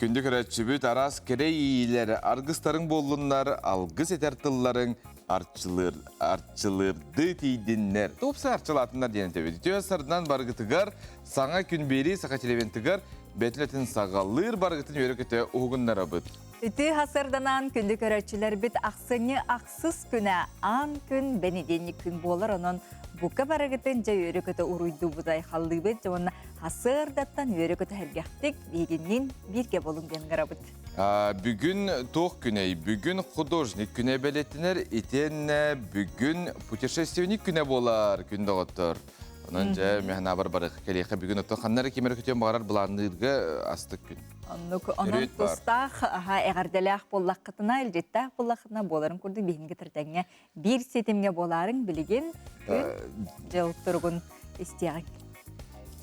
Күндү көрөөччүбүт араас кэрэ иилэр аргыстарыҥ буоллуннар, алгыс этэр тылларыҥ арчылыр, арчылырды тиийдиннэр. Тупса арчылаатыннар диэн этэбит. Үтүө сарынан баргытыгар саҥа күн биэрии саха телевентыгар бэтилэтин саҕалыыр баргытын үөрэ-көтө уһугуннарабыт. Үтүө хасырданан күндү көрөөччүлэрбит ахсынньы ахсыс күнэ аан күн бэнидиэнньик күн буолар онон бука барыгытын дьэ үөрэ-көтө уруйдуубут айхаллыыбыт дьэ уонна хасыардаттан үөрэ-көтө сэргэхтик биһигинниин бииргэ буолуҥ диэн ыҥырабыт. Бүгүн туох күнэй? Бүгүн художник күнэ бэлиэтэнэр, итиэннэ бүгүн путешественник күнэ буолар күн доҕоттор. Онон дьэ, механабар барыах кэлиэхэ бүгүн оттон ханна эрэ ким эрэ көтүөн баҕарар былаанныырга астык күн. Оннук онон тустаах аха эҕэрдэлээх буоллаххытына, илдьиттээх буоллаххытына буоларын курдук биһиги кытары биир ситимҥэ буолаарыҥ билигин күн дьыл туругун истиэҕиҥ.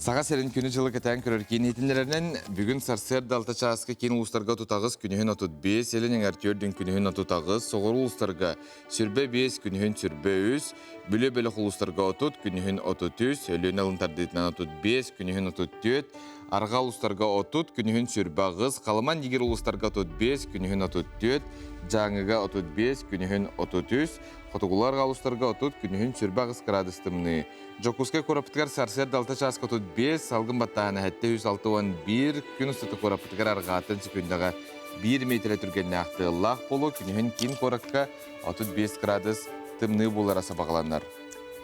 Саха сирин күнү-дьылы кэтээн көрөр киин иһитиннэрэринэн, бүгүн сарсыарда алта чааска киин улуустарга 38, күнүһүн 35, илин эҥэр түөрдүн күнүһүн 38, соҕуруу улуустарга сүрбэ биэс, күнүһүн сүрбэ үс, Бүлүү бөлөх улуустарга 30, күнүһүн 33, Өлүөнэ алын тардыытынан 35, күнүһүн 34, Арҕаа улуустарга 30, күнүһүн сүрбэ аҕыс, Халыман Нигир улуустарга 35, күнүһүн 34, Дьааҥыга 35, күнүһүн 33, Хотугулуу арҕаа улуустарга 30, күнүһүн сүрбэ аҕыс кыраадыс тымныы. Дьокуускай куораппытыгар сарсыарда алта чааска 35, салгын баттааһына 761, күн устата куораппытыгар арҕааттан секундаҕа 1 миэтэрэ түргэннээх тыаллаах буолуо, күнүһүн киин куоракка 35 градус тымныы буолара сабаҕаланар.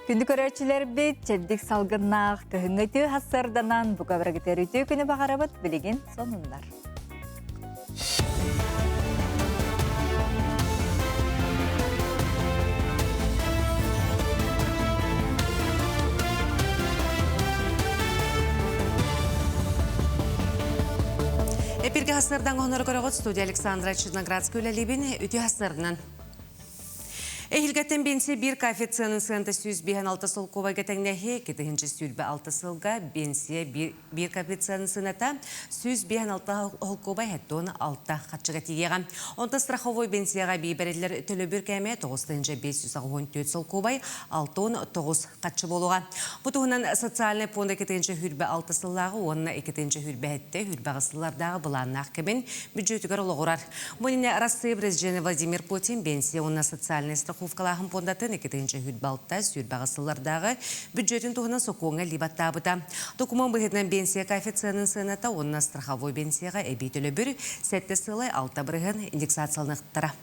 Күндү көрөөччүлэрбит, чэбдик салгыннаах кыһыҥҥы үтүө сарсыарданан бука барыгытыгар үтүө күнү баҕарабыт билигин сонуннар. Эпиргэ хасырдан хонор көрөҕүт студия Александра Черноградская үлэлиибин үтүө хасырынан. Эһилгэттэн бенсия биир коэффициенын сыанта 156 солкуобайга тэҥнэһи, 2 сүүрбэ сылга бенсия биир коэффициенын сыаната 156 солкуобай 76 харчыга тиийиэҕэ. Онтон страховой бенсияҕа бэриллэр төлөбүр кээмэйэ 9584 солкуобай 69 харчы буолуоҕа. Бу туһунан социальнай пуонда 226 сыллааҕы уонна 227 сүүрбэ сыллардааҕы былааннаах кэмин бүддьүөтүгэр олоҕурар. Бу иннинэ Россия президенэ Владимир Путин пенсия уонна социальнай страховкалааһын пуондатын 226 сүүрбэ сыллардааҕы бүддьүөтүн туһунан сокуоҥҥа илии баттаабыта. Докумуон быһыытынан пенсия коэффициенын сыаната уонна страховой пенсияҕа эбии төлөбүр 7 сылай 6 бырыһыан индексацияланыахтара.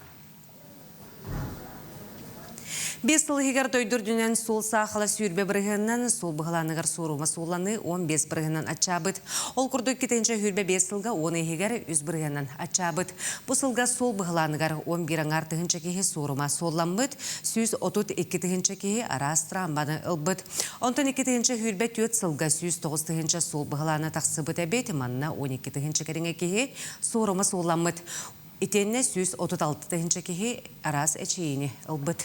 Биэс сыл иһигэр дойду үрдүнэн суол саахала сүүрбэ бырыһыанынан, суол быһылааныгар суорума суулланыы 15 бырыһыанынан аччаабыт. Ол курдук 225 сылга 10 иһигэр 3 бырыһыанынан аччаабыт. Бу сылга суол быһылааныгар 11 аҥаар тыһыынча киһи суорума суолламмыт, 132 тыһыынча киһи араас травманы ылбыт. Онтон 224 сылга 109 тыһыынча суол быһылаана тахсыбыт эбит, манна 12 тыһыынча кэриҥэ киһи суорума суолламмыт. Итиэннэ 136 тыһыынча киһи араас эчэйиини ылбыт.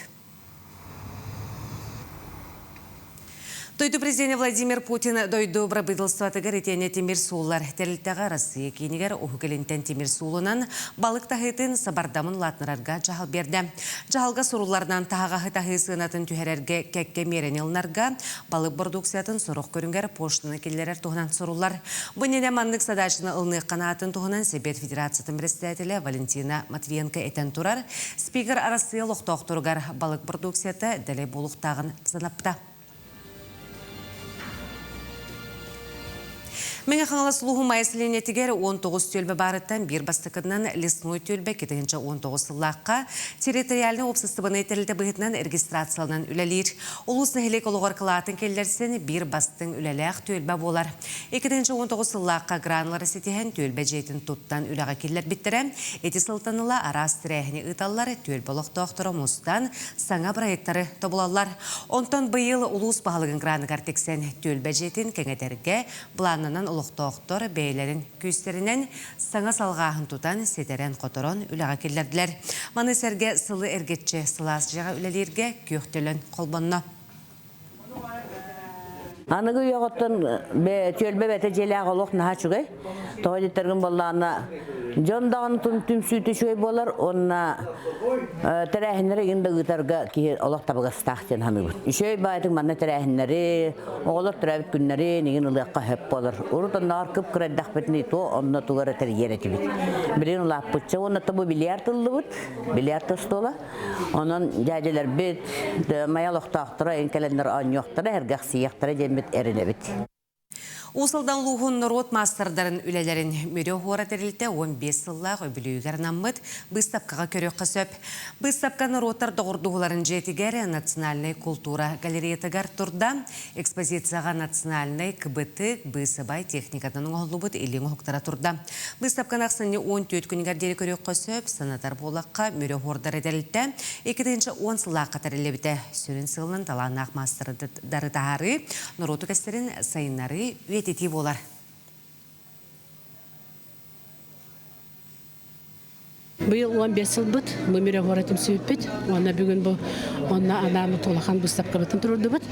Дойду президенэ Владимир Путин дойду бырабыыталыстыбатыгар итиэннэ тимир суоллар тэрилтэҕэ Россия киинигэр Уһук Илинтэн тимир суолунан балык таһыытын сабардамын улаатынарарга дьаһал биэрдэ. Дьаһалга сурулларынан таһаҕаһы таһыы сыанатын түһэрэргэ кэккэ миэрэни ылынарга, балык бородууксуйатын сорох көрүҥэр пошлина киллэрэр туһунан суруллар. Бу иннинэ маннык задачаны ылыныахха наатын туһунан Сэбиэт Федерациятын председателэ Валентина Матвиенко этэн турар. Спикер Арассыыйа олохтоохторугар балык продукцията дэлэй буолуохтааҕын санапта. Мэҥэ Хаҥалас улууһун Майа сэлиэнньэтигэр 19 түөлбэ баарыттан биир бастакытынан Лесной түөлбэ 2019 сыллаахха территориальнай уопсастыбаннай тэрилтэ быһыытынан регистрацияланан үлэлиир. Улуус нэһилиэк олоҕор кылаатын киллэрсэн биир бастыҥ үлэлээх түөлбэ буолар. 2019 сыллаахха гранлары ситиһэн түөлбэ дьиэтин туттан үлэҕэ киллэрбиттэрэ. Ити сылтан ыла араас тэрээһини ыыталлар, түөлбэ олохтоохторо мустан саҥа проектары тобулаллар. Онтон быйыл улуус баһылыгын граныгар тиксэн түөлбэ дьиэтин кэҥэтэргэ былааннанан олохтоохтор бэйэлэрин күүстэринэн саҥа салҕааһын тутан, ситэрэн-хоторон үлэҕэ киллэрдилэр. Маны сэргэ сылы эргиччи сылаас дьиэҕэ үлэлииргэ күөх төлөн холбонно. Аныгы үйэҕиттэн түөлбэ бэтэ дьиэлээх олох наһаа үчүгэй. Тоҕо диттэргин буоллаҕына дьон даҕаны түмсүүтэ үчүгэй буолар уонна тэрээһиннэри игин да ыытарга киһи олох табыгастаах диэн саныыбын. Үчүгэй баайытык манна тэрээһиннэри, оҕолор төрөөбүт күннэрин игин ылыахха сөп буолар. Урут оннооҕор кып-кыра эрдэхпитинэ то онно тугу эрэ тэрийэр этибит. Билигин улааппычча уонна то бу бильярд ыллыбыт, бильярд остуола. Онон дьээдьэлэрбит, Майа олохтоохторо эн кэлэннэр оонньуохтара, сэргэхсийиэхтэрэ диэммит эрэнэбит. Уус Алдан улууһун норуот маастардарын үлэлэрин Мүрү оһуора тэрилтэ 15 сыллаах үбүлүөйүгэр анаммыт быыстапкаҕа көрүөххэ сөп. Быыстапка норуоттар доҕордуһууларын дьиэтигэр Национальнай култуура галереятыгар турда. Экспозицияҕа национальнай кыбытык, быысыбай техникатынан оҥоһуллубут илиҥ оһуктара турда. Быыстапканы ахсынньы 14 күнүгэр диэри көрүөххэ сөп. Санатар буоллахха, Мүрү оһуордара тэрилтэ 2010 сыллаахха тэриллибитэ. Сүрүн сыалынан талааннаах маастардары таһаарыы, норуоту кэстэрин сайыннарыы, үйэтитии буолар. Быйыл 15 сылбыт бу мировой түмсүүппүт уонна бүгүн бу онно анааммыт улахан быыстапкабытын туруордубут.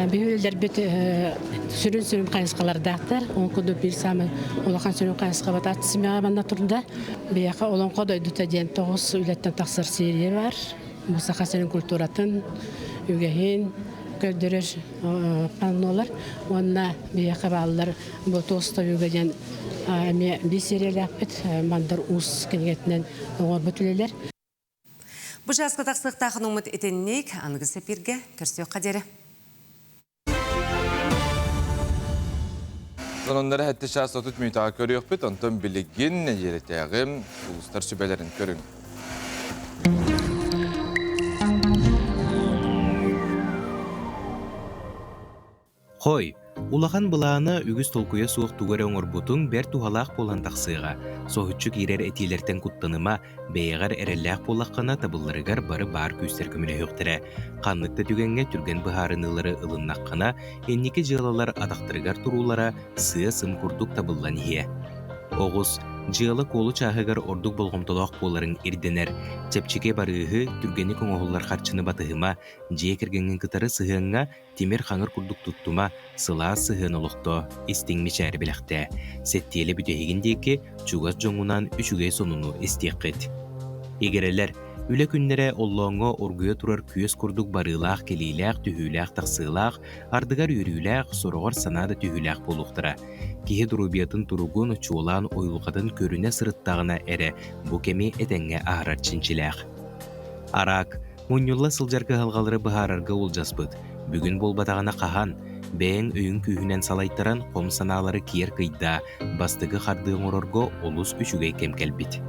Биһи сүрүн сүрүн хайысхалардаахтар. Ол курдук биир саамай улахан сүрүн хайысхабыт ат симэҕэ манна турда. Биһиэхэ Олоҥхо дойдута диэн тоҕус үлэттэн тахсар серия бар. Бу саха сирин культуратын, үгэһин көрдөрөр паннолар уонна биһиэхэ бааллар бу туостойууга диэн эмиэ биир сериялаахпыт Мандар Уус кинигэтинэн оҥорбут үлэлэр. Бу чааска тахсыахтаах хонууммут итинник аныгы сэпииргэ көрсүөххэ диэри. Сонуннары 7 чаас 30 мүнүүтэҕэ көрүөхпүт, онтон билигин нэдиэлэтээҕи улуустар сүбэлэрин көрүҥ. Хой, улахан былаана үгүс толкуйа суох тугу эрэ оҥорбутуҥ бэрт туһалаах буолан тахсыаҕа. Соһуччу киирэр этиилэртэн куттаныма, бэйэҕэр эрэллээх буоллаххына табылларыгар бары баар күүстэр көмөлөһүөхтэрэ. Ханнык да түгэҥҥэ түргэн быһаарыныылары ылыннаххына, инники дьыалалар атахтарыгар туруулара сыа-сым курдук табыллан иһиэ. Оҕус, дьыала-куолу чааһыгар ордук болҕомтолоох буоларыҥ ирдэнэр. Чэпчэки барыыһы, түргэнник оҥоһуллар харчыны батыһыма, дьиэ кэргэҥҥин кытары сыһыаҥҥа тимир хаҥыр курдук туттума, сылаас сыһыан олохтоо, истиҥ мичээри бэлэхтээ. Сэттиэлэ бүтэһигин диэки чугас дьоҥҥунаан үчүгэй сонуну истиэххит. Игирэлэр, үлэ күннэрэ оллооҥҥо оргуйа турар күөс курдук барыылаах-кэлиилээх, түһүүлээх-тахсыылаах, ардыгар үөрүүлээх, сороҕор санаа да түһүүлээх буолуохтара. Киһи доруобуйатын туругун, чуолаан уйулҕатын көрүнэ сырыттаҕына эрэ бу кэми этэҥҥэ аһарар чинчилээх. Араак, Мунньулла сылдьар кыһалҕалары быһаарарга уолдьаспыт, бүгүн буолбатаҕына хаһан, бэйэҥ өйүҥ күүһүнэн салайтаран хом санаалары киэр кыйдаа, бастакы хардыы оҥорорго олус үчүгэй кэм кэлбит.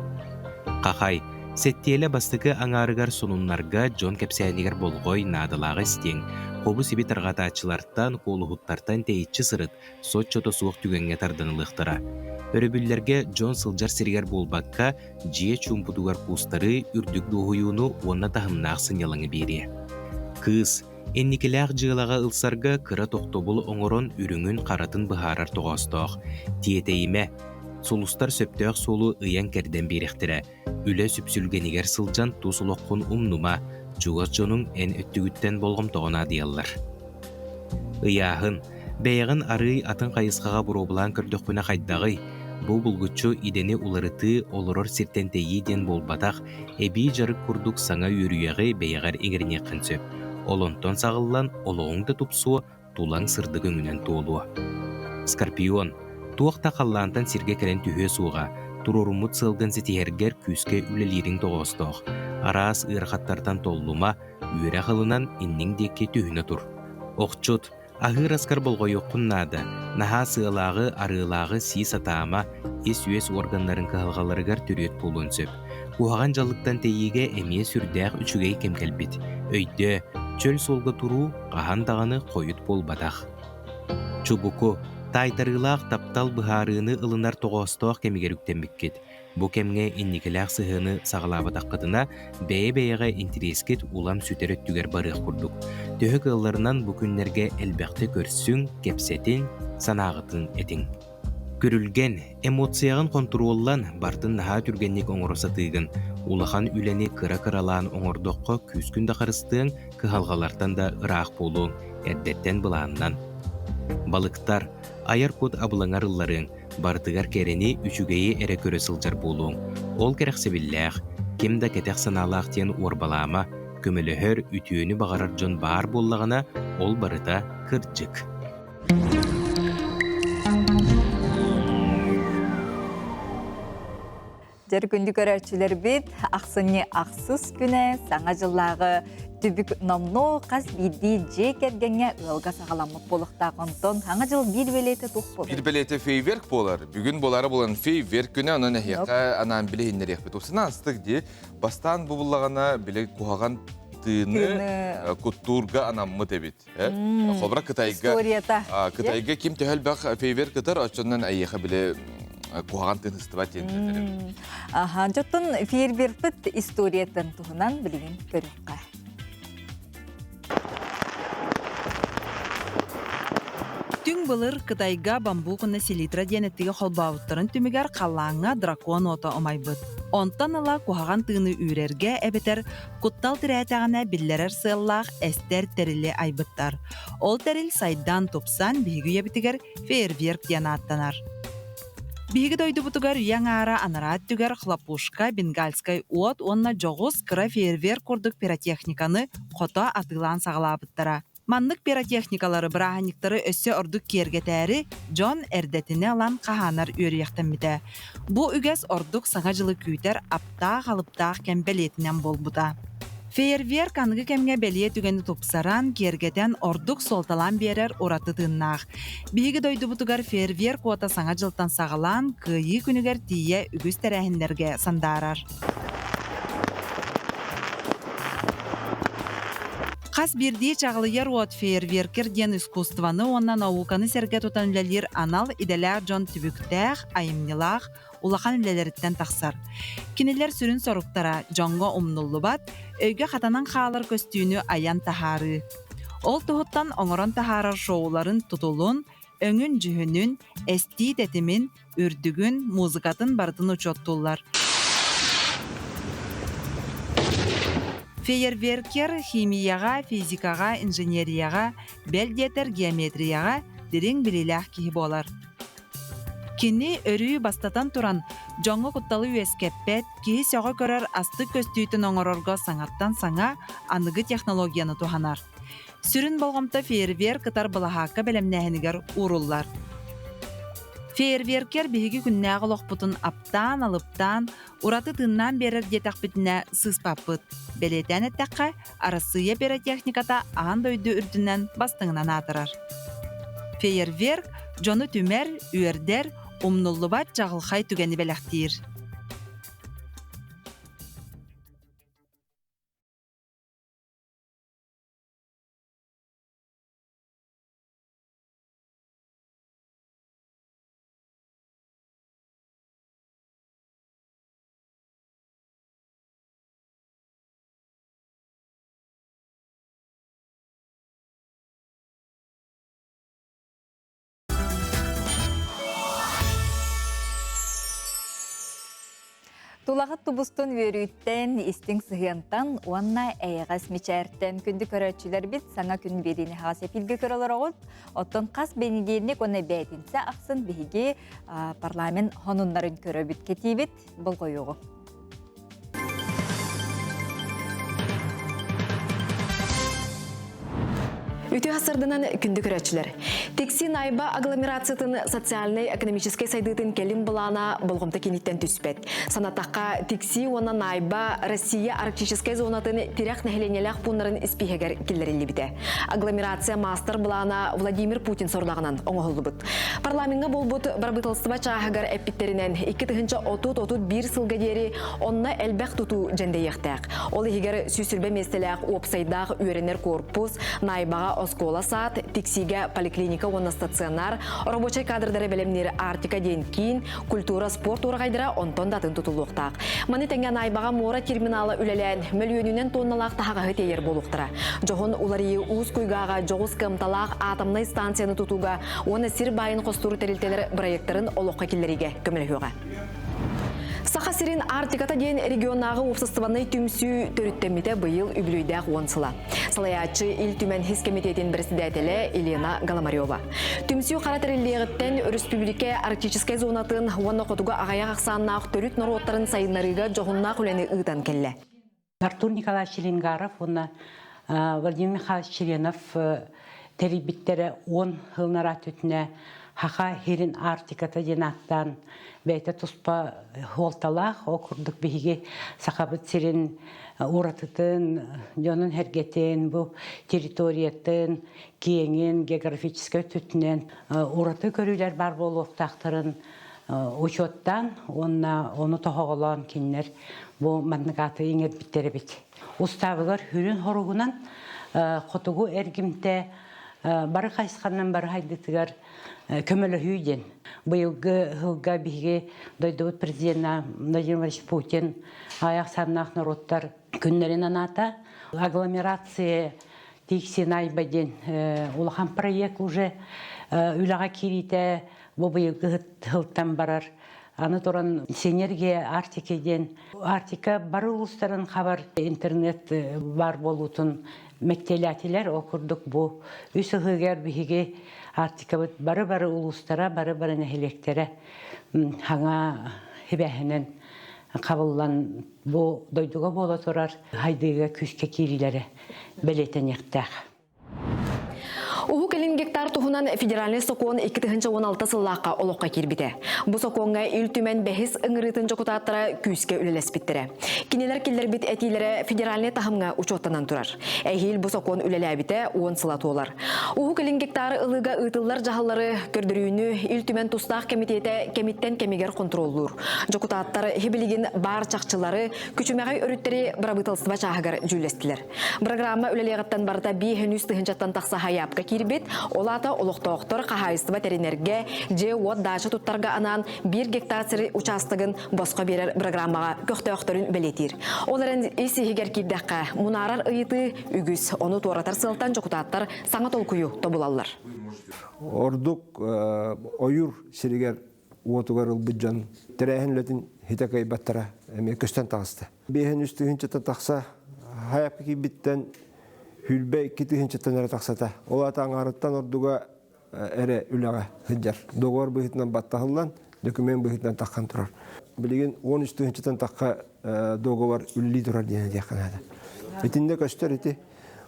Хахай, сэттиэлэ бастакы аҥаарыгар сонуннарга дьон кэпсээнигэр болҕой, наадалааҕы истиэҥ, хобу-сиби тарҕатааччылартан, куолуһуттартан тэйиччи сырыт, соччото суох түгэҥҥэ тардан ылыахтара. Өрөбүллэргэ дьон сылдьар сиригэр буолбакка, дьиэ чуумпутугар куустарыы үрдүк дуоһуйууну уонна таһымнаах сынньалаҥы биэриэ. Кыыс, инникилээх дьыалаҕа ылсарга кыра тохтобул оҥорон үрүҥүн-харатын быһаарар тоҕоостоох. Тиэтэйимэ, сулустар сөптөөх суолу ыйан-кэрдэн биэриэхтэрэ. Үлэ сүпсүлгэнигэр сылдьан тус олоххун умнума, чугас дьонуҥ эн өттүгүттэн болҕомтоҕо наадыйаллар. Ыйааһын, бэйэҕин арыый атын хайысхаҕа боруобалаан көрдөххүнэ хайдаҕый? Бу булгуччу идэни уларытыы, олорор сиртэн тэйии диэн буолбатах, эбии дьарык курдук саҥа үөрүйэҕи бэйэҕэр иҥэриниэххин сөп. Ол онтон саҕыллан олоҕуҥ да тупсуо, тулаҥ сырдык өҥүнэн туолуо. Скорпион, туох да халлаантан сиргэ кэлэн түһүө суоҕа, туруоруммут сыалгын ситиһэргэр күүскэ үлэлиириҥ тоҕоостоох. Араас ыарахаттартан толлума, үөрэх ылынан инниҥ диэки түһүнэ тур. Охчут, аһыыр аскар болҕойуоххун наада, наһаа сыалааҕы, арыылааҕы сии сатаама, ис-үөс уорганнарын кыһалҕаларыгар төрүөт буолуон сөп. Куһаҕан дьаллыктан тэйиигэ эмиэ сүрдээх үчүгэй кэм кэлбит. Өйдөө, чөл суолга туруу хаһан даҕаны хойут буолбатах. Чубуку, таайтарыылаах таптал быһаарыыны ылынар тоҕоостоох кэмигэр үктэммиккит. Бу кэмҥэ инникилээх сыһыаны саҕалаабатаххытына, бэйэ-бэйэҕэ интэриэскит улам сүтэр өттүгэр барыах курдук. Төһө кыалларынан бу күннэргэ элбэхтэ көрсүҥ, кэпсэтиҥ, санааҕытын этиҥ. Күрүлгэн, эмоцияҕын хонтуруоллан, бартын наһаа түргэнник оҥоро сатыыгын. Улахан үлэни кыра-кыралаан оҥордоххо күүскүн да харыстыаҥ, кыһалҕалартан да ыраах буолуоҥ, эрдэттэн былааннан. Балыктар, айар кут абылаҥар ылларыаҥ, барытыгар кэрэни, үчүгэйи эрэ көрө сылдьар буолуоҥ. Ол кэрэхсэбиллээх, ким да кэтэх санаалаах диэн уорбалаама, көмөлөһөр, үтүөнү баҕарар дьон баар буоллаҕына, ол барыта кырдьык. Дьэр күндү көрөөччүлэрбит, ахсынньы ахсыс күнэ саҥа дьыллааҕы түбүк номнуо хас биирдии дьиэ кэргэҥҥэ ыалга саҕаламмыт буолуохтаах. Онтон саҥа дьыл биир бэлиэтэ туох буолар? Биир бэлиэтэ фейверк буолар. Бүгүн буолара буолан фейверк күнэ, онон эһиэхэ анаан билиһиннэриэхпит. Упсана астык дии. Бастаан бу буллаҕына били куһаҕан тыыны куттуурга анаммыт эбит. Холобура Кытайга Историята. Кытайга ким төһө элбэх фейверк кытар, оччонон эйиэхэ били куһаҕан тыыныстыбат диэн этэр. Аха, дьоттон фейерверкпит историятын туһунан билигин көрүөххэ. Түҥ былыр Кытайга бамбук уонна селитра диэн эттиги холбообуттарын түмүгэр халлааҥҥа дракон уота умайбыт. Онтон ыла куһаҕан тыыны үүрэргэ эбэтэр Куттал тирээтэҕинэ биллэрэр сыаллаах эстэр тэрили айбыттар. Ол тэрил сайдан, тупсан биһиги үйэбитигэр фейерверк диэн ааттанар. Биһиги дойдубутугар үйэ аҥаара анараа өттүгэр хлопушка, бенгальскай уот уонна дьоҕус кыра фейерверк курдук пиротехниканы хото атыылаан саҕалаабыттара. Маннык пиротехникалары бырааһынньыктары өссө ордук киэргэтээри дьон эрдэтинэ ылан хаһаанар үөрүйэхтэммитэ. Бу үгэс ордук Саҥа дьылы күүтэр аптаах-алыптаах кэм бэлиэтинэн буолбута. Фейерверк аныгы кэмҥэ бэлиэ түгэни тупсаран, киэргэтэн, ордук суолталаан биэрэр ураты тыыннаах. Биһиги дойдубутугар фейерверк уота Саҥа дьылтан саҕалаан, Кыайыы күнүгэр тиийэ үгүс тэрээһиннэргэ сандаарар. Хас биирдии чаҕылыйар уот фейерверкер диэн искусствоны уонна науканы сэргэ тутан үлэлиир анал идэлээх дьон түбүктээх, айымньылаах, улахан үлэлэриттэн тахсар. Кинилэр сүрүн соруктара дьоҥҥо умнуллубат, өйгө хатанан хаалар көстүүнү айан таһаарыы. Ол туһуттан оҥорон таһаарар шоуларын тутулун, өҥүн-дьүһүнүн, эстии тэтимин, үрдүгүн, музыкатын барытын учуоттууллар. Фейерверкер химияҕа, физикаҕа, инженерияҕа, бэл диэтэр геометрияҕа дириҥ билиилээх киһи буолар. Кини өрүү бастатан туран, дьоҥҥо кутталы үөскэппэт, киһи сөҕө көрөр астык көстүүтүн оҥорорго саҥаттан саҥа аныгы технологияны туһанар. Сүрүн болҕомто фейерверк ытар былаһаакка бэлэмнээһинигэр ууруллар. Фейерверкер биһиги күннээҕи олохпутун аптаан-алыптаан, ураты тыыннаан биэрэр диэтэхпитинэ сыыспаппыт. Бэлиэтээн эттэххэ, Арассыыйа пиротехниката аан дойду үрдүнэн бастыҥынан аатырар. Фейерверк дьону түмэр, үөрдэр, умнуллубат чаҕылхай түгэни бэлэхтиир. Тулаҕыт тубустун үөрүүттэн, истиҥ сыһыантан уонна эйэҕэс мичээртэн күндү көрөөччүлэрбит саҥа күн биэриини хаҕас эпилгэ көрө олороҕут. Оттон хас бэнидиэнньик уонна бээтинсэ ахсын биһиги парламент хонуннарын көрөбүт, кэтиибит, болҕойуоҕу. Үтүө сарданан күндү көрөөччүлэр. Тикси Найба агломерациятын социальнай-экономическай сайдыытын кэлим былаана болҕомто киниттэн түспэт. Санатахха, Тикси уонна Найба Россия арктическай зонатын тирэх нэһилиэнньэлээх пууннарын испииһэгэр киллэриллибитэ. Агломерация маастар-былаана Владимир Путин сорудаҕынан оҥоһуллубут. Парламеҥҥа буолбут бырабыыталыстыба чааһыгар эппиттэринэн, 2030-31 сылга диэри онно элбэх тутуу дьэндэйиэхтээх. Ол иһигэр 120 миэстэлээх уопсайдаах үөрэнэр корпус, Найбаҕа оскуола-саад, Тиксиигэ поликлиника уонна стационар, рабочай кадрдары бэлэмниир Арктика диэн киин, культура, спорт уораҕайдара онтон да атын тутуллуохтаах. Маны тэҥэ Найбаҕа муора терминала үлэлээн, мөлүйүөнүнэн туонналаах таһаҕаһы тиэйэр буолуохтара. Дьоһун уларыйыы Уус Куйгааҕа дьоҕус кыамталаах атомнай станцияны тутууга уонна сир баайын хостуур тэрилтэлэр бырайыактарын олоххо киллэриигэ көмөлөһүөҕэ. Саха сирин Арктиката диэн регионнааҕы уопсастыбаннай түмсүү төрүттэммитэ быйыл үбүлүөйдээх уон сыла. Салайааччы Ил Түмэн Хис кэмитиэтин бэрэссэдээтэлэ Елена Голомарева. Түмсүү хара тэриллиэҕиттэн өрөспүүбүлүкэ арктическай зонатын уонна хотугу аҕыйах ахсааннаах төрүт норуоттарын сайыннарыыга дьоһуннаах үлэни ыытан кэллэ. Артур Николаевич Ленгаров уонна Владимир Михайлович Членов тэрийбиттэрэ уон сылнара түтүнэ Хаха Хирин Арктиката диэн ааттаан бэйэтэ туспа суолталаах. Ол курдук биһиги Сахабыт сирин уратытын, дьонун сэргэтин, бу территориятын киэҥин, географическай өттүнэн ураты көрүүлэр баар буолуохтаахтарын учуоттаан уонна ону тоһоҕолоон кинилэр бу маннык ааты иҥэрбиттэр эбит. Устаабыгар сүрүн хоругунан хотугу эргимтэ бары хайысханан бары хайдытыгар көмөлөһүү диэн. Быйылгы сылга биһиги дойдубут президенэ Владимир Владимирович Путин аҕыйах саннаах норуоттар күннэрин анаата. Агломерация Тиксинайба диэн улахан проект уже үлэҕэ киириитэ бу быйылгы сылтан барар. Аны туран Синергия Арктики диэн Арктика бары улуустарын хабар интернет бар буолуутун мэктиэлээтилэр. Ол курдук бу үс ыһыгар биһиги Арктикабыт бары-бары улуустара, бары-бары нэһилиэктэрэ хаҥа хибэһинэн хабыллан бу дойдуга буола турар хайдыыга күүскэ киириилэрэ бэлиэтэниэхтээх. Уһук Илин гектар туһунан федеральнай сокуон 2016 сыллаахха олоххо киирбитэ. Бу сокуоҥҥа Ил Түмэн бэһис ыҥырыытын дьокутааттара күүскэ үлэлэспиттэрэ. Кинилэр киллэрбит этиилэрэ федеральнай таһымҥа учуоттанан турар. Эһиил бу сокуон үлэлээбитэ уон сыла туолар. Уһук Илин гектары ылыыга ыытыллар дьаһаллары көрдөрүүнү Ил Түмэн тустаах кэмитиэтэ кэмиттэн кэмигэр хонтуруоллуур. Дьокутааттар иһи бар чахчылары, күчүмэҕэй өрүттэри бырабыыталыстыба чааһыгар дьүүллэстилэр. Программа үлэлиэҕиттэн барыта 500 тыһыынчаттан тахса хайаапка киирбит. Ол аата олохтоохтор хаһаайыстыба тэринэргэ, дьиэ-уот даача туттарга анаан биир гектар сири учаастагын босхо биэрэр программаҕа көхтөөхтөрүн бэлиэтиир. Ол эрэн ис иһигэр киирдэххэ, мунаарар ыйытыы үгүс. Ону туоратар сыалтан дьокутааттар саҥа толкуйу тобулаллар. Ордук ойуур сиригэр уотугар ылбыт дьон тэрээһин үлэтин хитэ кыайбаттара эмиэ көстөн таҕыста. Биэһин үс тыһыынчаттан тахса хайапка киирбиттэн хүлбэ икки тыһыынчаттан эрэ тахсата. Ол аата аҥаарыттан ордуга эрэ үлэҕэ сылдьар. Договор быһыытынан баттаһыллан, документ быһыытынан таххан турар. Билигин 13 тыһыынчаттан тахха договор үлэлии турар диэн этиэххэ наада. Итиннэ көстөр ити.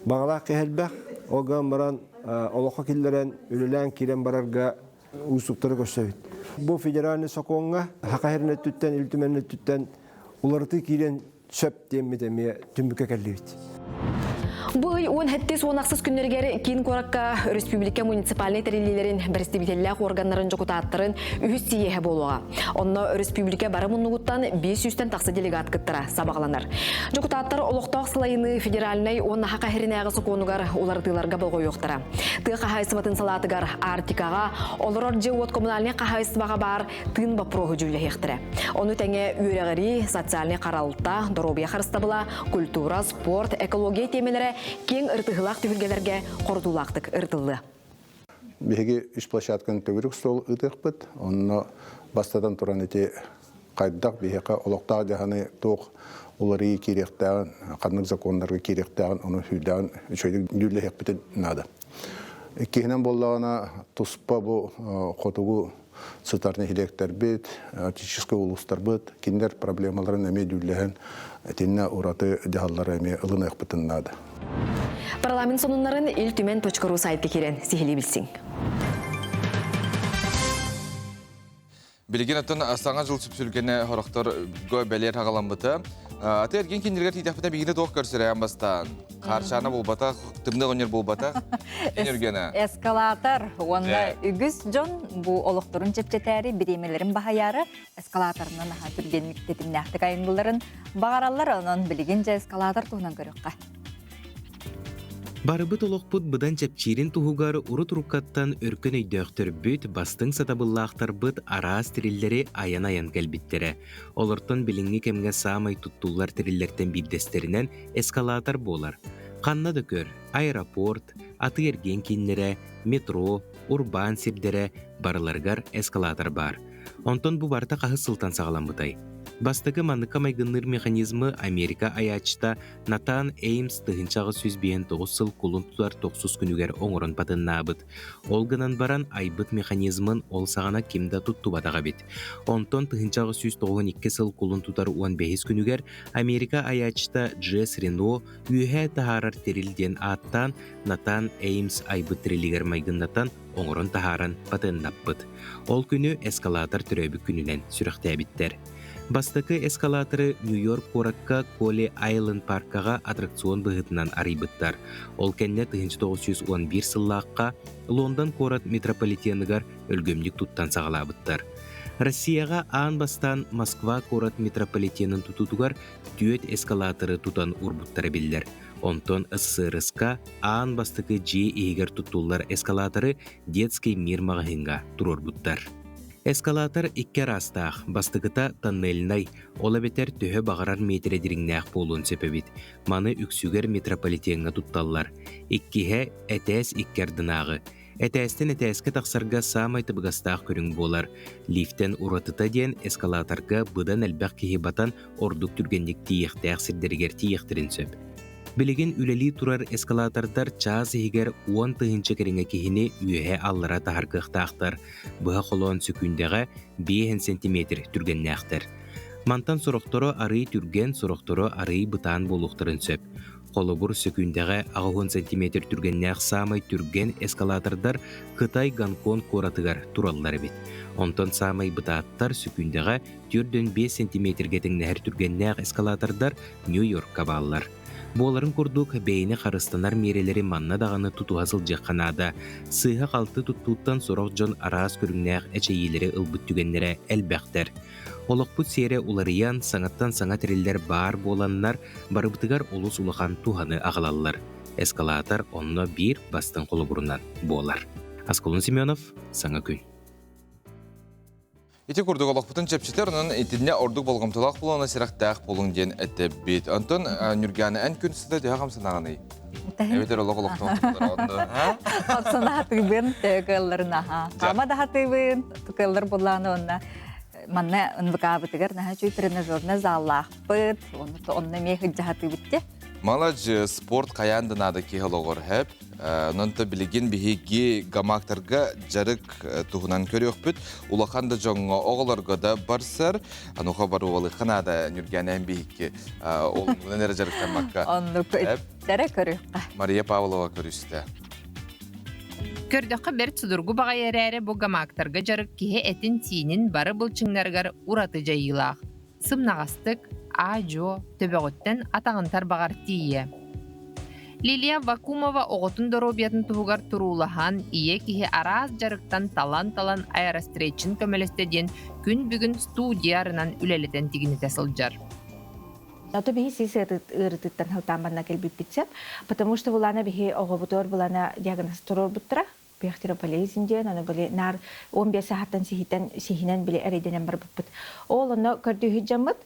Баҕалаах киһи элбэх. Ол гынан баран олоххо киллэрэн, үлэлээн киирэн барарга уустуктары көрсөбүт. Бу федеральный сокуоҥҥа Саха сирин өттүттэн, Ил Түмэн өттүттэн уларытыы киирэн сөп диэммит эмиэ түмүккэ кэллибит. Бу ый 17-18 күннэригэр киин куоракка өрөспүүбүлүкэ муниципальнай тэриллиилэрин бэрэстэбиитэллээх органнарын дьокутааттарын үһүс сийиэһэ буолуоҕа. Онно өрөспүүбүлүкэ бары муннугуттан 500-тэн тахса делегат кыттара сабаҕаланар. Дьокутааттар олохтоох салайыныы федеральнай уонна Саха сиринээҕи сокуонугар уларытыыларга болҕойуохтара. Тыа хаһаайыстыбатын салаатыгар Арктикаҕа олорор дьиэ-уот коммунальнай хаһаайыстыбаҕа баар тыын боппуруоһу дьүүллэһиэхтэрэ. Ону тэҥэ үөрэҕирии, социальнай харалта, доруобуйа харыстабыла, культура, спорт, экология тиэмэлэрэ киэҥ ырытыһыылаах түһүлгэлэргэ хорутуулаахтык ырытыллыа. Биһиги үс площадканы төгүрүк стол ыытыахпыт. Онно бастатан туран ити хайдах биһиэхэ олохтоох дьаһаны туох уларыйыы киириэхтээҕин, ханнык законнарга киириэхтээҕин, ону сүүрдэҕин үчүгэйдик дьүүллэһиэхпитин наада. Иккиһинэн буоллаҕына, туспа бу хотугу сытар нэһилиэктэрбит, арктическай улуустарбыт, кинилэр проблемаларын эмиэ дьүүллэһэн, итиннэ ураты дьаһаллары эмиэ ылыныахпытын наада. Парламент сонуннарын Ил Түмэн .ру сайтка киирэн сиһилии билсиҥ. Билигин оттон саҥа жыл сүпсүлгэнэ хорохторго бэлиэр хаҕаламмыта. Аты эргин кинилэргэ тиитэхпитэ биһигини туох көрсөрөйөн бастаан. Хаарчаана буолбатах, тымныы оҕонньор буолбатах. Энергияна. Эскалатор уонна үгүс дьон бу олохторун чэпчэтээри, бириэмэлэрин баһайаары эскалаторынан аһа түргэнник тэтимнээхтик айанныларын баҕараллар. Онон билигин дьэ эскалатор туһунан көрүөххэ. Барыбыт олохпут быдан чэпчиирин туһугар урут-уруккаттан өркөн өйдөөхтөрбүт, бастыҥ сатабыллаахтарбыт араас тэриллэри айан-айан кэлбиттэрэ. Олортон билиҥҥи кэмҥэ саамай туттуллар тэриллэртэн биирдэстэринэн эскалатор буолар. Ханна да көр, аэропорт, атыы-эргиэн кииннэрэ, метро, урбаан сирдэрэ барыларыгар эскалатор баар. Онтон бу барыта хаһыс сылтан саҕаламмытай? Бастакы манныкка майгынныыр механизмы Америка айааччыта Натан Эймс 1859 сыл кулун тутар тохсус күнүгэр оҥорон батыннаабыт. Ол гынан баран айбыт механизмын ол саҕана ким да туттубатах эбит. Онтон 1892 сыл кулун тутар 15 күнүгэр Америка айааччыта Джесс Рено үөһээ таһаарар тэрил диэн ааттаан Натан Эймс айбыт тэрилигэр майгыннатан оҥорон таһааран патеннаппыт. Ол күнү эскалатор төрөөбүт күнүнэн сүрэхтээбиттэр. Бастакы эскалаторы Нью-Йорк куоракка Коли Айленд паркаҕа аттракцион быһыытынан арыйбыттар. Ол кэннэ 1911 сыллаахха Лондон куорат метрополитеныгар өлгөмнүк туттан саҕалаабыттар. Россияҕа аан бастаан Москва куорат метрополитенын тутуутугар түөрт эскалаторы тутан уурбуттара биллэр. Онтон СССР-ка аан бастакы дьиэ иһигэр туттуллар эскалаторы «Детский мир» маҕаһыыҥҥа туруорбуттар. Эскалатор икки араастаах, бастакыта тоннельнай, ол эбэтэр төһө баҕарар миэтэрэ дириҥнээх буолуон сөп эбит. Маны үксүгэр метрополитеҥҥа тутталлар. Иккиһэ этээс икки ардынааҕы. Этээстэн этээскэ тахсарга саамай табыгастаах көрүҥ буолар. Лифтэн уратыта диэн эскалаторга быдан элбэх киһи батан ордук түргэнник тиийиэхтээх сирдэригэр тиийиэхтэрин сөп. Билигин үлэлии турар эскалатордар чаас иһигэр 10 000 кэриҥэ киһини үөһэ-аллара таһар кыахтаахтар. Быһа холоон сөкүүндэҕэ 5 сантиметр түргэннээхтэр. Мантан сорохторо арыый түргэн, сорохторо арыый бытаан буолуохтарын сөп. Холобур, сөкүүндэҕэ 80 сантиметр түргэннээх саамай түргэн эскалатордар Кытай Гонконг куоратыгар тураллар эбит. Онтон саамай бытааттар сөкүүндэҕэ 45 сантиметргэ тэҥнэһэр түргэннээх эскалатордар Нью-Йоркка бааллар. Буоларын курдук, бэйэни харыстанар миэрэлэри манна даҕаны тутуһа сылдьыахха наада. Сыыһа-халты туттууттан сорох дьон араас көрүҥнээх эчэйиилэри ылбыт түгэннэрэ элбэхтэр. Олохпут сиэрэ уларыйан, саҥаттан саҥа тэриллэр баар буоланнар, барыбытыгар олус улахан туһаны аҕалаллар. Эскалатор онно биир бастыҥ холобурунан буолар. Аскалон Семенов, Саҥа күн. Ити курдук олохпутун чэпчэтэр, онон итиннэ ордук болҕомтолоох буолуона сэрэхтээх буолуҥ диэн этэбит. Онтон Нүргээнэ эн күн сыта төһө хамсанаҕыный? Эбэтэр олох олохтон Хамсанаатыыбын, төһө аха. Хама да хатыыбын, кыаллар буллааны онна манна НВК-бытыгар наһаа үчүгэй тренажерный заллаахпыт, онно эмиэ сылдьаһатыыбыт те. Маладьыас, спорт хайаан да наада киһи олоҕор хэп. Онон билигин биһиги гамактарга дьарык туһунан көрүөхпүт. Улахан да дьоҥҥо, оҕолорго да барсар. Ануха баруолыхха наада Нүргэнэн биһикки олуннан эрэ дьарыктаммакка. Оннук эрэ көрүөххэ. Мария Павлова көрүстэ. Көрдөххө бэрт судургу баҕайы эрээри бу гамактарга дьарык киһи этин-сиинин бары былчыҥнарыгар ураты дьайыылаах. Сымнаҕастык, аа-дьуо, төбөҕүттэн атаҕын тарбаҕар тиийэ. Лилия Вакумова оҕотун доруобуйатын туһугар туруулаһан, ийэ киһи араас дьарыктан талан-талан аэростретчин көмөлөстө диэн күн бүгүн студия арынан үлэлэтэн тигинитэ сылдьар. Ото биһи сис ыарытыттан халтаан манна кэлбиппит сөп, потому что булана биһи оҕобутугар булана диагноз туруорбуттара пехтерополезин диэн, аны били наар 15 саһаттан сиһитэн сиһинэн били эрэйдэнэн барбыппыт. Ол онно көрдүүһүт дьаммыт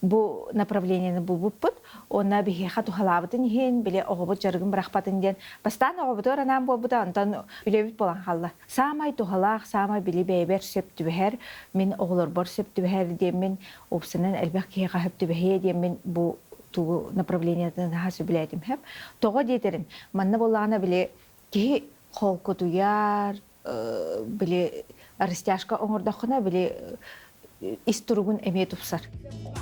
бу направлениены булбуппут. Онно биһиэхэ туһалаабытын иһин били оҕобут дьарыгын бырахпатын диэн бастаан оҕобутугар анаан буолбута, онтон үлэбит буолан хаалла. Саамай туһалаах, саамай били бэйэбэр сөп түбэһэр, мин оҕолорбор сөп түбэһэр диэммин, уопсанан элбэх киһиэхэ сөп түбэһиэ диэммин бу тугу направлениетын наһаа сөбүлээтим сөп. Тоҕо диэтэрин, манна буоллаҕына били киһи холкутуйар, били растяжка оҥордоххуна били ис туругун эмиэ тупсар.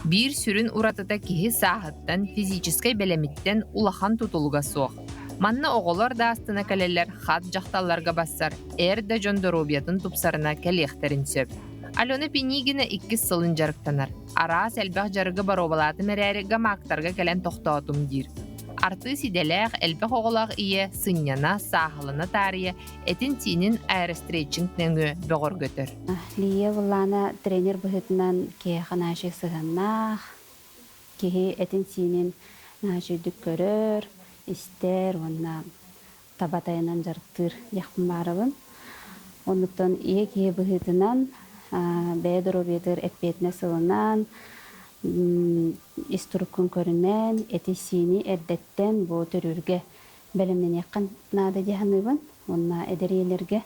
Биир сүрүн уратыта киһи сааһыттан, физическэй бэлэмиттэн улахан тутулуга суох. Манна оҕолор да астына кэлэллэр, хат дьахталларга бассар, эр да дьон доруобуйатын тупсарына кэлиэхтэрин сөп. Алена Пинигина иккис сылын дьарыктанар. Араас элбэх дьарыгы боруобалаатым эрээри гамактарга кэлэн тохтоотум диир. Артыыс идэлээх, элбэх оҕолоох ийэ сынньана, сааһылана таарыйа этин-сиинин аэростретчинг нөҥүө бөҕөргөтөр. Лия Вуллана тренер быһыытынан киһиэхэ наһаа сыһыаннаах, киһи этин-сиинин наһаа үчүгэйдик көрөр, истэр уонна таба тайанан дьарыктыыр диэхпин баарабын. Оннуктан ийэ киһи быһыытынан бэйэ доруобуйатыгар эппиэтинэс ылынан, ис туруккун көрүнэн, эти-сиини эрдэттэн бу төрүүргэ бэлэмнэниэххин наада дии саныыбын уонна эдэр ийэлэргэ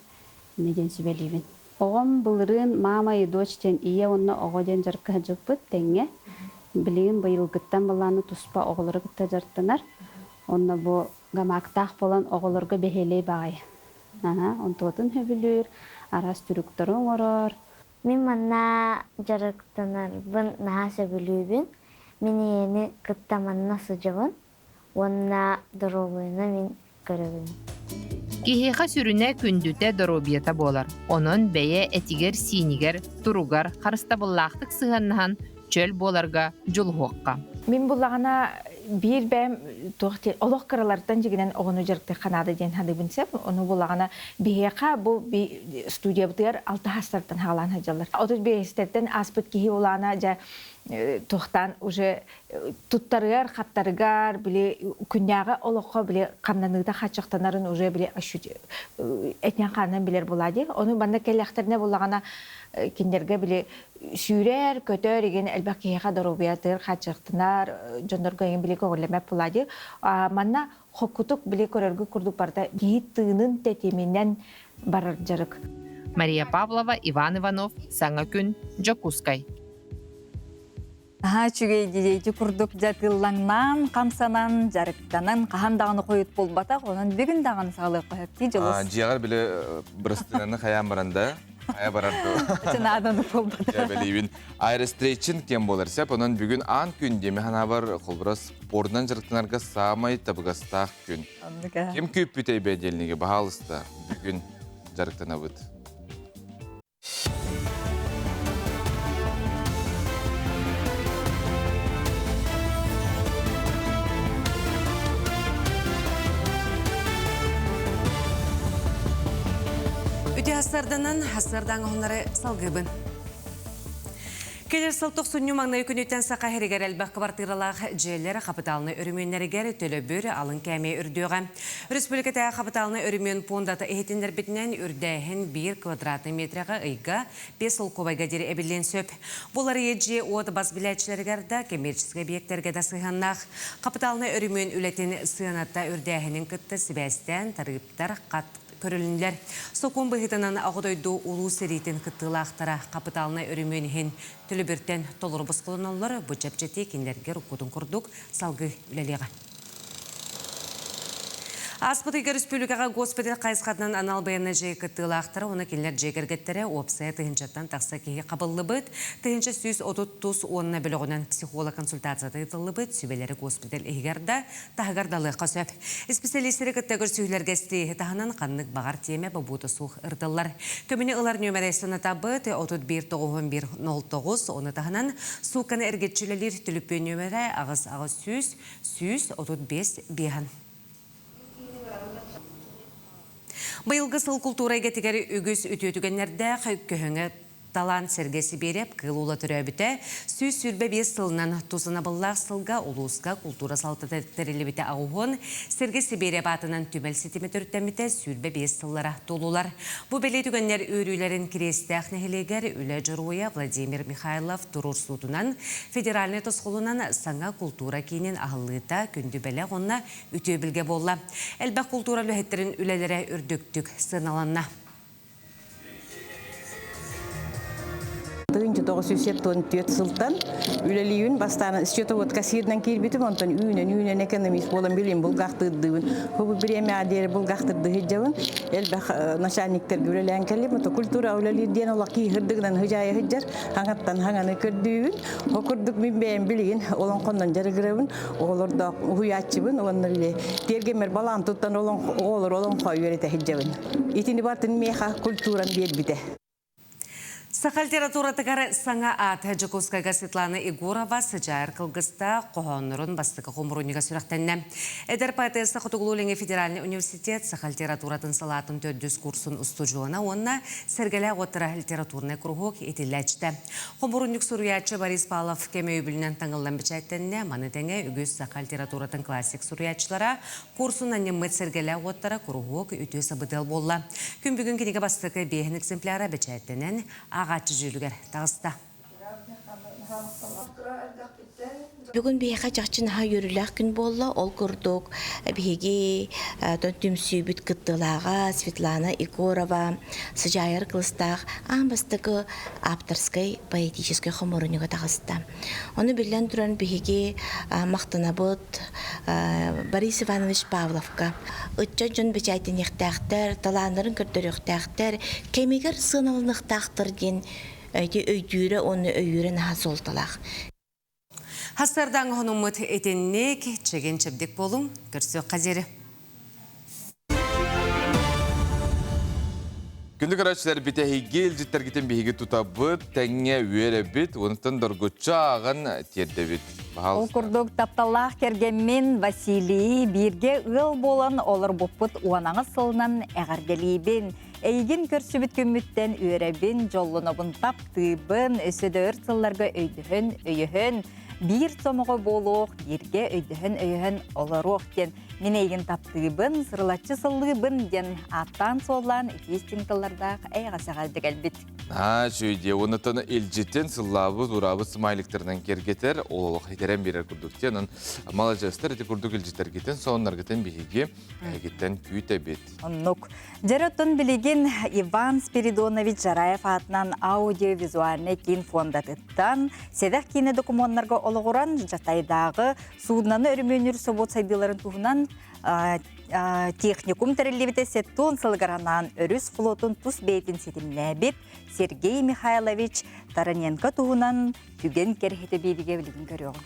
инньэ диэн сүбэлиибин. Оҕом былырыын Мама и дочь диэн ийэ уонна оҕо диэн дьарыкка сылдьыбыппыт тэҥҥэ. Билигин быйылгыттан былааны туспа оҕолору кытта дьарыктанар. Онно бу гамаактаах буолан оҕолорго бэһиэлэй баҕайы. Аһа, онтуотун сөбүлүүр, араас трюктары оҥорор. Мин манна дьарыктанарбын наһаа сөбүлүүбүн. Мин ийэни кытта манна сылдьабын уонна доруобуйаны мин көрөбүн. Киһиэхэ сүрүнэ күндүтэ доруобуйата буолар. Онон бэйэ этигэр-сиинигэр, туругар харыстабыллаахтык сыһыаннаһан чөл буоларга дьулуһуохха. Мин буллаҕына биир бэйэм туох олох кыралартан дьигинэн оҕону дьарыктыахха наада диэн саныыбын сөп. Ону буллаҕына биһиэхэ бу студиябытыгар алта хастартан хаалаан сылдьаллар. 35-тэртэн ааспыт киһи улаана дьэ туохтаан уже туттарыгар, хаптарыгар, били күннээҕи олоххо били хамнаныыта хаччахтанарын уже били этинэн хаанынан билэр буолаа дии. Ону манна кэллэхтэринэ буллаҕына кинилэргэ били сүүрэр, көтөр игин элбэх киһиэхэ доруобуйатыгар хааччахтанар, дьоннорго игин били көҕүлэмэт буолаа дии. Манна хоккутук били көрөргө курдук барда киһи тыынын тэтиминэн барар дьарык. Мария Павлова, Иван Иванов, Саҥа күн, Дьокуускай. Аһаа үчүгэй дии курдук дьатыллаҥнаан, хамсанан, дьарыктанан хаһан даҕаны хойут буолбатах, онон бүгүн даҕаны саҕалыахха сөп дии дьулус. Дьиэҕэр били бырастыынаны хайаан баран да, хайа барар дуо? Чынааданы буолбатах. Бэлиибин. Аэрострейчин кем буолар сөп, онон бүгүн аан күн диэми ханаабар холбура спордунан дьарыктанарга саамай табыгастаах күн. Ким күүппүтэй бэдиэлниги баһаалыста бүгүн дьарыктанабыт. Үтүө хасарданан, хасардаң оһуннары салгыбын. Кэлэр сыл тохсунньу маҥнай күнүттэн Саха сиригэр элбэх кыбартыыралаах дьиэлэр хапытаалынай өрөмүөннэригэр төлөбүр алын кээмэйэ үрдүөҕэ. Республикатааҕы хапытаалынай өрөмүөн пуондата иһитиннэрбитинэн, үрдээһин биир квадратнай метрэҕэ ыйга 5 солкуобайга диэри эбиллиэн сөп. Бу уларыйыы дьиэ-уот бас билээччилэригэр да, коммерческай объектэргэ да сыһыаннаах. Хапытаалынай өрөмүөн үлэтин сыаната үрдээһинин кытта сибээстээн тарыыптар хат көрүлүннүлэр. Сокуон быһыытынан Аҕа дойду Улуу сэриитин кыттыылаахтара хапытаалынай өрөмүөн иһин төлөбүртэн толору босхолоноллор, бу чэпчэтии кинилэргэ уруккутун курдук салгыы үлэлиэҕэ. Ааспыт ыйга республикаҕа госпиталь хайысхатынан анал байыаннай дьайыы кыттыылаахтара уонна кинилэр дьиэ кэргэттэрэ уопсайа тыһыынчаттан тахса киһи хабыллыбыт, 1130 тус уонна бөлөҕүнэн психолог консультацията ыытыллыбыт, сүбэлэри госпиталь иһигэр да, таһыгар да ылыахха сөп. Исписэлиистэри кытта көрсүһүүлэргэ истиэһи таһынан ханнык баҕар тиэмэ бобуута суох ырытыллар. Көмөнү ылар нүөмэрэ санатабыт 31 91 09, ону таһынан суукканы эргиччи үлэлиир түлүпүөн нүөмэрэ 8 800 135 биэһэн. Быйылгы сыл култуура эйгэтигэр үгүс үтүө түгэннэрдээх көһөҥө Талаан Сэргэ Сибиэрэп Кыыл Уола төрөөбүтэ 125 сылынан тус анабыллаах сылга улууска култуура салалтата тэриллибитэ аҕуһун, Сэргэ Сибиэрэп аатынан түмэл ситимэ төрүттэммитэ 25 сыллара туолулар. Бу бэлиэ түгэннэр үөрүүлэрин Кириэстээх нэһилиэгэр үлэ дьоруойа Владимир Михайлов туруорсуутунан федеральнай тосхолунан саҥа култуура киинин аһыллыыта күндү бэлэх уонна үтүө билгэ буолла. Элбэх култуура үлэһиттэрин үлэлэрэ үрдүктүк сыаналанна. 1974 сылтан үлэлиибин. Бастаан счетовод кассирынан киирбитим, онтон үүнэн-үүнэн экономист буолан билим булгахтыырдыыбын. Бу бириэмэҕэ диэри булгахтырды сылдьабын. Элбэх начальниктарга үлэлээн кэллим. Ото культура үлэлиир диэн олох киһирдыгынан хыдьаайа сылдьар. Хаҥаттан хаҥаны көрдүүбүн. Ол курдук мин бэйэм билигин олоҥхоннон дьарыгырабын. Оҕолордоох уһуйааччыбын уонна били тиэргэммэр балаан туттан оҕолор олоҥхо үөрэтэ сылдьабын. Итини барытын миэхэ культурам биэрбитэ. Саха литературатыгар саҥа аат Дьокуускайга Светлана Егорова сыдьаайар кылгыста хоһооннорун бастакы хомуруунньуга сүрэхтэннэ. Эдэр поэтесса Хотугулуу-Илиҥҥи федеральнай университет саха литературатын салаатын төрдүс курсун устудьуона уонна Сэргэлээх уоттара литературнай куруһуок итиллээччитэ. Хомуруунньук суруйааччы Борис Павлов кэм өйөбүлүнэн таҥыллан бэчээттэннэ. Маны тэҥэ үгүс саха литературатын классик суруйааччылара Курсун анньыммыт сэргэлээх уоттара куруһуок үтүө сабыдыал буолла. Күн бүгүн кинигэ бастакы биэһин экземпляра бэчээттэнэн, ааҕааччы дьүүлүгэр таҕыста. Бүгүн биһиэхэ чахчы наһаа үөрүүлээх күн буолла. Ол курдук биһиги түмсүүбүт кыттыылааҕа Светлана Егорова Сыдьаайар кылыстаах аан бастакы авторскай поэтическай хомуурунньуга таҕыста. Ону биллэн туран биһиги махтанабыт Борис Иванович Павловка. Ыччат дьон бэчээттэниэхтээхтэр, талааннарын көрдөрүөхтээхтэр, кэмигэр сыаналаныахтаахтар диэн өйдүүрэ уонна өйүүрэ наһаа суолталаах. Хастардаҥ хонуммут итинник чэгин-чэбдик буолуҥ, көрсүөххэ диэри. Күндү көрөөччүлэр бүтэһиги илдьиттэргитин биһиги тутабыт, тэҥҥэ үөрэбит, онтон доргуччу ааҕан тиэрдэбит. Ол курдук тапталлаах кэргэммин Василий бииргэ ыал буолан олорбуппут уонаҕыс сылынан эҕэрдэлиибин. Эйигин көрсүбүт күммүттэн үөрэбин, дьоллонобун таптыыбын, өссө да өр сылларга өйдөһөн, өйөһөн, биир сомоҕо буолуох, бииргэ өйдөһөн, өйөһөн олоруох диэн Мин эйигин таптыыбын, сырылаччы сыллыыбын диэн ааттаан-суоллаан итии тыллардаах эйэҕэс эҕэрдэ кэлбит. Аа, үчүгэй Оннуттан илдьитин сыллаабыт, ураабыт смайликтарынан киэргэтэр, ол олох итэрэн биэрэр курдук диэн. Онон маладьыастар ити курдук илдьитэргитин, сонуннаргытын биһиги эһигиттэн күүтэбит. Оннук. Дьэрэ оттон билигин Иван Спиридонович Жараев аатынан аудиовизуальнай киин фондатыттан сэдэх киинэ докумуоннарга олоҕуран Жатайдааҕы Суднаны өрөмүөннүүр собуот сайдыыларын туһунан техникум тэриллибитэ сеттуон сылыгар анаан өрүс флотун тус бэйэтин ситимнээбит Сергей Михайлович Тараненко туһунан түгэн кэрэһитэ биэриигэ билигин көрүөҕүҥ.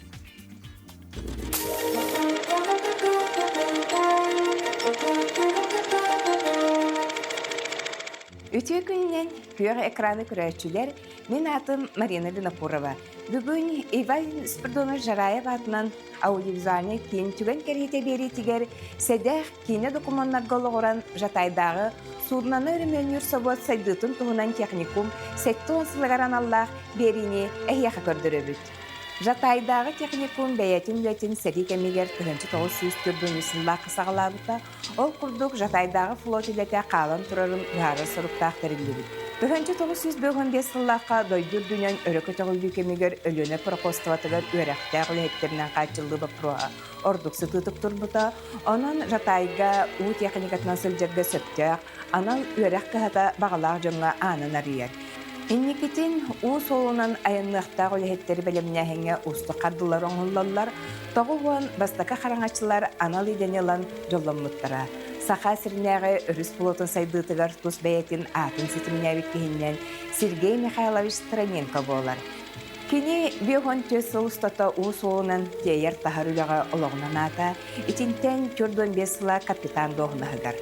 Үтүө күнүнэн күөх экраны көрөөччүлэр, мин аатым Марина Винокурова. Бүгүн Иван Спиридонович Жараев аатынан аудиовизуальнай киин түгэн кэриэтэ биэриитигэр сэдэх киинэ докумуоннарга олоҕуран Жатайдааҕы суудунаны өрөмүөннүүр собуот сайдыытын туһунан техникум 70 сылыгар аналлаах биэриини эһиэхэ көрдөрөбүт. Жатайдааҕы техникум бэйэтин үлэтин сэрии кэмигэр 1904 сыллаахха саҕалаабыта. Ол курдук, Жатайдааҕы флот үлэтэ хаалан турарын быһаарар соруктаах тэриллибит. 1995 сыллаахха дойду үрдүнэн өрө көтөҕүллүү кэмигэр Өлүөнэ пароходствотыгар үөрэхтээх үлэһиттэринэн хааччыллыы боппуруоһа ордук сытыытык турбута. Онон Жатайга уу техникатынан сылдьарга сөптөөх анал үөрэх кыһата баҕалаах дьоҥҥо аанын арыйар. Инникитин уу суолунан айанныахтаах үлэһиттэри бэлэмнээһиҥҥэ уустук хардыылар оҥоһуллаллар. 90 бастакы хараҥаччылар анал идэни ылан дьолломмуттара. Саха сиринээҕи өрүс флотун сайдыытыгар тус бэйэтин аатын ситимнээбит киһиннэн Сергей Михайлович Троненко буолар. Кини 54 сыл устата уу суолунан тиэйэр-таһар үлэҕэ олоҕунан аата, итинтэн 45 сыла капитан дуоһунаһыгар.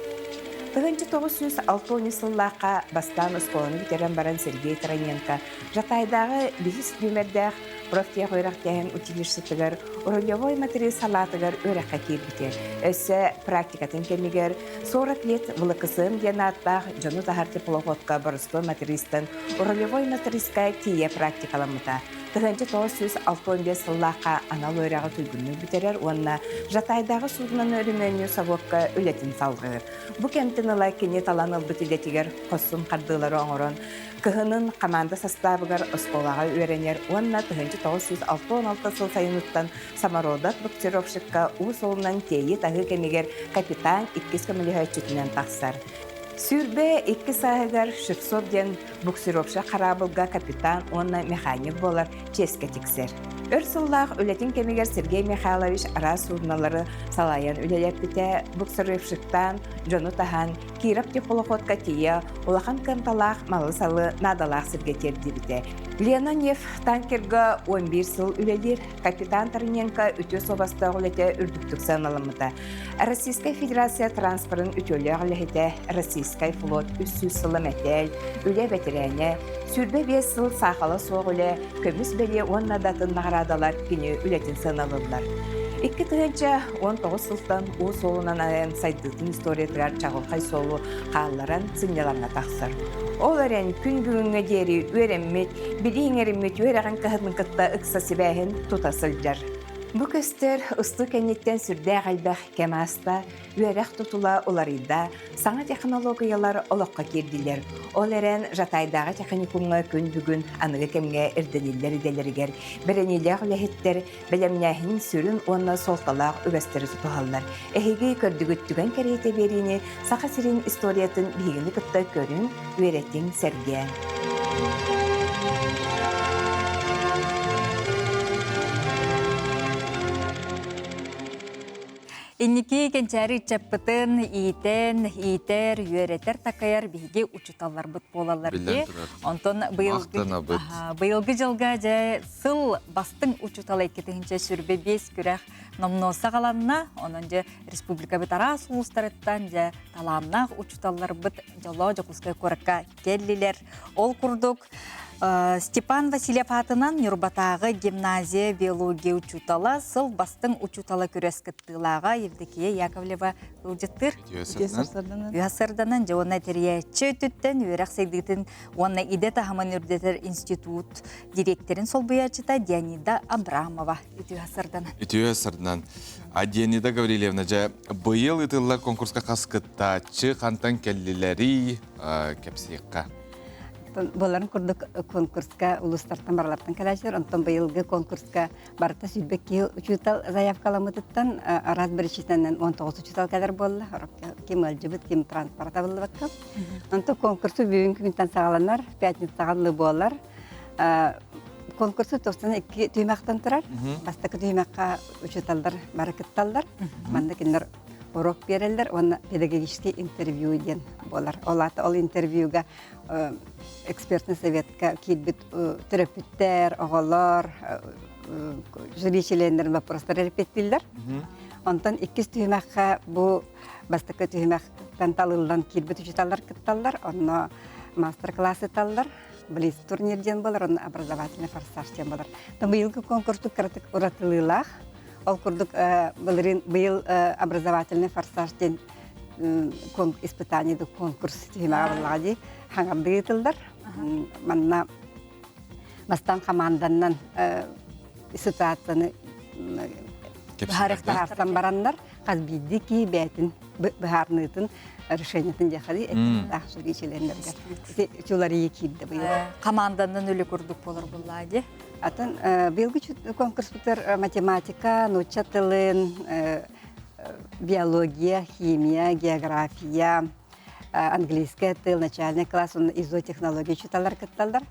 1960 сыллаахха бастаан оскуоланы бүтэрэн баран Сергей Троненко Жатайдааҕы биһис нүөмэрдээх профтех үөрэхтээһин училищетыгар рулевой матырыыс салаатыгар үөрэххэ киирбитэ. Өссө практикатын кэмигэр 40 лет ВЛКСМ диэн ааттаах дьону таһар теплоходка боростуой матырыыстан рулевой матырыыска тиийэ практикаламмыта. 1965 сыллаахха анал үөрэҕи туйгуннук бүтэрэр уонна Жатайдааҕы суудунан өрөмүөннүүр собуокка үлэтин салҕыыр. Бу кэмтэн ыла кини талан ылбыт идэтигэр хорсун хардыылары оҥорон, Кыһынын хамаанда састаабыгар оскуолаҕа үөрэнэр уонна 1966 сыл сайыныттан самородок буксировщикка уу суолунан тиэйии-таһыы кэмигэр капитан иккис көмөлөһөөччүтүнэн тахсар. 22 сааһыгар Шевцов диэн буксировщик хараабылга капитан уонна механик буолар чиэскэ тиксэр. Өр сыллаах үлэтин кэмигэр Сергей Михайлович араас суудуналары салайан үлэлэппитэ, буксировщиктаан, дьону таһан, Киров теплоходка тиийэ улахан кыамталаах малы-салы наадалаах сиргэ тиэрдибитэ. Лена Нев танкерга 11 сыл үлэлиир, капитан Тараненко үтүө суобастаах үлэтэ үрдүктүк сыаналаммыта. Российскай Федерация транспорын үтүөлээх үлэһитэ, Российскай флот 300 сыла мэтээл, үлэ бэтэрээнэ, 25 сыл саахала суох үлэ, көмүс бэлиэ уонна да атын наҕараадалар кини үлэтин сыаналыыллар. 2019 сылтан уу суолунан айан сайдыытын историятыгар чаҕылхай суолу хаалларан сынньалаҥҥа тахсар. Ол эрэн күн бүгүҥҥэ диэри үөрэммит, билии иҥэриммит үөрэҕин кыһатын кытта ыкса сибээһин тута сылдьар. Бу көстөр устуу кэнниттэн сүрдээх элбэх кэм ааста, үөрэх тутула уларыйда, саҥа технологиялар олоххо киирдилэр. Ол эрэн Жатайдааҕы техникумҥа күн бүгүн аныгы кэмҥэ ирдэниллэр идэлэригэр бэриниилээх үлэһиттэр бэлэмнээһинин сүрүн уонна суолталаах үгэстэри тутуһаллар. Эһиги көрдүгүт түгэн кэриэтэ биэриини Саха сирин историятын биһигини кытта көрүҥ, үөрэтиҥ, сэргээҥ. Инники кэнчээри ыччаппытын иитэн, иитэр, үөрэтэр, такайар биһиги учууталларбыт буолаллар дии. Онтон быйылгы, быйылгы дьылга дьэ сыл бастыҥ учуутала 2025 күрэх номнуо саҕаланна. Онон дьэ республикабыт араас улуустарыттан дьэ талааннаах учууталларбыт дьоло Дьокуускай куоракка кэллилэр. Ол курдук Степан Васильев аатынан Ньурбатааҕы гимназия биология учуутала, сыл бастыҥ учуутала күрэс кыттыылааҕа Евдокия Яковлева ыалдьыттыыр. Үһэ сырданан дьэ уонна тэрийээччи өттүттэн үөрэх сайдыытын уонна идэ таһымын үрдэтэр институт дириэктэрин солбуйааччыта Дианида Абрамова үтүө сырданан. Үтүө сырданан. Дианида Гаврильевна, дьэ, быйыл ыытыллар конкурска хас кыттааччы хантан кэллилэрий кэпсиэххэ. Буоларын курдук конкурска улуустартан баралартан кэлээчилэр. Онтон быйылгы конкурска барыта сүүрбэ киһи учуутал заявкаламмытыттан араас биричиинэнэн 19 учуутал кэлэр буолла. Ким ыалдьыбыт, ким транспорт табыллыбакка. Онтон конкурсу бүгүн күнтэн саҕаланар, пятницаҕа дылы буолар. Конкурсу 92 түһүмэхтэн турар. Бастакы түһүмэххэ учууталлар бары кытталлар. Манна кинилэр урок биэрэллэр уонна педагогический интервью диэн буолар. Ол аата ол интервьюга экспертный советка киирбит төрөппүттэр, оҕолор, жюри членнэрин вопростар репеттииллэр. Онтон иккис түһүмэххэ бу бастакы түһүмэхтэн талыллан киирбит учууталлар кытталлар. Онно мастер-класс ыыталлар. Блиц турнир диэн буолар, онно образовательный форсаж диэн буолар. Быйылгы конкурстук кыратык уратылыылаах. Ол курдук былырыын быйыл образовательный форсаж диэн испытание конкурс түһүмэҕэ буоллаҕа дии хаҥардыы ыытыллар. Манна бастаан хамаанданнан ситуацияны быһаарсан бараннар хас биирдии киһи бэйэтин быһаарыныытын решениетын диэхэ эттээх жюри чилиэннэригэр ити чуларыйы киирдэ быйыл. Команданан үлэ курдук болор буллаа дии. Атын быйылгы конкурспутар математика, нуучча тылын, биология, химия, география, английская тыл, начальный класс, уонна изотехнология учууталлар кытталлар.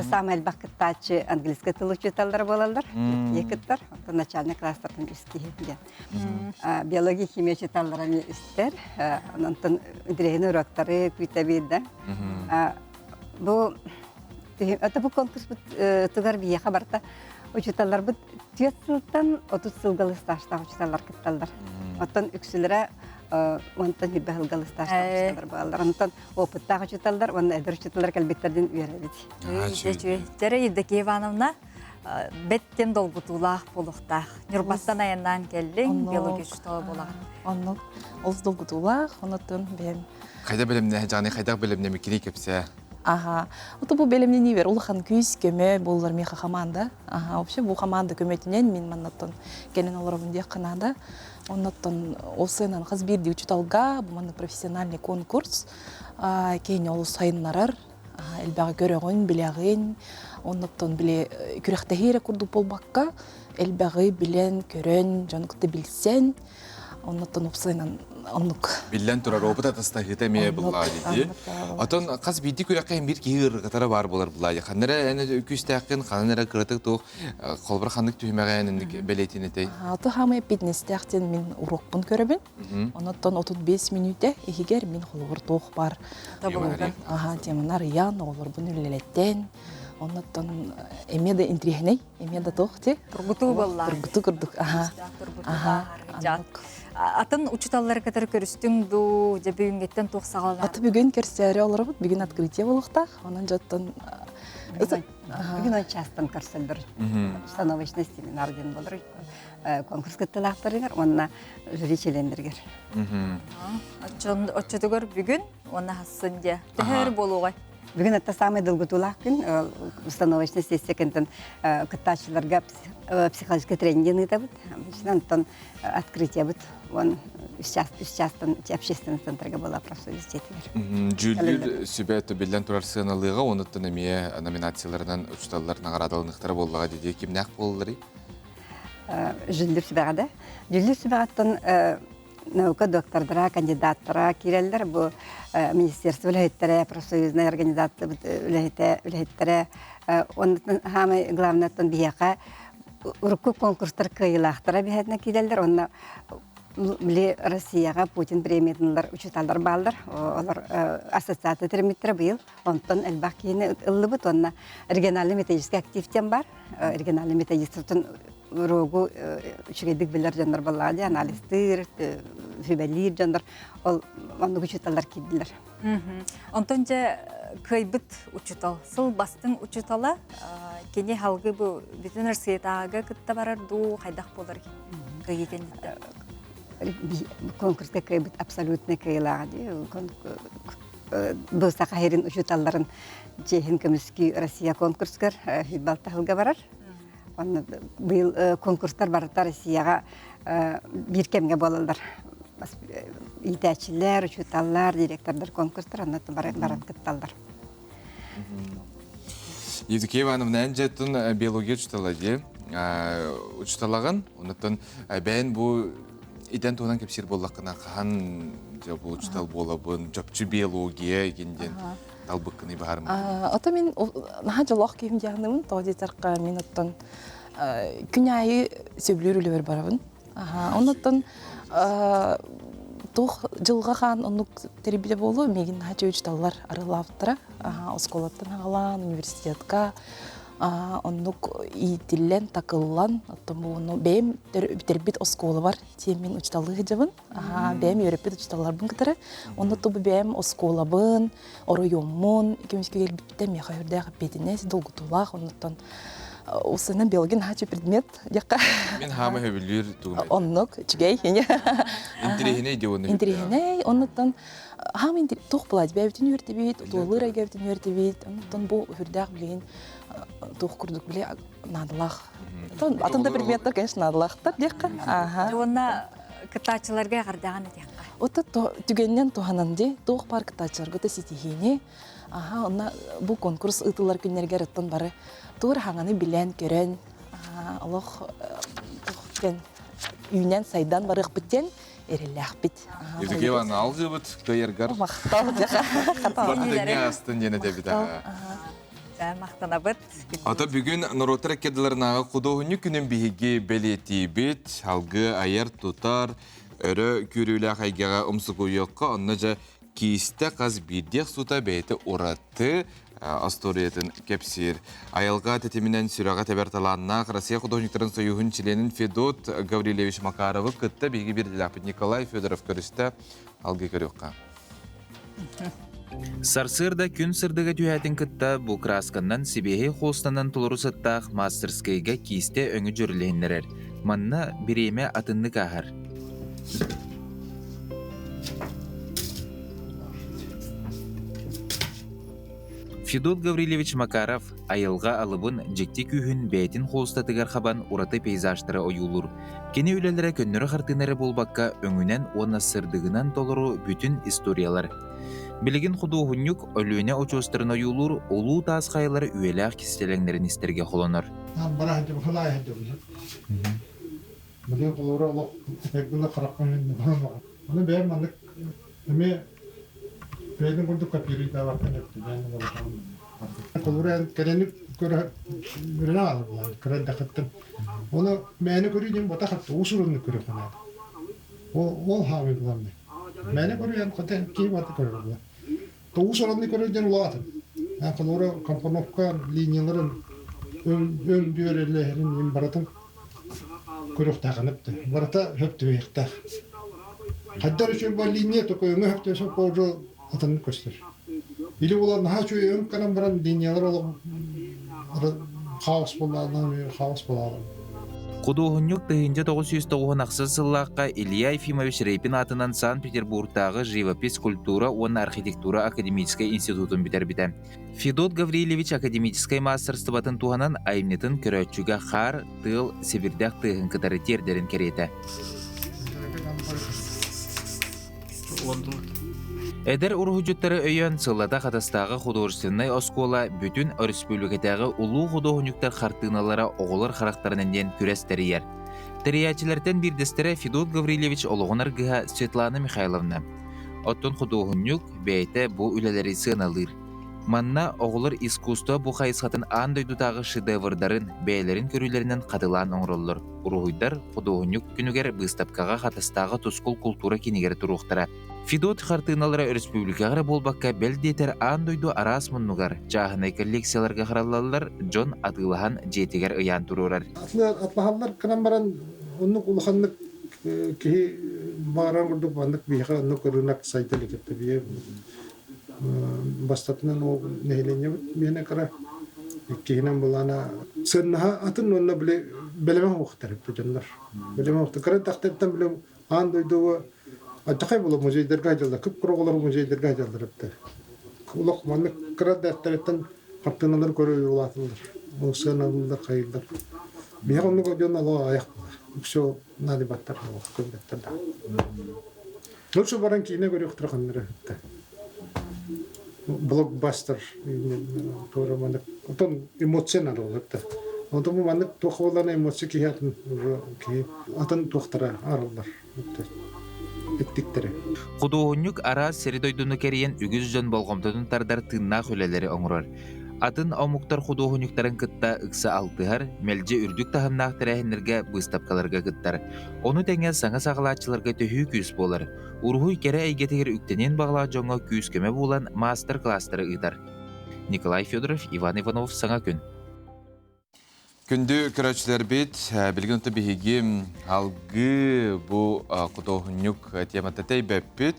Самый элбэх кыттааччы английскай тыл учууталлара буолаллар. Иккиэ кыттар. Оттон начальный класстартан үс киһи диэн. Биология, химия учууталлара эмиэ үстэр. Онтон интэриэһинэй уроктары күүтэбит да. Бу это бу конкурспут тугар биһиэхэ барыта учууталларбыт түөрт сылтан 30 сылга стажтаах учууталлар кытталлар. Оттон үксүлэрэ онтон хирбэ сылга стажтаах учууталлар буолаллар. Онтон опыттаах учууталлар уонна эдэр учууталлар кэлбиттэрдин үөрэбит. Дьэрэ Евдокия Ивановна бэттен долгутуулаах буолуохтаах. Ньурбаттан айаннаан кэллиҥ, биология учуутала буолаҕын. Оннук олус долгутуулаах, онуттан бэйэм Хайда бэлэмнэһэ, Жаны хайдах бэлэмнэмиккиний кэпсээ. Аха. Ото бу бэлэмнэнии улахан күүс көмө буоллар миэхэ хамаанда. Аха, вообще бу хамаанда көмөтүнэн мин маннаттан кэлэн олоробун диэх наада. Оннуттан ол сыанан хас биирдии учууталга бу маннык профессиональный конкурс киһини олус сайыннарар, элбэҕи көрөҕүн, билэҕин. Оннуттан били күрэхтэһии эрэ курдук буолбакка, элбэҕи билэн, көрөн, дьону кытта билсэн, оннуттан уопсайынан оннук. Биллэн турар, опыт атастаһыыта эмиэ буллаа дии. Отон хас биирдии күрэххэ биир киһи ырыгытара баар буолар буллаа. Ханна эрэ эн күүстээххин, ханна эрэ кыратык туох холобур ханнык түһүмэҕэ эн бэлиэтин этэй? Аты хаамай эппиэтинэстээх диэн мин урокпун көрөбүн. Онуттан 35 мүнүүтэ иһигэр мин холобур туох бар аха теманы арыйан, оҕолорбун үлэлэттэн, оннуттан эмиэ да интириэһинэй, эмиэ да туох ти. Тургутуу буолла. Тургутуу курдук. Аха. Аха. Атын учууталлары кытары көрүстүҥ дуу, дьэ бүгүҥҥүттэн туох саҕаланар? Аты бүгүн көрсөөрү олоробут, бүгүн открытие буолуохтаах. Онон дьоттон Бүгүн он частан көрсөллөр. Установочный семинар диэн болор. Конкурс кыттылаахтарыгар уонна жюри чилиэннэригэр. Оччотугар бүгүн уонна хассын дьэ. Төһөр буолуоҕай? Бүгүн это самый долгутуулаах күн установочный сессия кэнтэн кыттааччыларга психологический тренинг ыытабыт. Онтон открытиебыт вон үс частан общественный центрга была профсоюз дьиэтигэр. Дьүүллүүр сүбэ биллэн турар сыаналыыга онуттан эмиэ номинацияларынан учууталлар наҕараадаланыхтара буоллаҕа дии кимнээх буолалларый? Дьүүллүүр сүбэҕэ да. Дьүүллүүр сүбэҕиттэн наука доктордара, кандидаттара киирэллэр. Бу министерство үлэһиттэрэ, профсоюзная организация үлэһитэ, үлэһиттэрэ. Оннуттан самый главный биһиэхэ урукку конкурстар кыайыылаахтара биһэтинэ киирэллэр. Онно били Россияҕа Путин премиятын ылар учууталлар бааллар. Олор ассоциация тэриммиттэрэ быйыл. Онтон элбэх киһини ыллыбыт. Уонна региональный методический актив диэн бар. Региональный методистартан уруогу үчүгэйдик билэр дьоннор баллаҕа дии анализтыыр, сүбэлиир дьоннор ол оннук учууталлар киирдилэр. Онтон дьэ кыайбыт учуутал, сыл бастыҥ учуутала кини халгы бу бүтүн Россиятааҕыга кытта барар дуу, хайдах буолар кыайыы кэнниттэн? Конкурска кыайбыт абсолютно кыайыылааҕа дии. Бу Саха сирин учууталларын чиэһин көмүскүү Россия конкурсугар балта сылга барар. Онно быйыл конкурстар барыта Россияҕа биир кэмҥэ буолаллар. Иитээччилэр, учууталлар, директордар конкурстар онно баран кытталлар. Евдокия Ивановна, эн дьэттун биология учутала дии. Учуталагын, оннуттан бэйэн бу идэн туһунан кэпсиир буоллаххына хаһан дьэ бу учутал буолабын, чопчу биология игин диэн талбыккыный баһарым. Ото мин наһаа дьоллоох киһим диэхныбын, тоҕо диэтэххэ мин оттон күн аайы сөбүлүүр үлэбэр барабын. Оннуттан туох дьылҕа хаан оннук тэрийбитэ буолуо, миигин наһаа чөчүталлар арыалаабыттара. Оскуолаттан аҕалаан, университетка оннук иитиллэн, такыллан, оттон бу бэйэм бүтэрбит оскуолабар тиэммин учууталлыы сылдьабын. Бэйэм үөрэппит учууталларбын кытары. Онно тубу бэйэм оскуолабын, оройуоммун көмүскэ кэлбиттэн миэхэ үрдээх эппиэтинэс, долгутуулаах. Оннуттан усынан биология наһаа предмет диэххэ. Мин хаама хөбүлүүр тугум. Оннук, үчүгэй. Интириэһинэй дии онно. Интириэһинэй, оннуттан хаама туох булаат бэйэбитин үөртебит, туоллуур эйгэбитин үөртебит. Оннуттан бу үрдээх билигин туох курдук били наадалаах. Атын да предметтер, конечно, наадалаахтар диэххэ. Ага. Уонна кыттааччыларга эҕэрдэҕин этиэххэ. Ота түгэнинэн туһанан дии, туох баар кыттааччыларга да ситиһиини, аха, онно бу конкурс ыытыллар күннэригэр оттон бары туор хаҥаны билэн, көрөн, олох туох үүнэн сайдан барыахпыт диэн эрэллээхпит. Евдокия Ивановна, алгыбыт кыайаргар. Махтал. Бары тэҥҥэ астын диэн этэбит. Махтанабыт. Ата бүгүн норуоттар иккэрдилэринээҕи худуоһунньук күнүн биһиги бэлиэтиибит, алгы айар-тутар, өрө күүрүүлээх эйгэҕэ умсугуйуохха, онно дьэ киистэ хас биирдиэх сута бэйэтэ ураты остуоруйатын кэпсиир. Айылҕа тэтиминэн сүрэҕэ тэбэр талааннаах Россия художниктарын союһун чилиэнин Федот Гаврильевич Макаровы кытта биһиги биирдилээхпит Николай Федоров көрүстэ. Алгыы көрүөххэ. Сарсыарда күн сырдыга түһээтин кытта бу кыраасканнан сибиэһэй холустанан толору сыттаах мастерскайга киистэ өҥү дьүрүлүһүннэрэр. Манна бириэмэ атыннык ааһар. Федот Гаврильевич Макаров айылҕа алыбын дьикти күүһүн бэйэтин холустатыгар хабан ураты пейзажтары ойуулуур. Кини үлэлэрэ көннөрү хартыына эрэ буолбакка, өҥүнэн уонна сырдыгынан толору бүтүн историялар. Билигин худуоһунньук Өлүөнэ очуостарын ойуулуур улуу таас хайалар үйэлээх кистэлэҥнэрин истэргэ холонор. Холобура, кэрэни көрө үрүнэ аалар көрө дахыттым. Оны мэни көрүү диэн бата хатты усурунну көрө ханаа. Ол ол хаамый буланны. Мэни көрүү эн хата кии бата көрөр була. То усурунну көрүү диэн улаатын. Эн холобура компоновка линияларын өң өң дүөрелерин им баратын көрүөхтээхинэпти. Барата хөптүбэйэхтээх. Хаддар үчүн бу линия только өҥө хөптүбэсэ позже атыннык көстөр. Или була наһаа үчүгэй өҥ канан баран линиялар олох хаос буоллаҕына хаос буолаҕын. Худуоһунньук 1998 сыллаахха Илья Ефимович Репин аатынан Санкт-Петербургтааҕы живопись, культура уонна архитектура академическай институтун бүтэрбитэ. Федот Гаврильевич академическай маастарыстыбатын туһанан айымньытын көрөөччүгэ хаар, тыал, сэбирдэх тыаһын кытары тиэрдэрин кэриэтэ. Эдэр уруһуйдьуттары өйөөн сыллата Хатастааҕы художественнай оскуола бүтүн өрөспүүбүлүкэтээҕи улуу худуоһунньуктар хартыыналара оҕолор харахтарынан диэн күрэс тэрийэр. Тэрийээччилэртэн биирдэстэрэ Федот Гаврильевич олоҕун аргыһа Светлана Михайловна. Оттон худуоһунньук бэйэтэ бу үлэлэри сыаналыыр. Манна оҕолор искусство бу хайысхатын аан дойдутааҕы шедеврдарын бэйэлэрин көрүүлэринэн хатылаан оҥороллор. Уруһуйдар худуоһунньук күнүгэр быыстапкаҕа Хатастааҕы Тускул култуура киинигэр туруохтара. Федот хартыыналара өрөспүүбүлүкэҕэ эрэ буолбакка, бэл диэтэр аан дойду араас муннугар, чааһынай коллекцияларга хараллаллар, дьон атыылаһан дьиэтигэр ыйаан туруорар. Атлаһаллар гынан баран оннук улаханнык киһи бааран курдук маннык биһиэхэ оннук рынок сайда илик этэ. Биһи бастатынан ол нэһилиэнньэбит миэнэ кыра иккиһинэн былаана сыаннаһа атын уонна били бэлэмэ уохтар эбит дьоннор. Бэлэмэ уохтар. Кыра тахтартан били аан дойдуга Аччахай була музейдарга дьаллар, кып-кыра оҕолор музейдарга дьаллар эбиттэр. Олох маннык кыра дэртэриттэн хартыыналары көрө улааталлар. Ол сыаналыыллар, хайыыллар. Биһиэхэ оннук дьон олох аҕыйах буолар. Үксэ наадыйбаттар, олох көрбөттөр да. Лучше баран киинэ көрүөхтэрэ ханнара эбиттэр. Блокбастер туора маннык отон эмоция надо болар да. Онтон бу маннык туох буоллаҕына эмоция киһи атын киһи атын туохтара арыллар. Эттиктэрэ. Худуоһунньук араас сири-дойдуну кэрийэн үгүс дьон болҕомтотун тардар тыыннаах үлэлэри оҥорор. Атын омуктар худуоһунньуктарын кытта ыкса алтыһар, мэлдьи үрдүк таһымнаах тэрээһиннэргэ, быыстапкаларга кыттар. Ону тэҥэ саҥа саҕалааччыларга төһүү күүс буолар. Уруһуй кэрэ эйгэтигэр үктэниэн баҕалаах дьоҥҥо күүс-көмө буолан маастар-кылаастары ыытар. Николай Федоров, Иван Иванов Саҥа күн. Күндү көрөөччүлэрбит, билигин онто биһиги алгыы бу худуоһунньук темата тэйбэппит.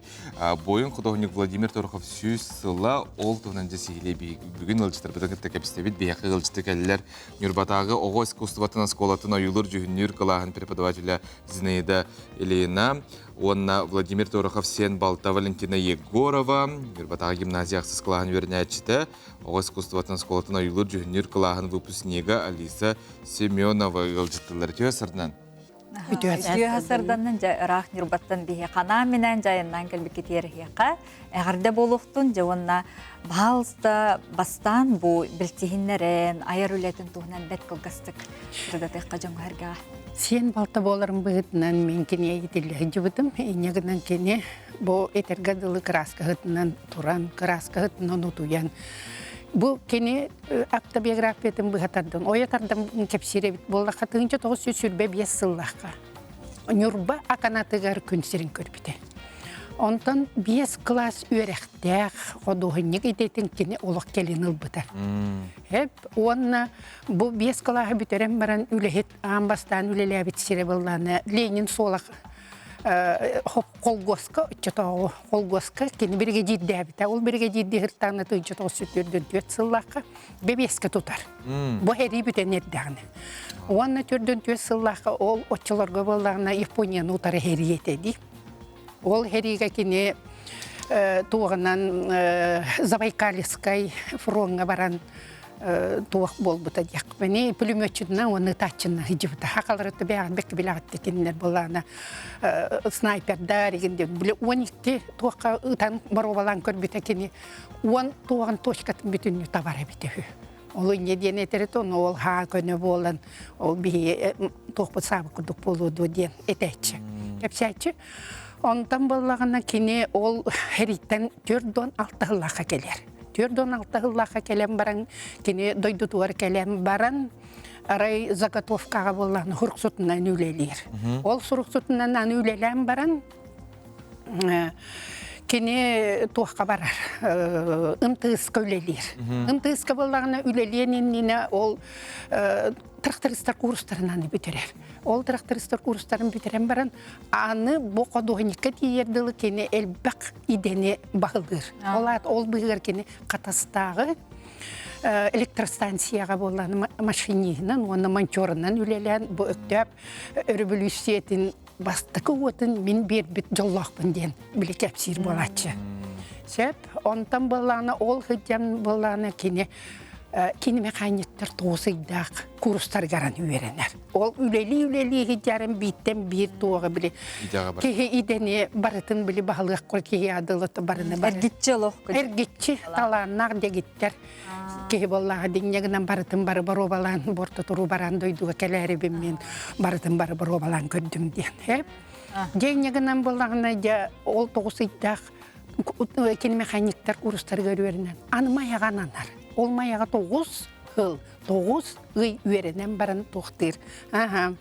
Буойун худуоһунньук Владимир Торохов сүүс сыла ол туһунан дьэ сиһилии бүгүн ыалдьыттарбытын кытта кэпсэтэбит. Биһиэхэ ыалдьыты кэллэр Ньурбатааҕы оҕо искусствотын оскуолатын ойуулуур-дьүһүннүүр кылааһын преподавателэ Зинаида Ильина уонна Владимир Торохов сиэн балта Валентина Егорова, Ньурбатааҕы гимназия ахсыс кылааһын үөрэнээччитэ, Оҕо искусствотын оскуолатын ойуулуур-дьүһүннүүр кылааһын выпускнига Алиса Семенова ыалдьыттылар. Үтүө сардан. Үтүө сарданнан дьэ ыраах Ньурбаттан биһи ханаан минээн дьайыннаан кэлбиккитигэр эһиэхэ эҕэрдэ буолуохтун дьэ уонна баһаалыста бастаан бу билтиһиннэрэн айар үлэтин туһунан бэрт кылгастык сырдатыахха дьоҥҥо эргэҕэ. Сиэн балта буоларым быһыытынан мин кинигэ итиллэ сылдьыбытым. Инньэ гынан кини бу этэргэ дылы кырааскаһытынан туран, кырааскаһытынан утуйан бу кини автобиографиятын быһа тардан, ойо тардан кэпсиир эбит буоллахха 1925 сыллаахха Ньурба Аканатыгар күн сирин көрбүтэ. Онтон биэс кылаас үөрэхтээх худуоһунньук идэтин кини олох кэлин ылбыта. Эп уонна бу биэс кылааһы бүтэрэн баран үлэһит аан бастаан үлэлээбит сирэ быллаана Ленин суола холгуоска оччотооҕу холгуоска кини биригэдьиирдээбитэ. Ол биригэдьиирдии сыртаана 1944 сыллаахха бэбиэскэ тутар. Бу сэрии бүтэн эрдэҕинэ. Уонна 44 сыллаахха ол оччолорго буоллаҕына Японияны утары сэрии этэ дии. Ол сэриигэ кини туоҕунан Забайкальскай фроҥҥа баран туох буолбута диэхпини пулеметчутунан уонна ытааччынан сылдьыбыта. Хахалары бэҕин бэкки билэҕитти кинилэр буолаана снайпердар игин диэн били 12 туохха ытан боруобалаан көрбүтэ кини уон туоҕун точкатын бүтүннүү табар эбитэ үһү. Ол инньэ диэн этэр этэ, ону ол хаа көнө буолан ол биһи туохпут саабыт курдук буолуо дуо диэн этээччи. Кэпсээччи. Онтон буоллаҕына кини ол хэриттэн 46 сыллаахха кэлэр. 46 сыллаахха кэлэн баран кини дойдутугар кэлэн баран арай заготовкаҕа буоллаҕына суруксутунан үлэлиир. Ол суруксутунан аны үлэлээн баран кини туохха барар МТС-ка үлэлиир. МТС-ка буоллаҕына үлэлиэн иннинэ ол трактористар курстарын бүтэрэр. Ол трактористар курстарын бүтэрэн баран аны бу художникка тиийэр дылы кини элбэх идэни баһылыыр. Ол аат ол быһыгар кини Хатастааҕы. электростанцияҕа буоллаҕына машиниһынан уонна монтерынан үлэлээн бу Өктөөп өрөбөлүүссүйэтин бастакы уотун мин биэрбит дьоллоохпун диэн били кэпсиир буолааччы. Сөп. Онтон буоллаҕына ол сылдьан буоллаҕына кини кини механиктар тоҕус ыйдаах курстарыгар үөрэнэр. Ол үлэлии-үлэлии сылдьарын бииртэн биир туоҕа били киһи идэни барытын били баһылыах киһи адылыта барыны бар. Эргиччи олох. Эргиччи талааннаах дэгиттэр киһи буоллаҕа динньэ гынан барытын бары боруобалаан борто туруу баран дойдуга кэлээрибин мин барытын бары боруобалаан көрдүм диэн. Дьиҥнэ гынан буоллаҕына дьэ ол тоҕус ыйдаах кини механиктар курстарыгар үөрэнэн аны майаҕа ананар. Ол майаҕа тоҕус сыл тоҕус ый үөрэнэн баран туохтыыр. Аха.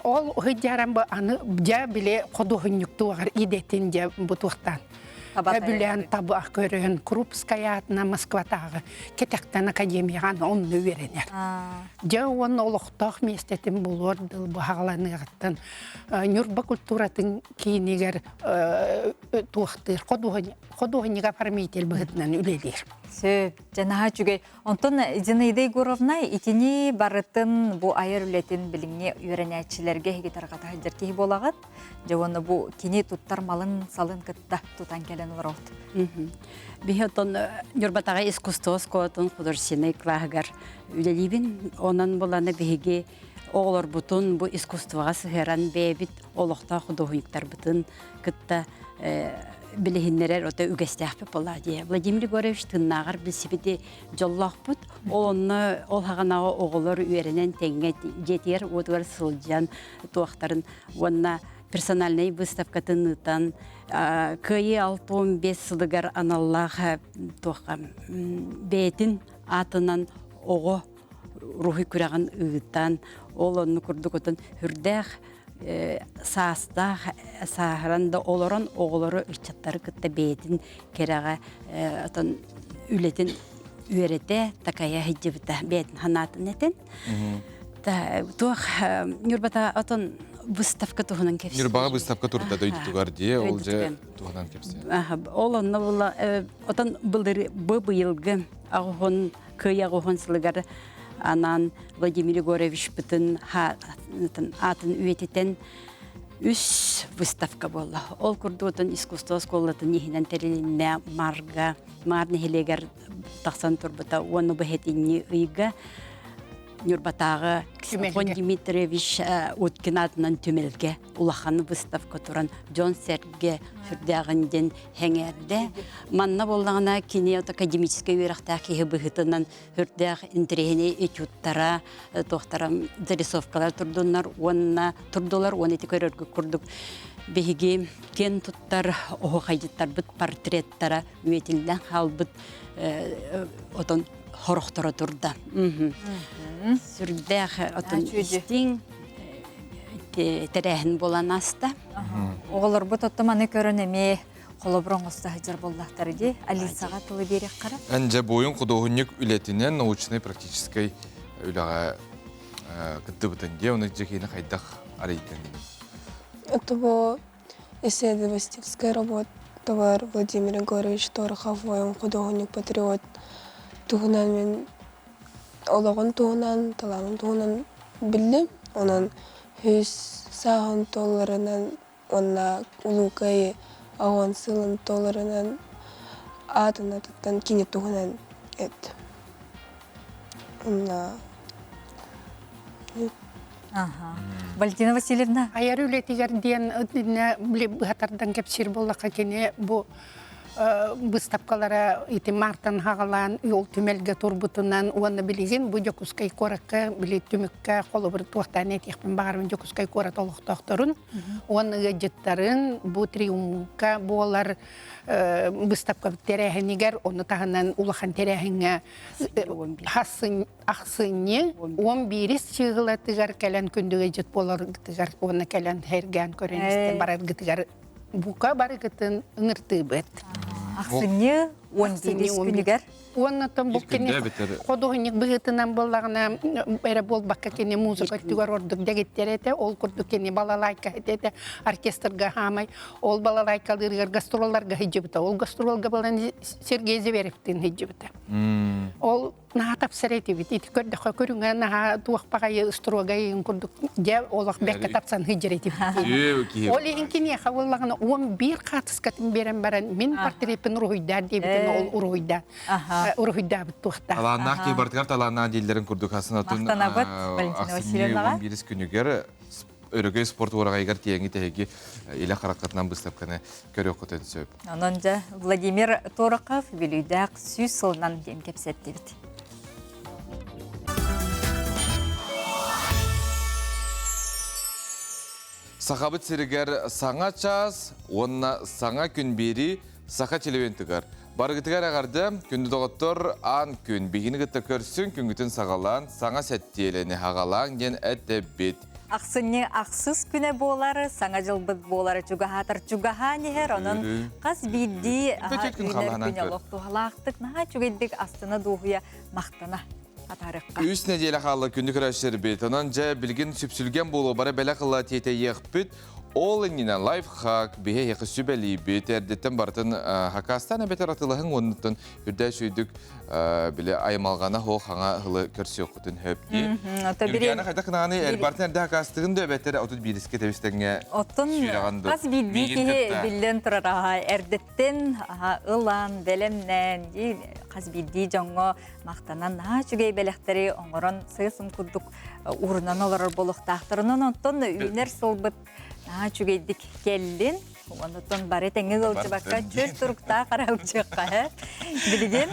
Ол ыйдьаран бу аны дьэ били худуоһунньуктуоҕар идэтин дьэ бу туохтаан Бүлээн таба көрөн Крупская атына Москватааҕы кэтэхтэн академияҕа онно үөрэнэр. Дьэ уонна олохтоох миэстэтин булуор дыл быһаҕаланыаҕыттан Ньурба культуратын киинигэр туохтыыр худуоһунньук оформитель быһыытынан үлэлиир. Сөп, дьэ наһаа үчүгэй. Онтон Зинаида Егоровна итини барытын бу айар үлэтин билиҥҥи үөрэнээччилэргэ эһиги тарҕата сылдьар киһи буолаҕыт. Дьэ уонна бу кини туттар малын-салын кытта тутан кэлэн олороҕут. Биһи оттон Ньурбатаҕа искусство оскуолатын художественнай клаһыгар үлэлиибин. Онон буланы биһиги оҕолорбутун бу искусствоҕа сыһыаран бэйэбит олохтоох худуоһунньуктарбытын кытта билиһиннэрэр ото үгэстээхпит буолла дии. Владимир Егорович тыннааҕар билсибити дьоллоохпут. Ол онно ол хаҕанаҕа оҕолор үөрэнэн тэҥҥэ дьиэтигэр уотугар сылдьан туохтарын уонна персональнай выставкатын ыытан Кыайыы 65 сылыгар аналлаах туохха бэйэтин аатынан оҕо руһуй күрэҕин ыытан ол онну курдук отон хүрдээх саастаах сааһыран да олорон оҕолору ыччаттары кытта бэйэтин кэрэҕэ отон үлэтин үөрэтэ такайа сылдьыбыта бэйэтин санаатын этэн туох Ньурбата отон выставка туһунан кэпсиир. Ньурбаҕа выставка турда дойдутугар дии ол же туһунан кэпсиир. Ол онно була отон былыр бу быйылгы аҕыһын кыай аҕыһын сылыгар анаан Владимир Егоровичпытын аатын үйэтитэн үс выставка буолла. Ол курдук искусство оскуолатын иһинэн тэрилиннэ Марга, Маар нэһилиэгэр тахсан турбута уонна бу хэтинни ыйга Ньурбатааҕы Ксенофон Дмитриевич Уткин аатынан түмэлгэ улахан выставка туран дьон-сэргэ сүрдээҕин диэн сэҥээрдэ. Манна буоллаҕына кини академическай үөрэхтээх киһи быһыытынан сүрдээх интэриэһинэй этюдтара, туохтара зарисовкалар турдуннар уонна турдулар уонна ити көрөргүт курдук биһиги киэн туттар оһуохайдьыттарбыт портреттара үйэтиллэн хаалбыт отон хорохторо турда. Сүрдээх отон истиҥ тэрээһин буолан ааста. Оҕолорбут оттон маны көрөн эмиэ холобур оҥосто сылдьар буоллахтара дии. Алисаҕа тылы биэриэххэ Эн дьэ буойун худуоһунньук үлэтинэн научнай-практическай үлэҕэ кыттыбытын дии. Оны дьэ киһини хайдах арыйдыҥ? Это было исследовательская работа Владимир Егорович Торохов воин худуоһунньук-патриот туһунан мин олоҕун туһунан, талаанын туһунан биллим. Онон үс сааһын туоларынан уонна Улуу Кыайыы аҕыан сылын туоларынан аатын атыттан кини туһунан эт. Онно Валентина Васильевна. Айар үлэтигэр диэн быһатардан кэпсиир буоллахха кини бу быыстапкалара ити мартан хаҕалаан ол түмэлгэ турбутунан уонна билигин бу Дьокуускай куоракка били түмүккэ холобур туохтаан этиэхпин баҕарабын Дьокуускай куорат олохтоохторун уонна ыалдьыттарын бу триумфка буолар быыстапка тэрээһинигэр ону таһынан улахан тэрээһиҥҥэ ахсынньы уон биирис чыыһылатыгар кэлэн күндү ыалдьыт буоларгытыгар уонна кэлэн сэргээн көрөн истэн бараргытыгар бука барыгытын ыҥыртыыбыт. Ахсынньы уон биирис күнүгэр Уонна оттон бу кини худуоһунньук быһыытынан буоллаҕына эрэ буолбакка кини музыка өттүгэр ордук дэгиттэр этэ. Ол курдук кини балалайка этэ оркестрга хаамай. Ол балалайкалыырыгар гастролларга сылдьыбыта. Ол гастролга буолан Сергей Зверевтин сылдьыбыта. Ол Наһаа тапсар этибит. Ити көрдөххө көрүҥэ наһаа туох баҕайы строгай курдук дьэ олох бэккэ тапсан сылдьар этибит. Ол иһин киниэхэ буоллаҕына 11 хаартыскатын биэрэн баран мин портреппин уруһуйдаар диэбитин ол уруһуйдаан уруһуйдаабыт туохтаах. Талааннаах киһи барытыгар талааннаах дииллэрин курдук хасынатын Махтанабыт Валентина Васильевнаҕа. 11 күнүгэр өрөгөй спорт уораҕайыгар тиэҥи тэһиги илэ хараххытынан быыстапканы көрүөххүтүн сөп. Онон дьэ Владимир Торохов Бүлүүдээх 100 сылынан диэн кэпсэттибит. Сахабыт сиригэр саҥа чаас уонна саҥа күн биэрии Саха телевизионтыгар. Барыгытыгар эҕэрдэ, күндү доҕоттор, аан күн биһигини кытта көрсүн, күҥҥүтүн саҕалаан, саҥа сэттиэлэни хаҕалааҥ диэн этэбит. Ахсынньы ахсыс күнэ буолар, саҥа дьылбыт буолара чугаһаатар чугаһаан иһэр, онон хас биирдии үүнэр күн олох туһалаахтык, наһаа үчүгэйдик астына дуоһуйа махтана атаарыахха. Үс нэдиэлэ хаалла күндү көрөөччүлэрбит. Онон дьэ билигин сүпсүлгэн буолуо бары бэлэх ыла тиэтэйиэхпит. Ол иннинэ лайфхак биһи эһиэхэ сүбэлиибит, эрдэттэн барытын хакаастаан эбэтэр атыылаһыҥ уоннуттан үрдээ сүйдүк били аймалҕана хоох хаҥа ыһылы көрсүөххүтүн хөп дии. Үргээнэ хайдах гынааны элбартын эрдэ хакаастыгын да эбэтэр 31-ке тэбистэҥҥэ Оттон хас биирдии киһи биллэн турар аха эрдэттэн ылан, бэлэмнээн хас биирдии дьоҥҥо махтанан наһаа үчүгэй бэлэхтэри оҥорон сыа-сым курдук уурунан олорор буолуохтаахтар. Онон оттон үүнэр сылбыт наһаа үчүгэйдик кэллин. Онтон бары тэҥҥэ ыалдьыбакка чөл туруктаах аралдьыахха ээ. Билигин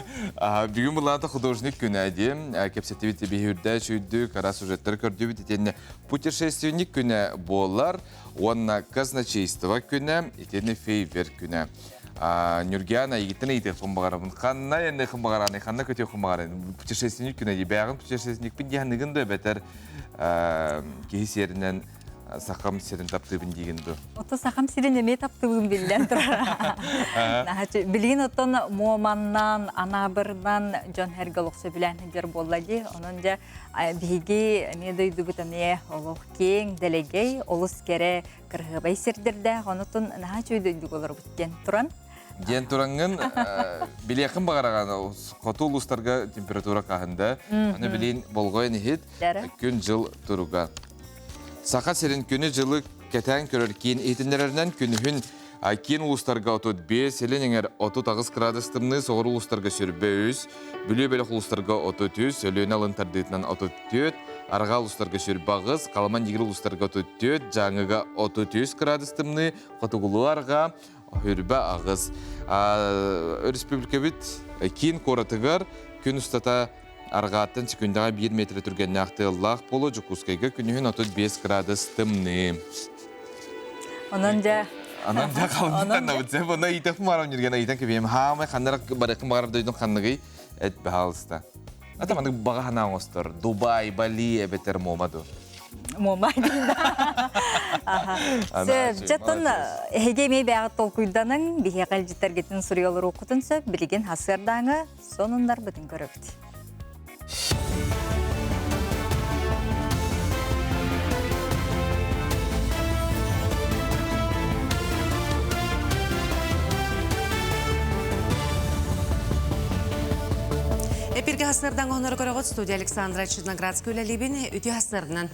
Бүгүн булаата художник күнэ диэн кэпсэтибит биһүрдэ сүйдүк ара сюжеттары көрдүбүт итиэннэ путешественник күнэ буолар уонна казначейство күнэ итиэннэ фейверк күнэ. Нюргиана игиттен ыйытыахпын баҕарабын. Ханна айанныаххын баҕараны, ханна көтүөххүн баҕараны? Путешественник күнэ дии. Бэйэҕин путешественникпин диэханныгын да эбэтэр киһи сиэринэн сахам сирин таптыыбын диигин дуу? Ото сахам сирин эмиэ таптыыбын биллэн турар. Билигин оттон Муоманнан, Анаабырынан дьон эргэ олох сөбүлээн сылдьар буолла дии. Онон дьэ биһиги эмиэ дойдубут эмиэ олох киэҥ, дэлэгэй, олус кэрэ кырыһыабай сирдэрдээх, онутун наһаа үчүгэй дойдуга олоробут диэн туран. Диэн тураҥҥын билиэххин баҕараҕан хоту улуустарга температура хаһында. Аны билиин болҕойон иһит күн-дьыл туруга. Саха сирин күнү-дьылы кэтээн көрөр киин иһитиннэрэринэн күнүһүн киин улуустарга 35, илин эҥэр 38 градус тымныы, соҕуруу улуустарга 23, Бүлүү бөлөх улуустарга 33, Өлүөнэ алын тардыытынан 34, Арҕаа улуустарга 28, Халыман Дьигир улуустарга 34, Дьааҥыга 33 градус тымныы, Хотугулуу арҕаа Хүрбэ аҕыс. Өрөспүүбүлүкэбит киин куоратыгар күн устата арҕааттан секундаҕа 1 метр түргэннээх тыаллаах буолуо Дьокуускайга күнүһүн 35 градус тымныы. Онон дьэ Анан дьэ халынтан набыт сеп онно ыйтах марам ньүргэн ыйтан кэбиэм хаамай ханнарак барыаххын баҕарар дойдун ханныгый эт баһаалыста. Ата маннык баҕа санаа оҥостор Дубай, Бали эбэтэр Мома ду. Мома Сөп, дьэ эһиги эмиэ бэйэҕит толкуйданыҥ, биһиэхэ илдьиттэргитин суруйа олоруоххутун сөп, билигин хасыардааҥы сонуннарбытын көрөбүт. Эпирге хасырдан онор көрөҕүт студия Александра Черноградская үлэлиибин үтүө хасырынан.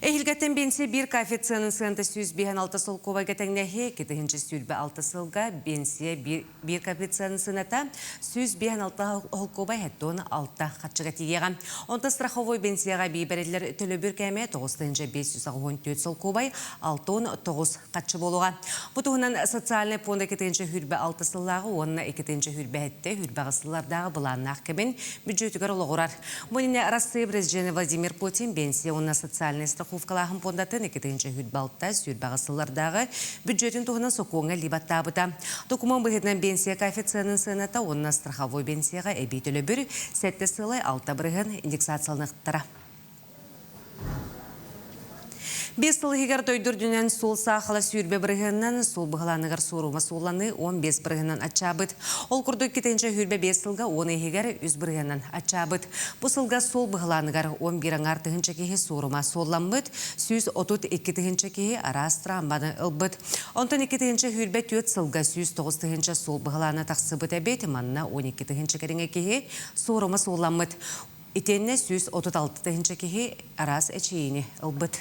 Эһилгэттэн бенсия биир коэффициенын сыанта 156 солкуобайга тэҥнэһи, 2 сүүрбэ сылга бенсия биир коэффициенын сыаната 156 холкуобай 76 харчыга тиийиэҕэ. Онтон страховой бенсияҕа эбии бэриллэр төлөбүр кээмэйэ 9584 солкуобай 69 харчы буолуоҕа. Бу туһунан социальнай пуонда 226 сыллааҕы уонна 227 сыллардааҕы былааннаах кэмин бүддьүөтүгэр олоҕурар. Бу иннинэ Арассыыйа президенэ Владимир Путин пенсия уонна социальнай страховкалааһын пуондатын 226 сыллардааҕы бүддьүөтүн туһунан сокуоҥҥа илии баттаабыта. Докумуон быһыытынан пенсия коэффициенын сыаната уонна страховой пенсияҕа эбии төлөбүр 7 сылай 6 бырыһыан индексацияланыахтара. Бес сыл иһигэр дойду үрдүнэн суол саахала 20 бырыһыанынан, суол быһылааныгар суорума суулланыы 15 бырыһыанынан аччаабыт. Ол курдук 225 сылга 10 иһигэр 3 бырыһыанынан аччаабыт. Бу сылга суол быһылааныгар 11 аҥаар тыһыынча киһи суорума суолламмыт, 132 тыһыынча киһи араас травманы ылбыт. Онтон 224 сылга 109 тыһыынча суол быһылаана тахсыбыт эбит, манна 12 тыһыынча кэриҥэ киһи суорума суолламмыт. Итиэннэ 136 тыһыынча киһи араас эчэйиини ылбыт.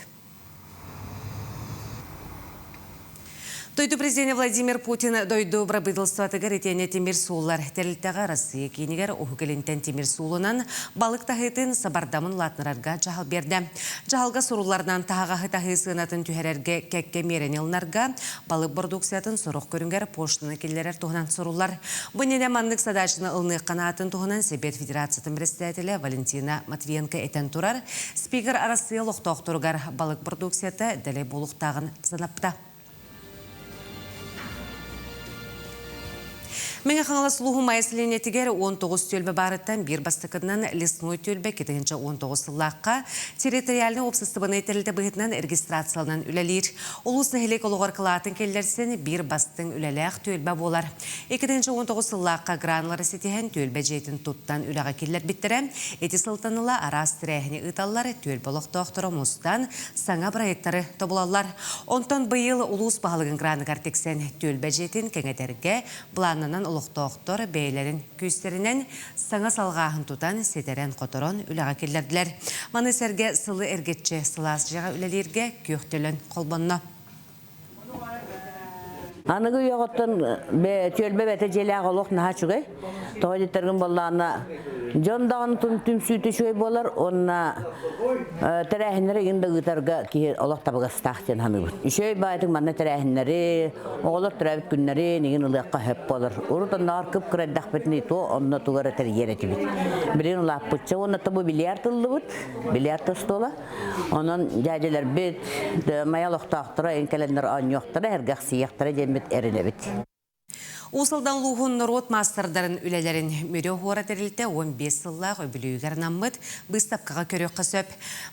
Дойду президенэ Владимир Путин дойду бырабыыталыстыбатыгар итиэннэ тимир суоллар тэрилтэҕэ Россия киинигэр Уһук Илинтэн тимир суолунан балык таһыытын сабардамын улаатынарарга дьаһал биэрдэ. Дьаһалга сурулларынан таһаҕаһы таһыы сыанатын түһэрэргэ кэккэ миэрэни ылынарга, балык бородууксуйатын сорох көрүҥэр поштаны киллэрэр туһунан суруллар. Бу иннинэ маннык задачаны ылыныахха наатын туһунан Сэбиэт Федерациятын председателэ Валентина Матвиенко этэн турар. Спикер Арассыыйа олохтоохторугар балык продукцията дэлэй буолуохтааҕын санапта. Мэҥэ Хаҥалас улууһун Майа сэлиэнньэтигэр 19 түөлбэ баарыттан биир бастакытынан Лесной түөлбэ 2019 сыллаахха территориальнай уопсастыбаннай тэрилтэ быһыытынан регистрацияланан үлэлиир. Улуус нэһилиэк олоҕор кылаатын киллэрсэн биир бастыҥ үлэлээх түөлбэ буолар. 2019 сыллаахха гранлары ситиһэн түөлбэ дьиэтин туттан үлэҕэ киллэрбиттэрэ. Ити сылтан ыла араас тэрээһини ыыталлар, түөлбэ олохтоохторо мустан саҥа проектары тобулаллар. Онтон быйыл улуус баһылыгын граныгар тиксэн түөлбэ дьиэтин кэҥэтэргэ былааннанан олохтоохтор бэйэлэрин күүстэринэн саҥа салҕааһын тутан, ситэрэн-хоторон үлэҕэ киллэрдилэр. Маны сэргэ сылы эргиччи сылаас дьиэҕэ үлэлииргэ күөх төлөн холбонно. Аныгы үйэҕиттэн түөлбэ бэтэ дьиэлээх олох наһаа үчүгэй. Тоҕо диттэргин буоллаҕына дьон даҕаны түмсүүтэ үчүгэй буолар уонна тэрээһиннэри игин да ыытарга киһи олох табыгастаах диэн саныыбын. Үчүгэй баайытык манна тэрээһиннэри, оҕолор төрөөбүт күннэрин игин ылыахха сөп буолар. Урут оннооҕор кып-кыра эрдэхпитинэ то онно тугу эрэ тэрийэр этибит. Билигин улааппычча уонна то бу бильярд ыллыбыт, бильярд остуола. Онон дьээдьэлэрбит, Майа олохтоохторо кэлэннэр оонньуохтара, эргэхсийиэхтэрэ диэммит эрэнэбит. Уус Алдан улууһун норуот маастардарын үлэлэрин Мүрү оһуора тэрилтэ 15 сыллаах үбүлүөйүгэр анаммыт быыстапкаҕа көрүөххэ сөп.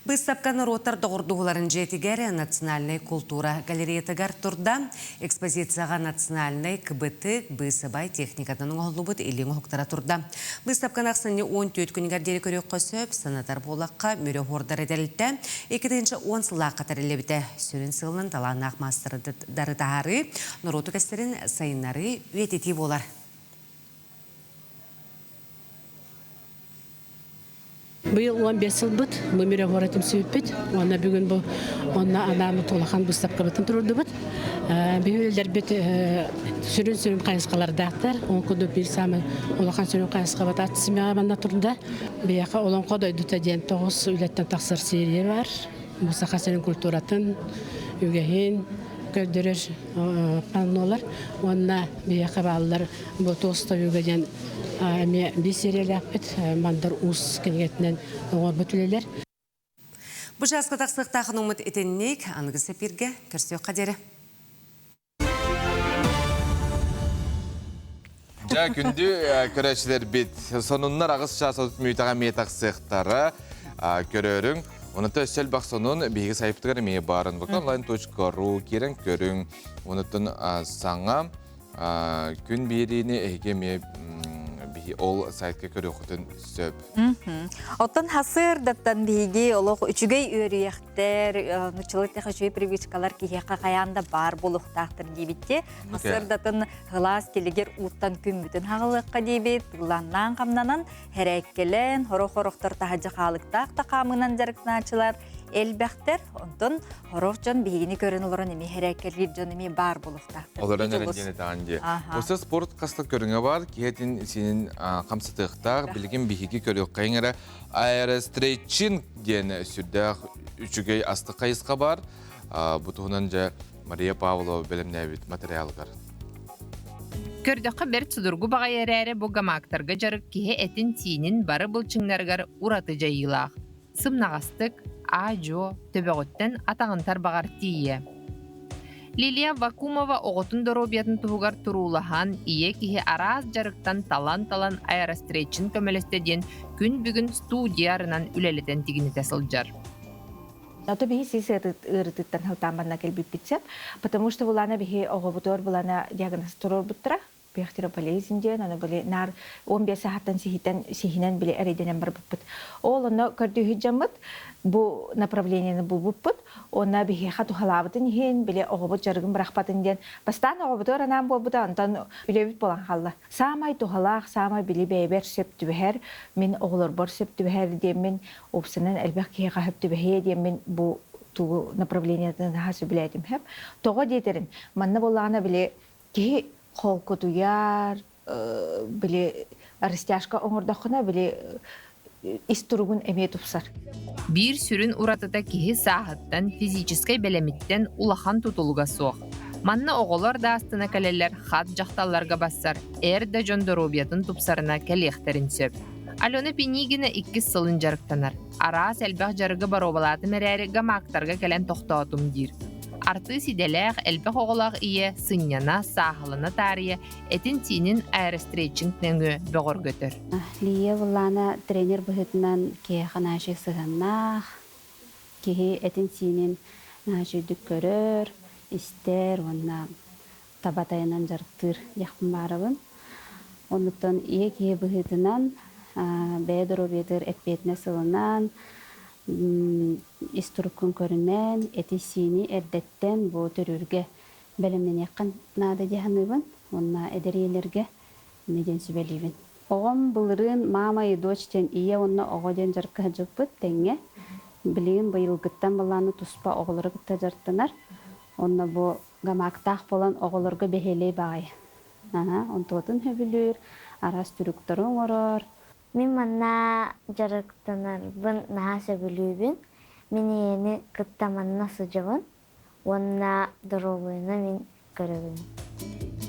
Быыстапка норуоттар доҕордуһууларын дьиэтигэр Национальнай култуура галереятыгар турда. Экспозицияҕа национальнай кыбытык, быысабай техникатынан оҥоһуллубут илиҥ оһуктара турда. Быыстапканы ахсынньы 14 күнүгэр диэри көрүөххэ сөп, санатар буоллахха, Мүрү оһуордара тэрилтэ 2010 сыллаахха тэриллибитэ. Сүрүн сыалынан талааннаах маастардары таһаарыы, норуоту кэстэрин сайыннарыы, үйэтитии буолар. Быйыл 15 сылбыт, бу мировой түмсүүппүт. Уонна бүгүн бу онно анааммыт улахан быыстапкабытын турурдубут. Биһи үлэлэрбит сүрүн-сүрүн хайысхалардаахтар. Ол курдук биир саамай улахан сүрүн хайысхабыт ат симэҕэ манна турда. Биһиэхэ Олоҥхо дойдута диэн тоҕус үлэттэн тахсар серия бар. Бу саха сирин культуратын, үгэһин көрдөрөр паннолар. Уонна биһиэхэ бааллар бу Толстойуга диэн эмиэ биир сериялаахпыт Мандар Уус кинигэтинэн оҥорбут үлэлэр. Бу чааска тахсыахтаах хонууммут итинник аныгы сэпииргэ көрсүөххэ диэри. Дьэ, күндү көрөөччүлэрбит, сонуннар аҕыс чаас 30 мүнүүтэҕэ эмиэ тахсыахтара. Көрөөрүҥ. Онута өссө элбэх сонун биһиги сайыптыгар эмиэ баарын vkonline.ru киирэн көрүҥ. Онуттан саҥа күн биэриини эһиги эмиэ биһи ол сайтка көрүөххүтүн сөп. Оттон хасыардаттан биһиги олох үчүгэй үөрүйэхтэр, нуччалыы тех үчүгэй привычкалар киһиэхэ хайаан да баар буолуохтаахтар диэбитти. Хасыардатын хылаас килигер ууттан күммүтүн хаҕылыахха диэбит, тылланнаан хамнанан, хэрээккэлэн, хорох-хорохтор таһадьа хаалыктаах да хаамыынан дьарыктанааччылар элбэхтэр. Онтон Хорох дьон биһигини көрөн олорон эмиэ хэрээккэлиир дьон эмиэ баар буолуохтаахтар. Олорон эрэн диэн этэҕин дии. Осы спорт хаста көрүҥэ бар, киһитин синин хамсатыахтаах, билигин биһиги көрүөххэйиҥ эрэ аэрострейчинг диэн сүрдээх үчүгэй астык хайысха бар. Бу туһунан дьэ Мария Павлова бэлэмнээбит материалыгар. Көрдөххө бэрт судургу баҕайы эрээри бу гамактарга дьарык киһи этин-сиинин бары былчыҥнарыгар ураты дьайыылаах. Сымнаҕастык, аа-дьуо, төбөҕүттэн атаҕын тарбаҕар тиийэ. Лилия Вакумова оҕотун доруобуйатын туһугар туруулаһан, ийэ киһи араас дьарыктан талан-талан аэростречын көмөлөстө диэн күн бүгүн студия арынан үлэлэтэн тигинитэ сылдьар. Ото биһи сис ыарытыттан халтаан банна кэлбиппит сеп, потому что булана биһи оҕобутугар булана диагноз туруорбуттара. Биохтерополезин диэн, ону били наар 15 саһаттан сиһитэн сиһинэн били эрэйдэнэн барбыппыт. Ол онно көрдүүһүт дьаммыт бу направлениены булбуппут. Онно биһиэхэ туһалаабытын иһин, били оҕобут дьарыгын бырахпатын диэн бастаан оҕобутугар анаан буолбута, онтон үлэбит буолан хаалла. Саамай туһалаах, саамай били бэйэбэр сөп түбэһэр, мин оҕолорбор сөп түбэһэр диэммин, уопсанан элбэх киһиэхэ сөп түбэһиэ диэммин бу тугу направлениетын наһаа сөбүлээтим сөп. Тоҕо диэтэрин, манна буоллаҕына били киһи холкутуйар, били растяжка оҥордоххуна били ис туругун эмиэ тупсар. Биир сүрүн уратыта киһи сааһыттан, физическэй бэлэмиттэн улахан тутулуга суох. Манна оҕолор да астына кэлэллэр, хат дьахталларга бассар, эр да дьон доруобуйатын тупсарына кэлиэхтэрин сөп. Алена Пинигина иккис сылын дьарыктанар. Араас элбэх дьарыгы боруобалаатым эрээри гамактарга кэлэн тохтоотум диир. Артыыс идэлээх, элбэх оҕолоох ийэ сынньана, сааһылана таарыйа этин-сиинин аэростретчинг нөҥүө бөҕөргөтөр. Лия Вуллана тренер быһыытынан киһиэхэ наһаа сыһыаннаах, киһи этин-сиинин наһаа үчүгэйдик көрөр, истэр уонна таба тайанан дьарыктыыр диэхпин баарабын. Оннуттан ийэ киһи быһыытынан бэйэ доруобуйатыгар эппиэтинэс ылынан, ис туруккун көрүнэн, эти-сиини эрдэттэн бу төрүүргэ бэлэмнэниэххин наада дии саныыбын уонна эдэр ийэлэргэ инньэ диэн сүбэлиибин. Оҕом былырыын «Мама и дочь» диэн ийэ уонна оҕо диэн дьарыкка сылдьыбыппыт тэҥҥэ. Билигин быйылгыттан былааны туспа оҕолору кытта дьарыктанар. Онно бу гамаактаах буолан оҕолорго бэһиэлэй баҕайы. Аһа, онтуотун сөбүлүүр, араас трюктары оҥорор. Мин манна дьарыктанарбын наһаа сөбүлүүбүн. Мин ийэни кытта манна сылдьабын. уонна доруобуйаны мин көрөбүн.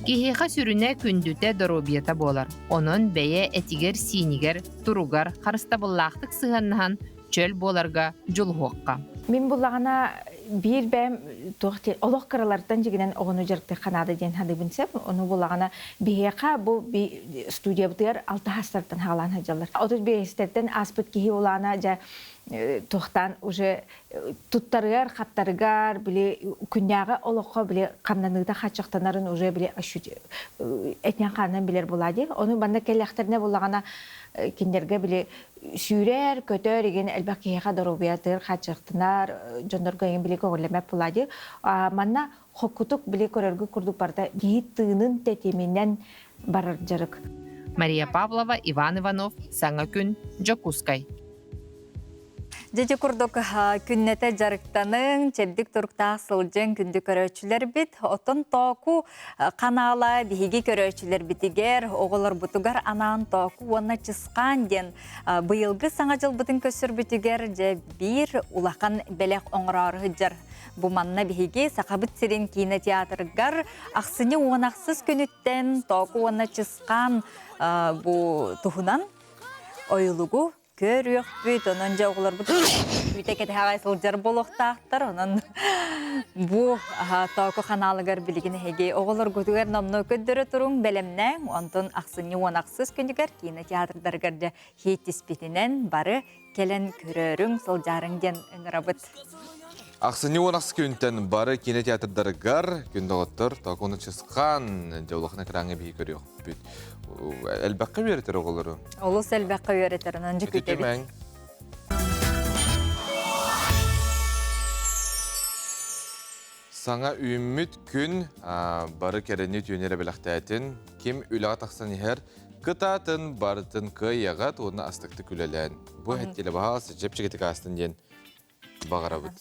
Киһиэхэ сүрүнэ күндүтэ доруобуйата буолар. Онон бэйэ этигэр-сиинигэр, туругар харыстабыллаахтык сыһыаннаһан чөл буоларга дьулуһуохха. Мин буллаҕына биир бэйэм туох диэн олох кыралартан дьигинэн оҕону дьарыктыахха наада диэн саныыбын сөп. Ону буллаҕына биһиэхэ бу студиябытыгар алта хастартан хаалаан сылдьаллар. 35-тэртэн ааспыт киһи улаана дьэ туохтаан уже туттарыгар, хаптарыгар, били күннээҕи олоххо били хамнаныыта хаччахтанарын уже били этинэн хаанынан билэр буолаа дии. Ону манна кэллэхтэринэ буллаҕына кинилэргэ били сүүрэр, көтөр игин элбэх киһиэхэ доруобуйатыгар хааччахтанар, дьоннорго игин били көҕүлэмэт буолаа дии. Манна хоккутук били көрөргө курдук барда киһи тыынын тэтиминэн барар дьарык. Мария Павлова, Иван Иванов, Саҥа күн, Дьокуускай. Дьэ курдук күннэтэ дьарыктаныҥ, чэбдик туруктаах сылдьыҥ күндү көрөөччүлэрбит. Оттон Тооку канала биһиги көрөөччүлэрбитигэр, оҕолорбутугар анаан Тооку уонна Чысхаан диэн быйылгы саҥа дьылбытын көрсөрбүтүгэр дьэ биир улахан бэлэх оҥороору сылдьар. Бу манна биһиги Сахабыт сирин киинэ театрыгар ахсынньы уон ахсыс күнүттэн Тооку уонна Чысхаан бу туһунан ойулугу көрүөхпүт. Онон дьэ оҕолорбут күүтэ кэтэһэҕэ сылдьар буолуохтаахтар. Онон бу Тооку ханаалыгар билигин эһиги оҕолоргутугар номнуо көрдөрө туруҥ, бэлэмнээҥ. Онтон ахсынньы уон ахсыс күнүгэр киинэ театрдарыгар дьэ хииттиспитинэн бары кэлэн көрөөрүҥ, сылдьаарыҥ диэн ыҥырабыт. Ахсынньы уон ахсыс күнтэн бары киинэ театрдарыгар күн доҕоттор Токуну Чысхан дьэ улахан экраҥҥа биһи көрүөхпүт. Элбэххэ үөрэтэр оҕолору. Олус элбэххэ үөрэтэр, онон дьүкүтэбит. Саҥа үүммүт күн бары кэрэни түүнэрэ бэлэхтээтин, ким үлэҕэ тахсан иһэр, кытаатын барытын кыайыаҕат уонна астыктык үлэлээн. Бу хэттилэ баһаалыста чэпчэкитик аастын диэн баҕарабыт.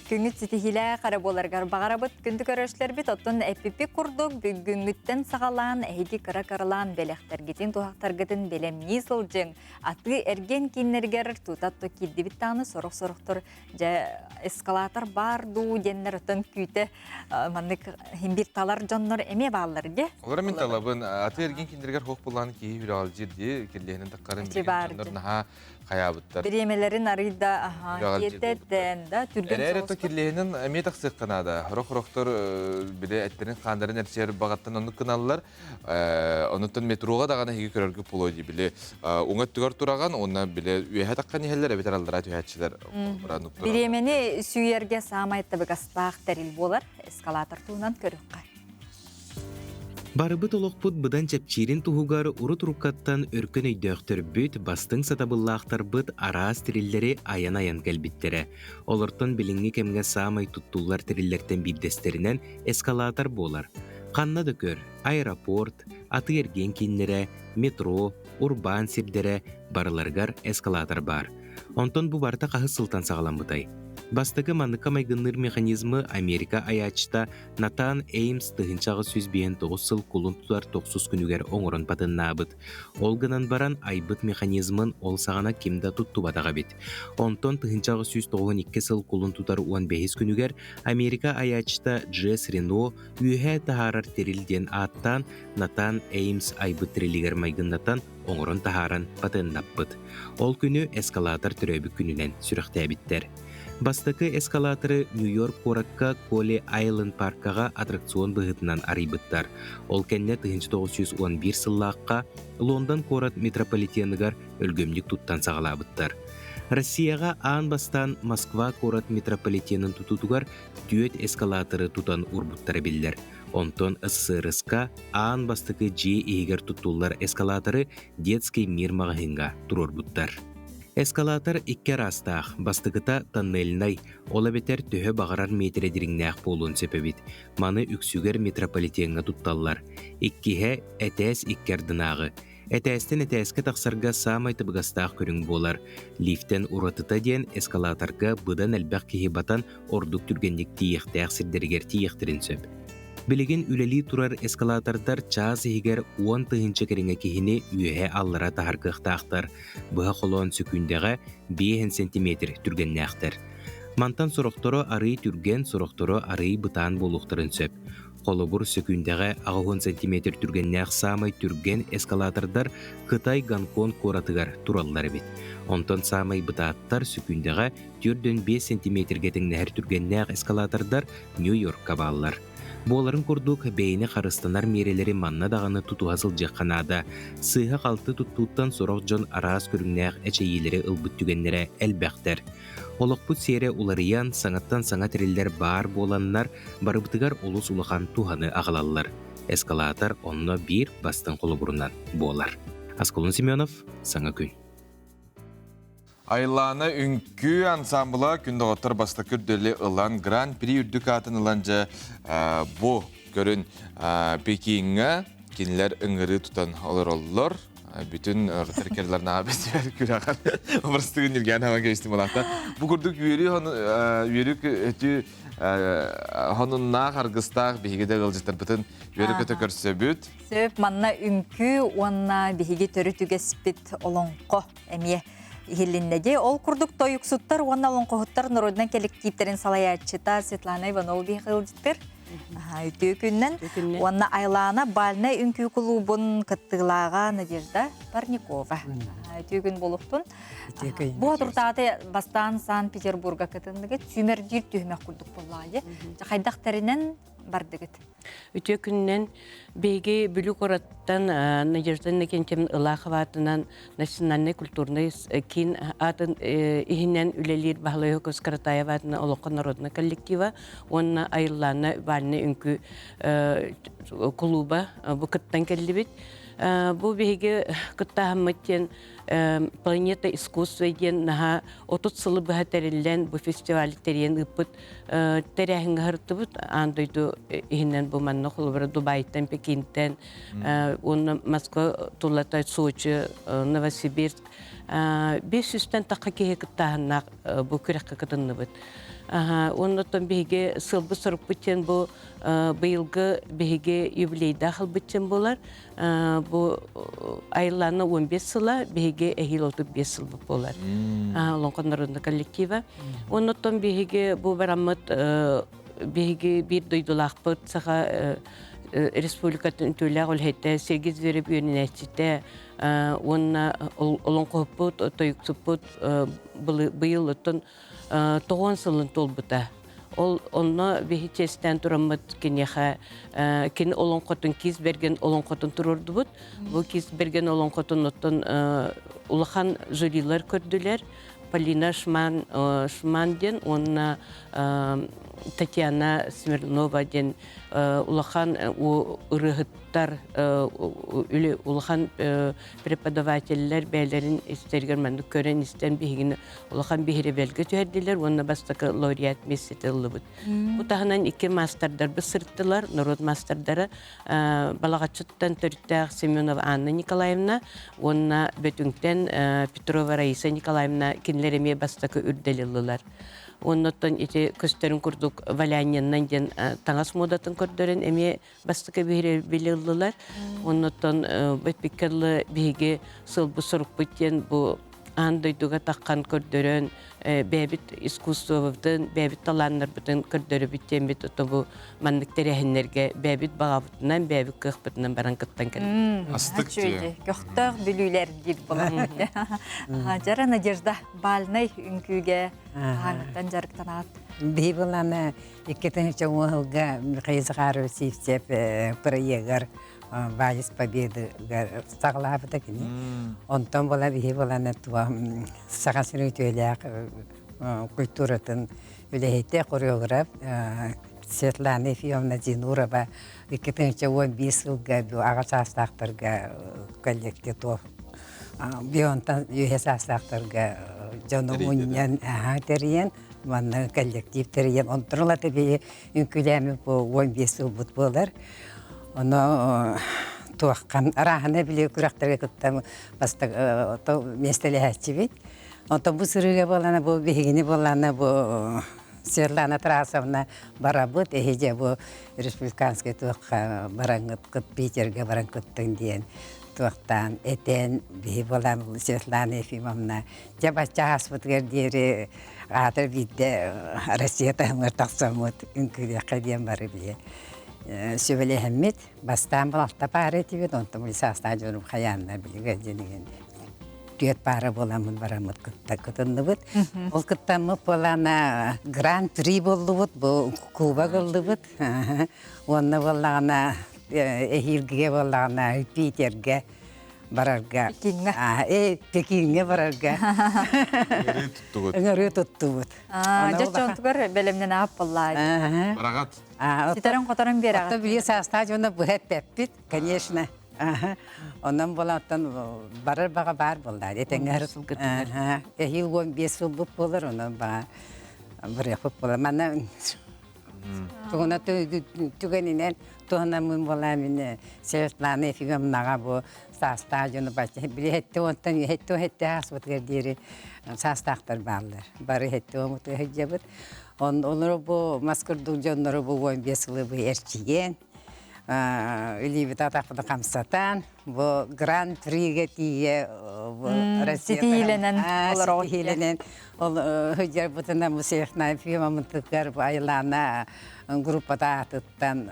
Күҥҥүт ситиһиилээх эрэ буоларыгар баҕарабыт. Күндү көрөөччүлэрбит, оттон эппиппит курдук бүгүҥҥүттэн саҕалаан эһиги кыра-кыралаан бэлэхтэргитин, туһахтаргытын бэлэмнии сылдьыҥ. Атыы-эргиэн кииннэригэр тута-тута киирдибит даҕаны сорох-сорохтор дьэ эскалатор баар дуу диэннэр оттон күүтэ маннык химбир талар дьоннор эмиэ бааллар дии. Олор мин талабын. Атыы-эргиэн кииннэригэр хоох булаан киһи үрөҕүлдьир дии, киллиһинин таккарын билигин дьоннор наһаа хайаабыттар. Бириэмэлэрин арыйда, аха, киэтэтэ. Үлэлээн да түргэн Эрээр это кирлиһинин эмиэ тахсыахха наада. Хорох-хорохтор бile эттерин хааннарын эрчийэр баҕаттан оннук гыналлар. Онуттан метроға даҕаны эһиги көрөргө пуло дии били уҥа өттүгэр тураҕан уонна били үөһэ таххан иһэллэр эбэтэр аллараа түһээччилэр Бириэмэни сүүйэргэ саамай табыгастаах тэрил буолар эскалатор туһунан көрүөххэ. Барыбыт олохпут быдан чэпчиирин туһугар урут-уруккаттан өркөн өйдөөхтөрбүт, бастыҥ сатабыллаахтарбыт араас тэриллэри айан-айан кэлбиттэрэ. Олортон билиҥҥи кэмҥэ саамай туттуллар тэриллэртэн биирдэстэринэн эскалатор буолар. Ханна да көр, аэропорт, атыы-эргиэн кииннэрэ, метро, урбаан сирдэрэ барыларыгар эскалатор баар. Онтон бу барыта хаһыс сылтан саҕаламмытай? Бастакы манныкка майгынныыр механизмы Америка айааччыта Натан Эймс 1859 сыл кулун тутар тохсус күнүгэр оҥорон батыннаабыт. Ол гынан баран айбыт механизмын ол саҕана ким да туттубатах эбит. Онтон 1892 сыл кулун тутар 15 күнүгэр Америка айааччыта Джесс Рено үөһээ таһаарар тэрил диэн ааттаан Натан Эймс айбыт тэрилигэр майгыннатан оҥорон таһааран патеннаппыт. Ол күнү эскалатор төрөөбүт күнүнэн сүрэхтээбиттэр. Бастакы эскалаторы Нью-Йорк куоракка Коли Айленд паркаҕа аттракцион быһыытынан арыйбыттар. Ол кэннэ 1911 сыллаахха Лондон куорат метрополитеныгар өлгөмнүк туттан саҕалаабыттар. Россияҕа аан бастаан Москва куорат метрополитенын тутуутугар түөрт эскалаторы тутан уурбуттара биллэр. Онтон СССР-ка аан бастакы дьиэ иһигэр туттуллар эскалаторы «Детский мир» маҕаһыыҥҥа туруорбуттар. Эскалатор икки араастаах, бастакыта тоннельнай, ол эбэтэр төһө баҕарар миэтэрэ дириҥнээх буолуон сөп эбит. Маны үксүгэр метрополитеҥҥа тутталлар. Иккиһэ этээс икки ардынааҕы. Этээстэн этээскэ тахсарга саамай табыгастаах көрүҥ буолар. Лифтэн уратыта диэн эскалаторга быдан элбэх киһи батан ордук түргэнник тиийиэхтээх сирдэригэр тиийиэхтэрин сөп. Билигин үлэлии турар эскалатордар чаас иһигэр 10 000 кэриҥэ киһини үөһэ-аллара таһар кыахтаахтар. Быһа холоон сөкүүндэҕэ 5 сантиметр түргэннээхтэр. Мантан сорохторо арыый түргэн, сорохторо арыый бытаан буолуохтарын сөп. Холобур, сөкүүндэҕэ 80 сантиметр түргэннээх саамай түргэн эскалатордар Кытай Гонконг куоратыгар тураллар эбит. Онтон саамай бытааттар сөкүүндэҕэ 45 сантиметргэ тэҥнэһэр түргэннээх эскалатордар Нью-Йоркка бааллар. Буоларын курдук, бэйэни харыстанар миэрэлэри манна даҕаны тутуһа сылдьыахха наада. Сыыһа-халты туттууттан сорох дьон араас көрүҥнээх эчэйиилэри ылбыт түгэннэрэ элбэхтэр. Олохпут сиэрэ уларыйан, саҥаттан саҥа тэриллэр баар буоланнар, барыбытыгар олус улахан туһаны аҕалаллар. Эскалатор онно биир бастыҥ холобурунан буолар. Аскалон Семенов, Саҥа күн. Айлаана үҥкүү ансамбла күн доҕоттор бастакы үрдэли ылан Гран-при үрдүк аатын ылан дьэ бу көрүн Пекиҥҥа кинилэр ыҥырыы тутан олороллор. Бүтүн тэркерларнаа бэстибэл күрэҕэр обрастыгын ниргээн хаван кэбистим булаата. Бу курдук үөрүү үөрүү өтүү хонуннаах аргыстаах биһиги да ыалдьыттарбытын үөрэ көтө көрсөбүт. Сөп манна үҥкүү уонна биһиги төрүт үгэспит олоҥхо эмиэ иһиллиннэ дии. Ол курдук тойуксуттар уонна олоҥхоһуттар народнай кэлэктииптэрин салайааччыта Светлана Иванова биһиги ыалдьыттар. Үтүө күннэн. Уонна Айлаана бальнай үҥкүү кулуубун кыттыылааҕа Надежда Парникова. Үтүө күн буолуохтун. Бу отуртааты бастаан Санкт-Петербурга кытынныгыт сүүмэрдиир түһүмэх курдук буоллаҕа Хайдах тэринэн бардыгыт? Үтүө күнүнэн биһиги Бүлүү куораттан Надежда Иннокентьевна Ылахова аатынан национальнай культурнай киин аатын иһинэн үлэлиир Баһылай Көс Каратаева аатынан олоххо народнай коллектива уонна Айыллаана бальнай үҥкүү кулууба бу кыттан кэллибит. Бу биһиги кыттааһыммыт диэн Планета искусства диэн наһаа 30 сылы быһа тэриллэн бу фестиваль тэрийэн ыыппыт тэрээһиҥҥэ сырыттыбыт. Аан дойду иһинэн бу манна холобура Дубайтан, Пекинтэн уонна Москва тулата Сочи, Новосибирск 500-тэн тахха киһи кыттааһыннаах бу күрэххэ кытынныбыт. Уонна оттон биһиги сылбыт сорукпут диэн бу быйылгы биһиги юбилейдаах ылбыт диэн буолар. Бу айыллаана 15 сыла, биһиги эһиил 35 сылбыт буолар. Олоҥхо народный коллектива. Оннуттан биһиги бу бараммыт биһиги биир дойдулаахпыт Саха Республикатын үтүөлээх үлэһитэ Сергей Зверев үөрэнээччитэ уонна олоҥхоһуппут, тойуксуппут быйыл оттон Тоҕуон сылын туолбута. Ол онно биһи чиэстээн тураммыт киниэхэ кини олоҥхотун Киис Бэргэн олоҥхотун туруордубут. Бу Киис Бэргэн олоҥхотун оттон улахан жюрилар көрдүлэр. Полина Шман, Шман диэн уонна Татьяна Смирнова диэн улахан ырыаһыттар, улахан преподавателлэр бэйэлэрин истэригэр маннык көрөн-истэн биһигини улахан биһирэбэлгэ түһэрдилэр уонна бастакы лауреат миэстэтэ ыллыбыт. Бу таһынан икки маастардарбыт сырыттылар, норуот маастардара Балаҕаччыттан төрүттээх Семенова Анна Николаевна уонна Бөтүҥтэн Петрова Раиса Николаевна кинилэр эмиэ бастакы үрдэли ыллылар. Оннуттан ити көстөрүн курдук валянняннан диэн таҥас муодатын көрдөрөн эмиэ бастакы биһирэбили ыллылар. Оннуттан эппиккэ дылы биһиги сылбыт-сорукпут диэн бу аан дойдуга таххан көрдөрөн бэйэбит искусствобытын, бэйэбит талааннарбытын көрдөрөбүт диэммит ото бу маннык тэрээһиннэргэ бэйэбит баҕабытынан, бэйэбит кыахпытынан баран кыттан кэллибит. Астык дии. Көхтөөх бүлүүлэр диир буолар. Дьара Надежда бальнай үҥкүүгэ хаһааҥҥыттан дьарыктанаат? Биһи былаана иккитин уоһылга Михаил Захарович Сивцев проегар Вальс Победыгар саҕалаабыта кини. Онтон була биһи булана туа Саха сирин үтүөлээх культуратын үлэһитэ, хореограф Светлана Ефимовна Зинурова 2011 сылга аҕа саастаахтарга коллектив бионтан үөһэ саастаахтарга дьону мунньан тэрийэн манна коллектив тэрийэн онтон ылата биһи үҥкүүлээммит бу 15 сылбыт буолар. Ону туоххан арааһына били күрэхтэргэ кытта бастак миэстэлэһээччибит. Онтон бу сырыыга буолана бу биһигини буолана бу Светлана Тарасовна барабыт эһиже бу республиканский туохха бараҥҥыт Питергэ баран кыттыҥ диэн туохтаан этэн биһи буолан Светлана Ефимовна дьэ бачча ааспытыгар диэри аатыр биирдэ Россия таһымыгар тахсаммыт үҥкүүлүөххэ диэн бары били сүбэлэһэммит бастаан балта паара этибит онтон били саастаах дьонум хайаанна билигэ диэн түөрт паара буоламмыт бараммыт кытта кытынныбыт ол кыттаммыт буолаана гран-при буоллубут бу кубок ыллыбыт уонна буоллаҕына эһиилгигэ буоллаҕына Питергэ барарга Пекиҥҥэ Пекиҥҥэ барарга Ыҥырыы туттубут. Ыҥырыы туттубут. Дьэ чонтугар бэлэмнэн ааппаллаа. Бараҕат. Ситэрэн-хоторон биэрэҕит. Оттон били саастаах дьоно быһа эппэппит, конечно. Онон буолан барар баҕа баар буолла. Этэҥҥэ эһиил 15 сылбыт буолар, онон баҕа барыахпыт буолар. Манна Тугуна түгэнинэн туһанаммын буолаа мин Светлана Ефимовнаҕа бу саастаах дьону бачча били хэттэ уонтан хэттэ хэттэ ааспытыгар диэри саастаахтар бааллар. Бары хэттэ уомутуга сылдьабыт. Олору бу мас курдук дьоннору бу 15 сылы бу эрчийэн илиибит атахпытын хамсатан бу гран-пригэ тиийэ Россия ситиилэнэн ситиилэнэн ол сылдьарбытынан бу Светлана Ефимовнатыгар бу Айлана группата аатыттан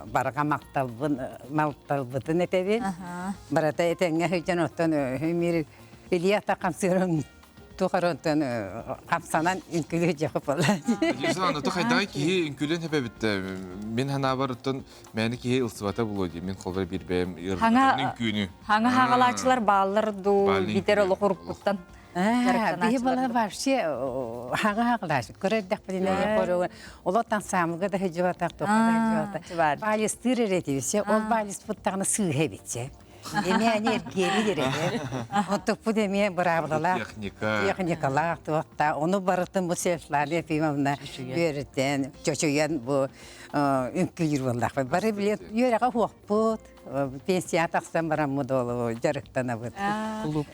барҕа махталбын малталбытын этэбин барата этэҥҥэ сылдьан оттон мир Илья хамсыырын тухары онтон хамсанан үҥкүүлүү дьахы буолла. Дьисан, ото хайдаҕай киһи үҥкүүлүөн хэпэбитте. Мин ханаабар оттон Мэни киһи ылсыбата булуо дии. Мин холбор биир бэйэм ыарырҕатарын үҥкүүнү. Хаҥа хаҕалааччылар бааллар дуу, битер олох уруккуттан Биһи бала вообще хаҥа хаҕалааччы. Көрөрдөхпүтүнэ хоругун олотан саамыга да сылдьыбатах, тоққа да сылдьыбатах. Балистыыр эрэ этибит. Ол балиспыттаҕына сыыһа эбит. Эмиэ ани эргиэри дирэгэ. Оттукпут эмиэ быраабылалаах. Техника. Техникалаах туохта. Ону барытын бу Светлана Ефимовна үөрэтэн, чочуйан бу үҥкүүлүүр буоллахпыт. Бары билет үөрэҕэ уһуохпут, пенсия тахсан бараммыт ол дьарыктанабыт. Бу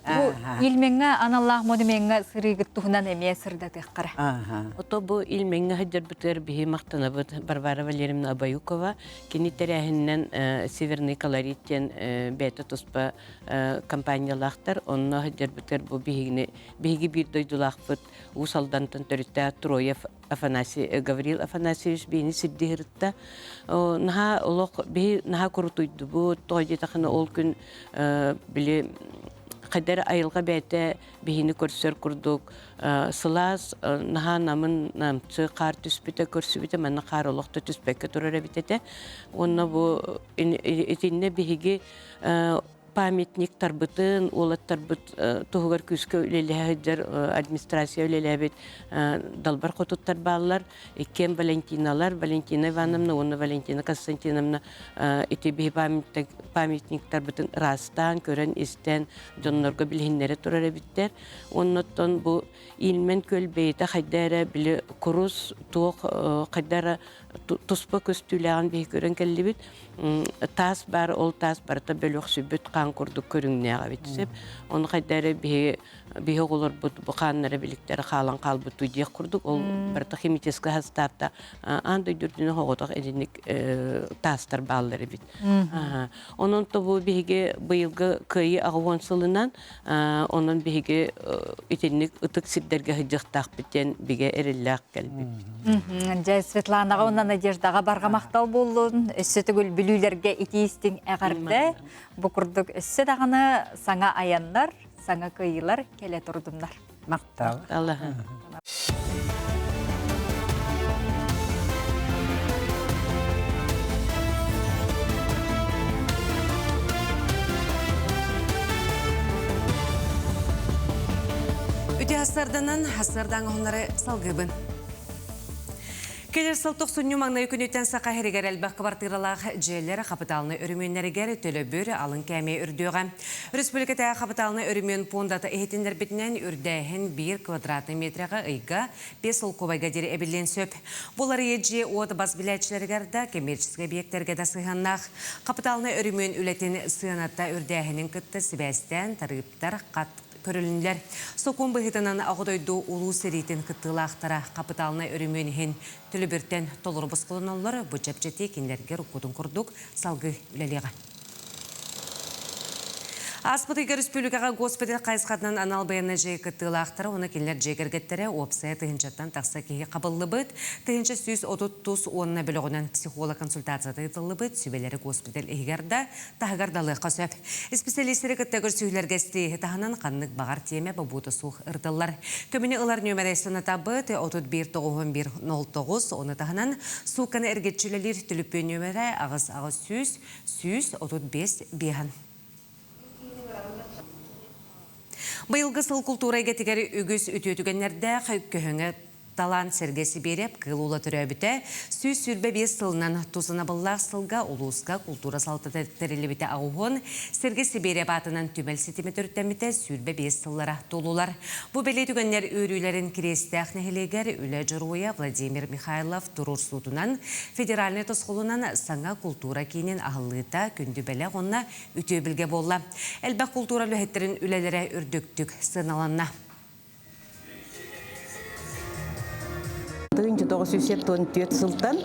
Илмеҥҥэ аналлаах монумеҥҥа сырыыгыт туһунан эмиэ сырдатыаххара. Ото бу Илмеҥҥэ сылдьарбытыгар биһи махтанабыт Варвара Валерьевна Абаюкова. Кини тэрээһининэн Северный колорит диэн бэйэтэ туспа компаниялаахтар. Онно сылдьарбытыгар бу биһигини биһиги биир дойдулаахпыт Уус Алдантан төрүттээх Троев Афанасий Гаврил Афанасьевич биһини сирдиһирытта. Наһаа олох биһи наһаа курутуйдубут. Тоҕо диэтэххинэ ол күн били Хайдар айылҕа бэйэтэ биһини көрсөр курдук сылаас наһаа намын намчы хаар түспүтэ көрсүбүтэ манна хаар олох да түспэккэ турар эбит этэ. Уонна бу итиннэ биһиги памятниктарбытын, уолаттарбыт туһугар күүскэ үлэлэһэ сылдьар администрация үлэлээбит далбар хотуттар бааллар. Иккиэн Валентиналар, Валентина Ивановна уонна Валентина Константиновна ити биһи памятниктарбытын ыраастаан, көрөн-истэн дьоннорго билиһиннэрэ турар эбиттэр. Оннуттан бу Ильмен күөл бэйэтэ хайда эрэ били курус туох хайда эрэ туспа көстүүлээҕин биһи көрөн кэллибит. Таас баар, ол таас барыта бөлөхсүйбүт хаан курдук көрүҥнээх эбит сөп. Ону хайда эрэ биһи биһи оҕолорбут бу хааннара биликтэрэ хаалан хаалбыт диэх курдук ол барыта химическэй састаапта аан дойду үрдүнэн оҕотох итинник таастар бааллар эбит. Онон тобу биһиги быйылгы кыайыы аҕыон сылынан онон биһиги итинник ытык сирдэргэ сылдьыахтаахпыт диэн бигэ эрэллээх кэлбиппит. Дьэ, Светланаҕа уонна Надеждаҕа барҕа махтал буоллун. Өссө төгүл бүлүүлэргэ итии-истиҥ эҕэрдэ. Бу курдук өссө даҕаны саҥа айаннар, саҥа кыайыылар кэлэ турдуннар. Махтал. Үтүө хасарданан, хасардаң оһоннары салгыбын. Келер сыл тохсунньу маҥнай күнүттэн Саха сиригэр элбэх кыбартыыралаах дьиэлэр хапытаалынай өрөмүөннэригэр төлөбүр алын кээмэйэ үрдүөҕэ. Республикатааҕы хапытаалынай өрөмүөн пуондата иһитиннэрбитинэн, үрдээһин биир квадратный метрэҕэ ыйга 5 солкуобайга диэри эбиллиэн сөп. Бу уларыйыы дьиэ-уот бас билээччилэригэр да, коммерческай объектэргэ да сыһыаннаах. Хапытаалынай өрөмүөн үлэтин сыаната үрдээһинин кытта сибээстээн тарыыптар хат көрүлүннүлэр. Сокуон быһыытынан Аҕа дойду Улуу сэриитин кыттыылаахтара хапытаалынай өрөмүөн иһин төлөбүртэн толору босхолоноллор. Бу чэпчэтии кинилэргэ уруккутун курдук салгыы үлэлиэҕэ. Ааспыт ыйга республикаҕа госпиталь хайысхатынан анал байыаннай дьиэ кыттыылаахтара уонна кинилэр дьиэ кэргэттэрэ уопсайа тыһыынчаттан тахса киһи хабыллыбыт, 1130 тус уонна бөлөҕүнэн психолог консультацията ыытыллыбыт, сүбэлэри госпиталь иһигэр да, таһыгар да ылыахха сөп. Исписэлиистэри кытта көрсүһүүлэргэ истииһи таһынан ханнык баҕар тиэмэ бобуута суох ырытыллар. Көмөнү ылар нүөмэрэ санатабыт 31 91 09, ону таһынан суукканы эргиччи үлэлиир түлүпүөн нүөмэрэ 8 800 135 5. Быйылгы сыл култуура эйгэтигэр үгүс үтүө түгэннэрдээх көһөҥө Талаан Сэргэ Сибиэрэп Кыыл Уола төрөөбүтэ 125 сылынан тусанабыллаах сылга улууска култуура салалтата тэриллибитэ аҕуһун, Сэргэ Сибиэрэп аатынан түмэл ситимэ төрүттэммитэ 25 сыллара туолулар. Бу бэлиэ түгэннэр үөрүүлэрин Кириэстээх нэһилиэгэр үлэ дьоруойа Владимир Михайлов туруорсуутунан федеральнай тосхолунан саҥа култуура киинин аһыллыыта күндү бэлэх уонна үтүө билгэ буолла. Элбэх култуура үлэһиттэрин үлэлэрэ үрдүктүк сыаналанна. 1974 сылтан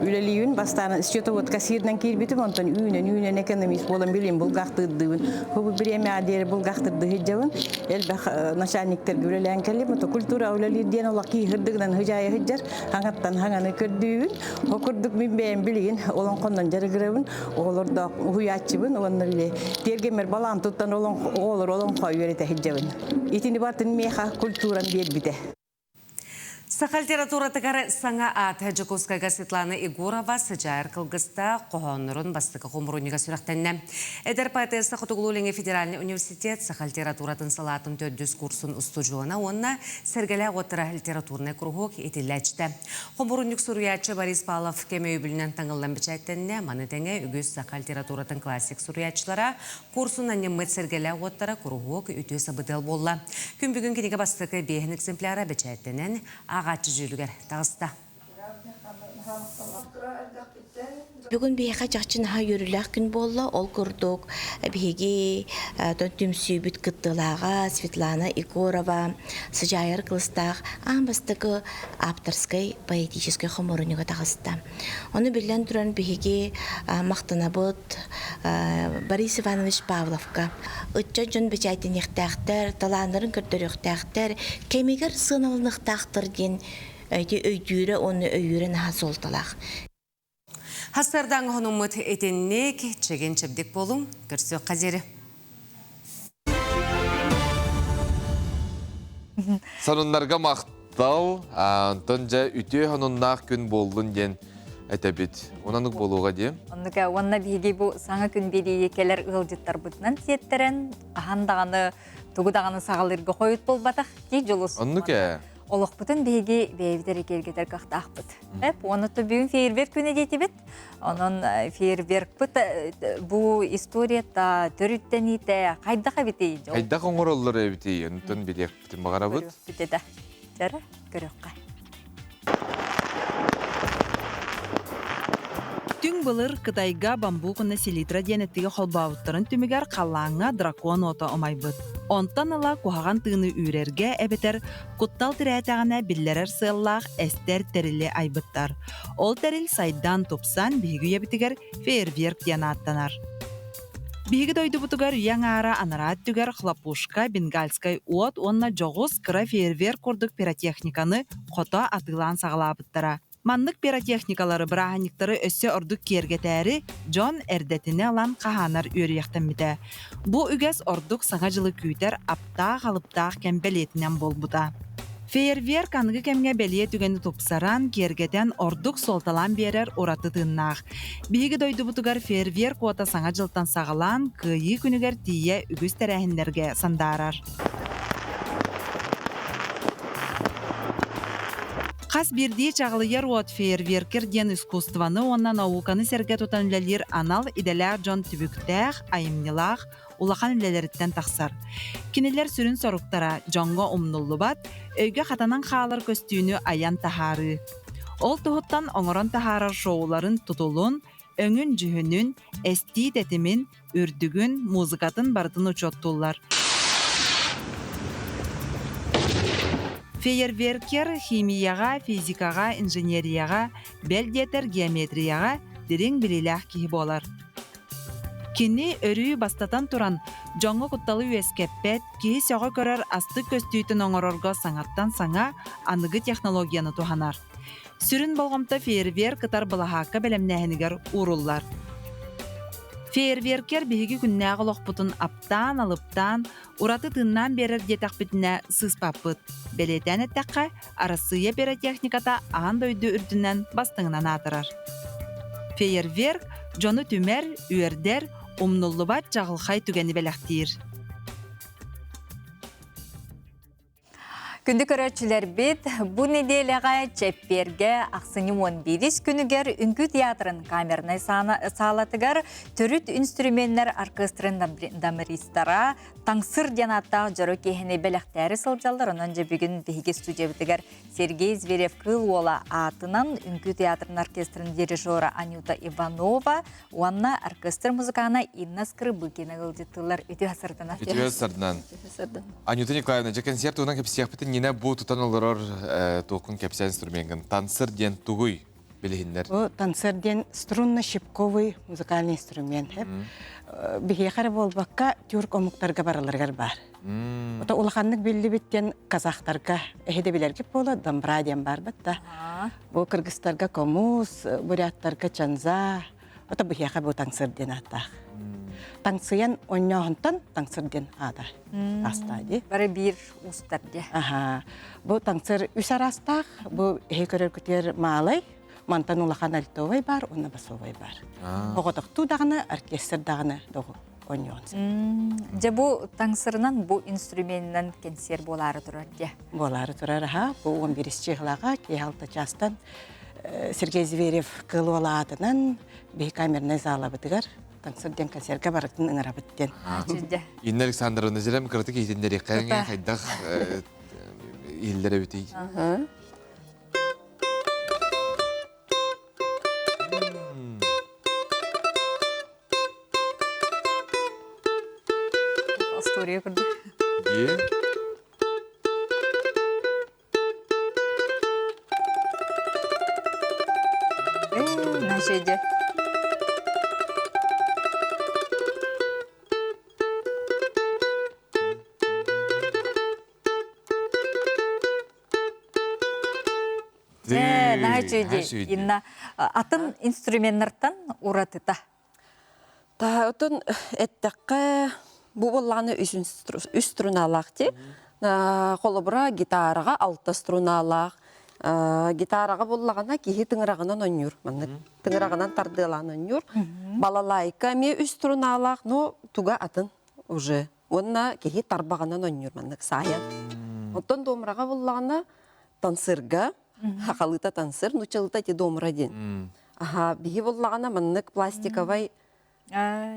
үлэлиибин. Бастаан счетовод кассирынан киирбитим, онтон үүнэн-үүнэн экономист буолан билим булгахтыырдыыбын. Бу бириэмэҕэ диэри булгахтырды сылдьабын. Элбэх начальниктарга үлэлээн кэллим. Ото культура үлэлиир диэн олох киһирдыгынан хыдьаайа сылдьар. Хаҥаттан хаҥаны көрдүүбүн. Ол курдук мин бэйэм билигин олоҥхоннон дьарыгырабын. Оҕолордоох уһуйааччыбын уонна били тиэргэммэр балаан туттан оҕолор олоҥхо үөрэтэ сылдьабын. Итини барытын миэхэ культурам биэрбитэ. Саха литературатыгар саҥа аат Дьокуускайга Светлана Егорова сыдьаайар кылгыста хоһооннорун бастакы хомуруунньуга сүрэхтэннэ. Эдэр поэтесса Хотугулуу-Илиҥҥи федеральнай университет саха литературатын салаатын төрдүс курсун устудьуона уонна Сэргэлээх уоттара литературнай куруһуок итиллээччитэ. Хомуруунньук суруйааччы Борис Павлов кэм өйөбүлүнэн таҥыллан бэчээттэннэ. Маны тэҥэ үгүс саха литературатын классик суруйааччылара Курсун анньыммыт сэргэлээх уоттара куруһуок үтүө сабыдыал буолла. Күн бүгүн кинигэ бастакы биэһин экземпляра бэчээттэнэн ааҕааччы дьүүлүгэр таҕыста. Бүгүн биһиэхэ чахчы наһаа үөрүүлээх күн буолла. Ол курдук биһиги түмсүүбүт кыттыылааҕа Светлана Егорова Сыдьаайар кылыстаах аан бастакы авторскай поэтическай хомуурунньуга таҕыста. Ону биллэн туран биһиги махтанабыт Борис Иванович Павловка. Ыччат дьон бэчээтэниэхтээхтэр, талааннарын көрдөрүөхтээхтэр, кэмигэр сыаналаныахтаахтар диэн өйдүүрэ уонна өйүүрэ наһаа суолталаах. Хастардаҥ оһонуммут итинник чэгин чэбдик буолуҥ, көрсүөххэ диэри. Сонуннарга махтал. Онтон дьэ үтүө сонуннаах күн буоллун диэн этэбит. Онаннык буолуоҕа дии. Оннука уонна биһиги бу саҥа күн биэрии кэлэр ыалдьыттарбытынан сиэттэрэн хаһан даҕаны тугу даҕаны саҕалыырга хойут буолбатах дии дьулус. Оннук ээ. Олохпутун биһиги бэйэбит эрэ киэргэтэр кыахтаахпыт. Эп, уонна бүгүн фейерверк күнэ диэтибит. Онон фейерверкпыт бу историята, төрүттэниитэ хайдах эбитий? Хайдах оҥороллор эбитий? Онтон билиэхпитин баҕарабыт. Көрүөхпүт этэ. Дьара, көрүөххэ. Түҥ былыр Кытайга бамбук уонна селитра диэн эттиги холбообуттарын түмүгэр халлааҥҥа дракон уота умайбыт. Онтон ыла куһаҕан тыыны үүрэргэ эбэтэр куттал тирээтэҕинэ биллэрэр сыаллаах эстэр тэрили айбыттар. Ол тэрил сайдан, тупсан биһиги үйэбитигэр фейерверк диэн ааттанар. Биһиги дойдубутугар үйэ аҥаара анараа өттүгэр хлопушка, бенгальскай уот уонна дьоҕус кыра фейерверк курдук пиротехниканы хото атыылаан саҕалаабыттара. Маннык пиротехникалары бырааһынньыктары өссө ордук киэргэтээри дьон эрдэтинэ ылан хаһаанар үөрүйэхтэммитэ. Бу үгэс ордук Саҥа дьылы күүтэр аптаах-алыптаах кэм бэлиэтинэн буолбута. Фейерверк аныгы кэмҥэ бэлиэ түгэни тупсаран, киэргэтэн, ордук суолталаан биэрэр ураты тыыннаах. Биһиги дойдубутугар фейерверк уота Саҥа дьылтан саҕалаан, Кыайыы күнүгэр тиийэ үгүс тэрээһиннэргэ сандаарар. Хас биирдии чаҕылыйар уот фейерверкер диэн искусствоны уонна науканы сэргэ тутан үлэлиир анал идэлээх дьон түбүктээх, айымньылаах, улахан үлэлэриттэн тахсар. Кинилэр сүрүн соруктара дьоҥҥо умнуллубат, өйгө хатанан хаалар көстүүнү айан таһаарыы. Ол туһуттан оҥорон таһаарар шоуларын тутулун, өҥүн-дьүһүнүн, эстии тэтимин, үрдүгүн, музыкатын барытын учуоттууллар. Фейерверкер химияҕа, физикаҕа, инженерияҕа, бэл диэтэр геометрияҕа дириҥ билиилээх киһи буолар. Кини өрүү бастатан туран, дьоҥҥо кутталы үөскэппэт, киһи сөҕө көрөр астык көстүүтүн оҥорорго саҥаттан саҥа аныгы технологияны туһанар. Сүрүн болҕомто фейерверк ытар былаһаакка бэлэмнээһинигэр ууруллар. Фейерверкер биһиги күннээҕи олохпутун аптаан-алыптаан, ураты тыыннаан биэрэр диэтэхпитинэ сыыспаппыт. Бэлиэтээн эттэххэ, Арассыыйа пиротехниката аан дойду үрдүнэн бастыҥынан аатырар. Фейерверк дьону түмэр, үөрдэр, умнуллубат чаҕылхай түгэни бэлэхтиир. Күндү көрөөччүлэрбит, бу нэдиэлэҕэ чэппиэргэ ахсынньы 11 күнүгэр Үҥкүү театрын камернай саалатыгар төрүт инструменнэр оркестрын дамеристара Таҥсыр диэн ааттаах дьоро киэһэни бэлэхтээри сылдьаллар. Онон дьэ бүгүн биһиги студиябытыгар Сергей Зверев-Кыыл Уола аатынан Үҥкүү театрын оркестрын дирижера Анюта Иванова уонна оркестр музыкана Инна Скрыбыкина ыалдьыттыыллар. Үтүө сарданан. Үтүө сарданан. Анюта Николаевна, дьэ концерт туһунан кэпсиэхпитин Нина бу тутан олорор туоххун кэпсээн инструменгын. Танцыр диэн тугуй? Билиһиннэр. Бу танцыр диэн струнно-щипковый музыкальный инструмент. Биһиэхэ эрэ буолбакка, тюрк омуктарга барыларыгар баар. Ото улаханнык биллибит диэн казахтарга эһиде билэргит буола домбра диэн баарбыт да. Бу кыргызтарга комуз, буряттарга чанза, ото биһиэхэ бу таҥсыр диэн ааттаах. Таҥсыйан онньооһунтан таҥсыр диэн аата аастаа дии. Бары биир уустар дии. Аха. Бу таҥсыр үс араастаах. Бу эһи көрөргүтүгэр маалай, мантан улахан альтовай бар, уонна басовай бар. Оҕотохтуу даҕаны, оркестр даҕаны оонньуон сөп. Дьэ бу таҥсырынан бу инструменынан кэнсиэр буолаары турар дии. Буолаары турар аха. Бу 11 чыһылаҕа киэһэ алта чаастан Сергей Зверев Кыыл Уола аатынан биһи камернай залабытыгар таҥсыр диэн концерка барытын ыҥырабыт диэн. Инна Александровна зелем кыратык иһитиннэриэххэ хайдах иһиллэр эбитий? История курдук. Дии. Наша Наһаа үчүгэй Инна атын инструменнартан уратыта. Отон эттэххэ бу буоллаҕына үс струналаах дии. Холобура, гитараҕа алта струналаах. Гитараҕа буллаҕына киһи тыҥыраҕынан оонньуур. Маннык тыҥыраҕынан тардыалаан оонньуур. Балалайка эмиэ үс струналаах, но туга атын уже. Уонна киһи тарбаҕынан оонньуур маннык саайан. Оттон домраҕа буллаҕына тансырга, хахалыыта тансыр, нучалыта ити домра диэн. Аха, биһи буллаҕына маннык пластиковай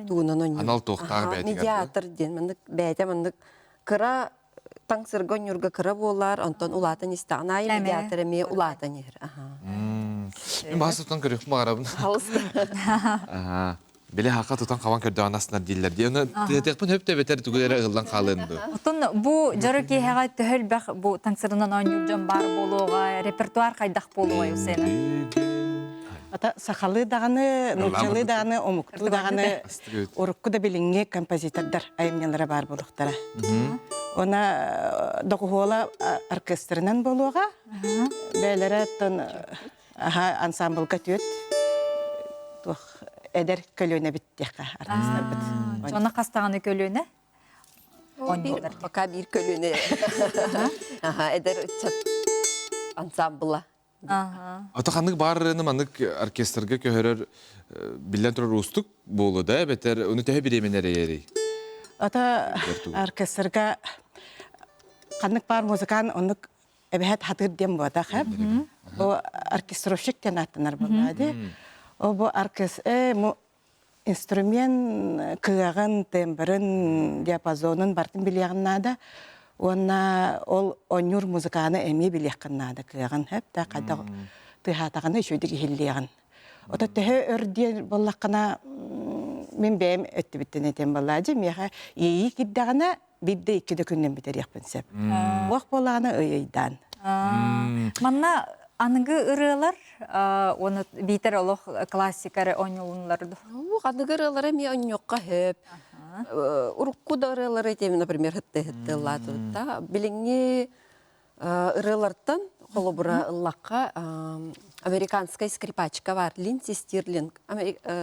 тугунан оонньуур. Анал туохтаах бэйэтигэр. Медиатор диэн маннык бэйэтэ маннык кыра таҥсырга онньуурга кыра буолар, онтон улаатан истэҕин аайы медиатор эмиэ улаатан иһэр. Мин баҕас тутан көрүөхпүн баҕарабын. Аха. Били хака тутан хабан көрдөҕүн астынар дииллэр дии. Оны тыатыахпын хөп төбөтөр тугу эрэ ыһыллан хаалыан дуу. Оттон бу дьоро киэһэҕэ төһө элбэх бу таҥсырынан оонньуур дьон баар буолуоҕа, репертуар хайдах буолуой Усена? Ата сахалыы даҕаны, нууччалыы даҕаны, омуктуу даҕаны урукку да билиҥҥи композитордар айымньылара баар буолуохтара. Она доҕуһуола оркестрынан буолуоҕа. Бэйэлэрэ оттон аха ансамблга түөт туох эдэр көлүөнэ диэххэ артыыстарбыт. Онно хас даҕаны көлүөнэ? Пока биир көлүөнэ. Аха, эдэр ыччат ансамбла. Ата ханнык баар ырыаны маннык оркестрга көһөрөр биллэн турар уустук буолуо да эбэтэр ону төһө бириэмэни эрэйэрий? Ата оркестрга ханнык баар музыкант оннук эбэһэт хатыыр диэн буотах Бу оркестровщик диэн ааттанар буоллаҕа дии. Ол бу оркестр инструмент кыаҕын, тембрын, диапазонун барытын билиэҕин наада. Уонна ол оонньуур музыканы эмиэ билиэххин наада кыаҕын сөп да хайдах тыаһаатаҕына үчүгэйдик иһиллиэҕин. Ото төһө өр диэн буоллаххына мин бэйэм өттүбүттэн этиэм буоллаа дьэ миэхэ иэйии киирдэҕинэ биирдэ икки да күнүнэн бүтэриэхпин сөп. Уох буоллаҕына ый-ыйдаан. Манна аныгы ырыалар уонна биитэр олох классика эрэ оонньуулуннулар дуо? Аныгы ырыалары эмиэ оонньуохха сөп. Урукку да ырыалары этим, например, хытты-хытты ыллаатыбыт Билиҥҥи ырыалартан холобура ыллахха американскай скрипачка бар Линдси Стирлинг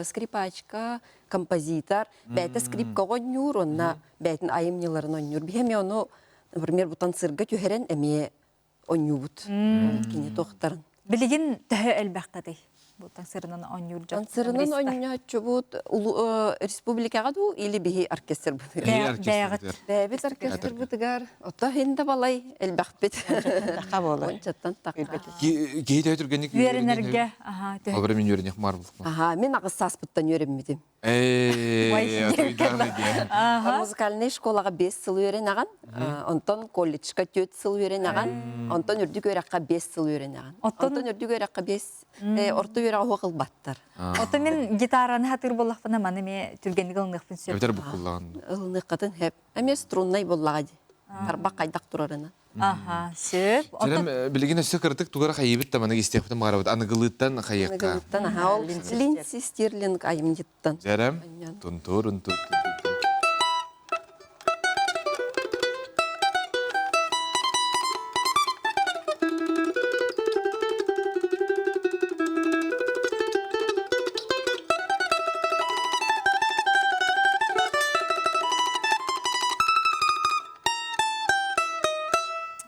скрипачка композитор бэйэтэ скрипка оонньуур уонна бэйэтин айымньыларын оонньуур биһи эмиэ ону например бутан сырга түһэрэн эмиэ оонньуубут кини туохтарын билигин төһө элбэххитий Бу таҥсырынан оонньуур дьон. Таҥсырынан оонньооччубут республикаҕа дуу или биһи оркестрбытыгар? Бэйэбит оркестрбытыгар. Ото хин да балай элбэхпит. Таха буолар. Ончаттан таха. Киһи төһө түргэнник үөрэнэргэ. Холобура мин үөрэниэх маар бултум. Аха, мин аҕыс сааспыттан үөрэммитим. Музыкальнай школаҕа 5 сыл үөрэнэҕин, онтон колледжка 4 сыл үөрэнэҕин, онтон үрдүк үөрэххэ 5 сыл үөрэнэҕин. Онтон үрдүк үөрэххэ 5 орто үөрэҕи уһук ылбаттар. Оттон мин гитараны хатыыр буоллахпына маны эмиэ түргэнник ылыныахпын сөп. Эбэтэр буккуллаҕын. Ылыныаххытын сөп. Эмиэ струннай буоллаҕа дии. Тарбах хайдах турарынан. Аха, сөп. Дьэрем билигин өссө кыратык тугара хайыыбыт да маннык истиэхпитин баҕарабыт. Аныгылыыттан хайыахха. Аныгылыыттан аха ол Линдси Стирлинг айымньыттан. Дьэрем тунтуурун ту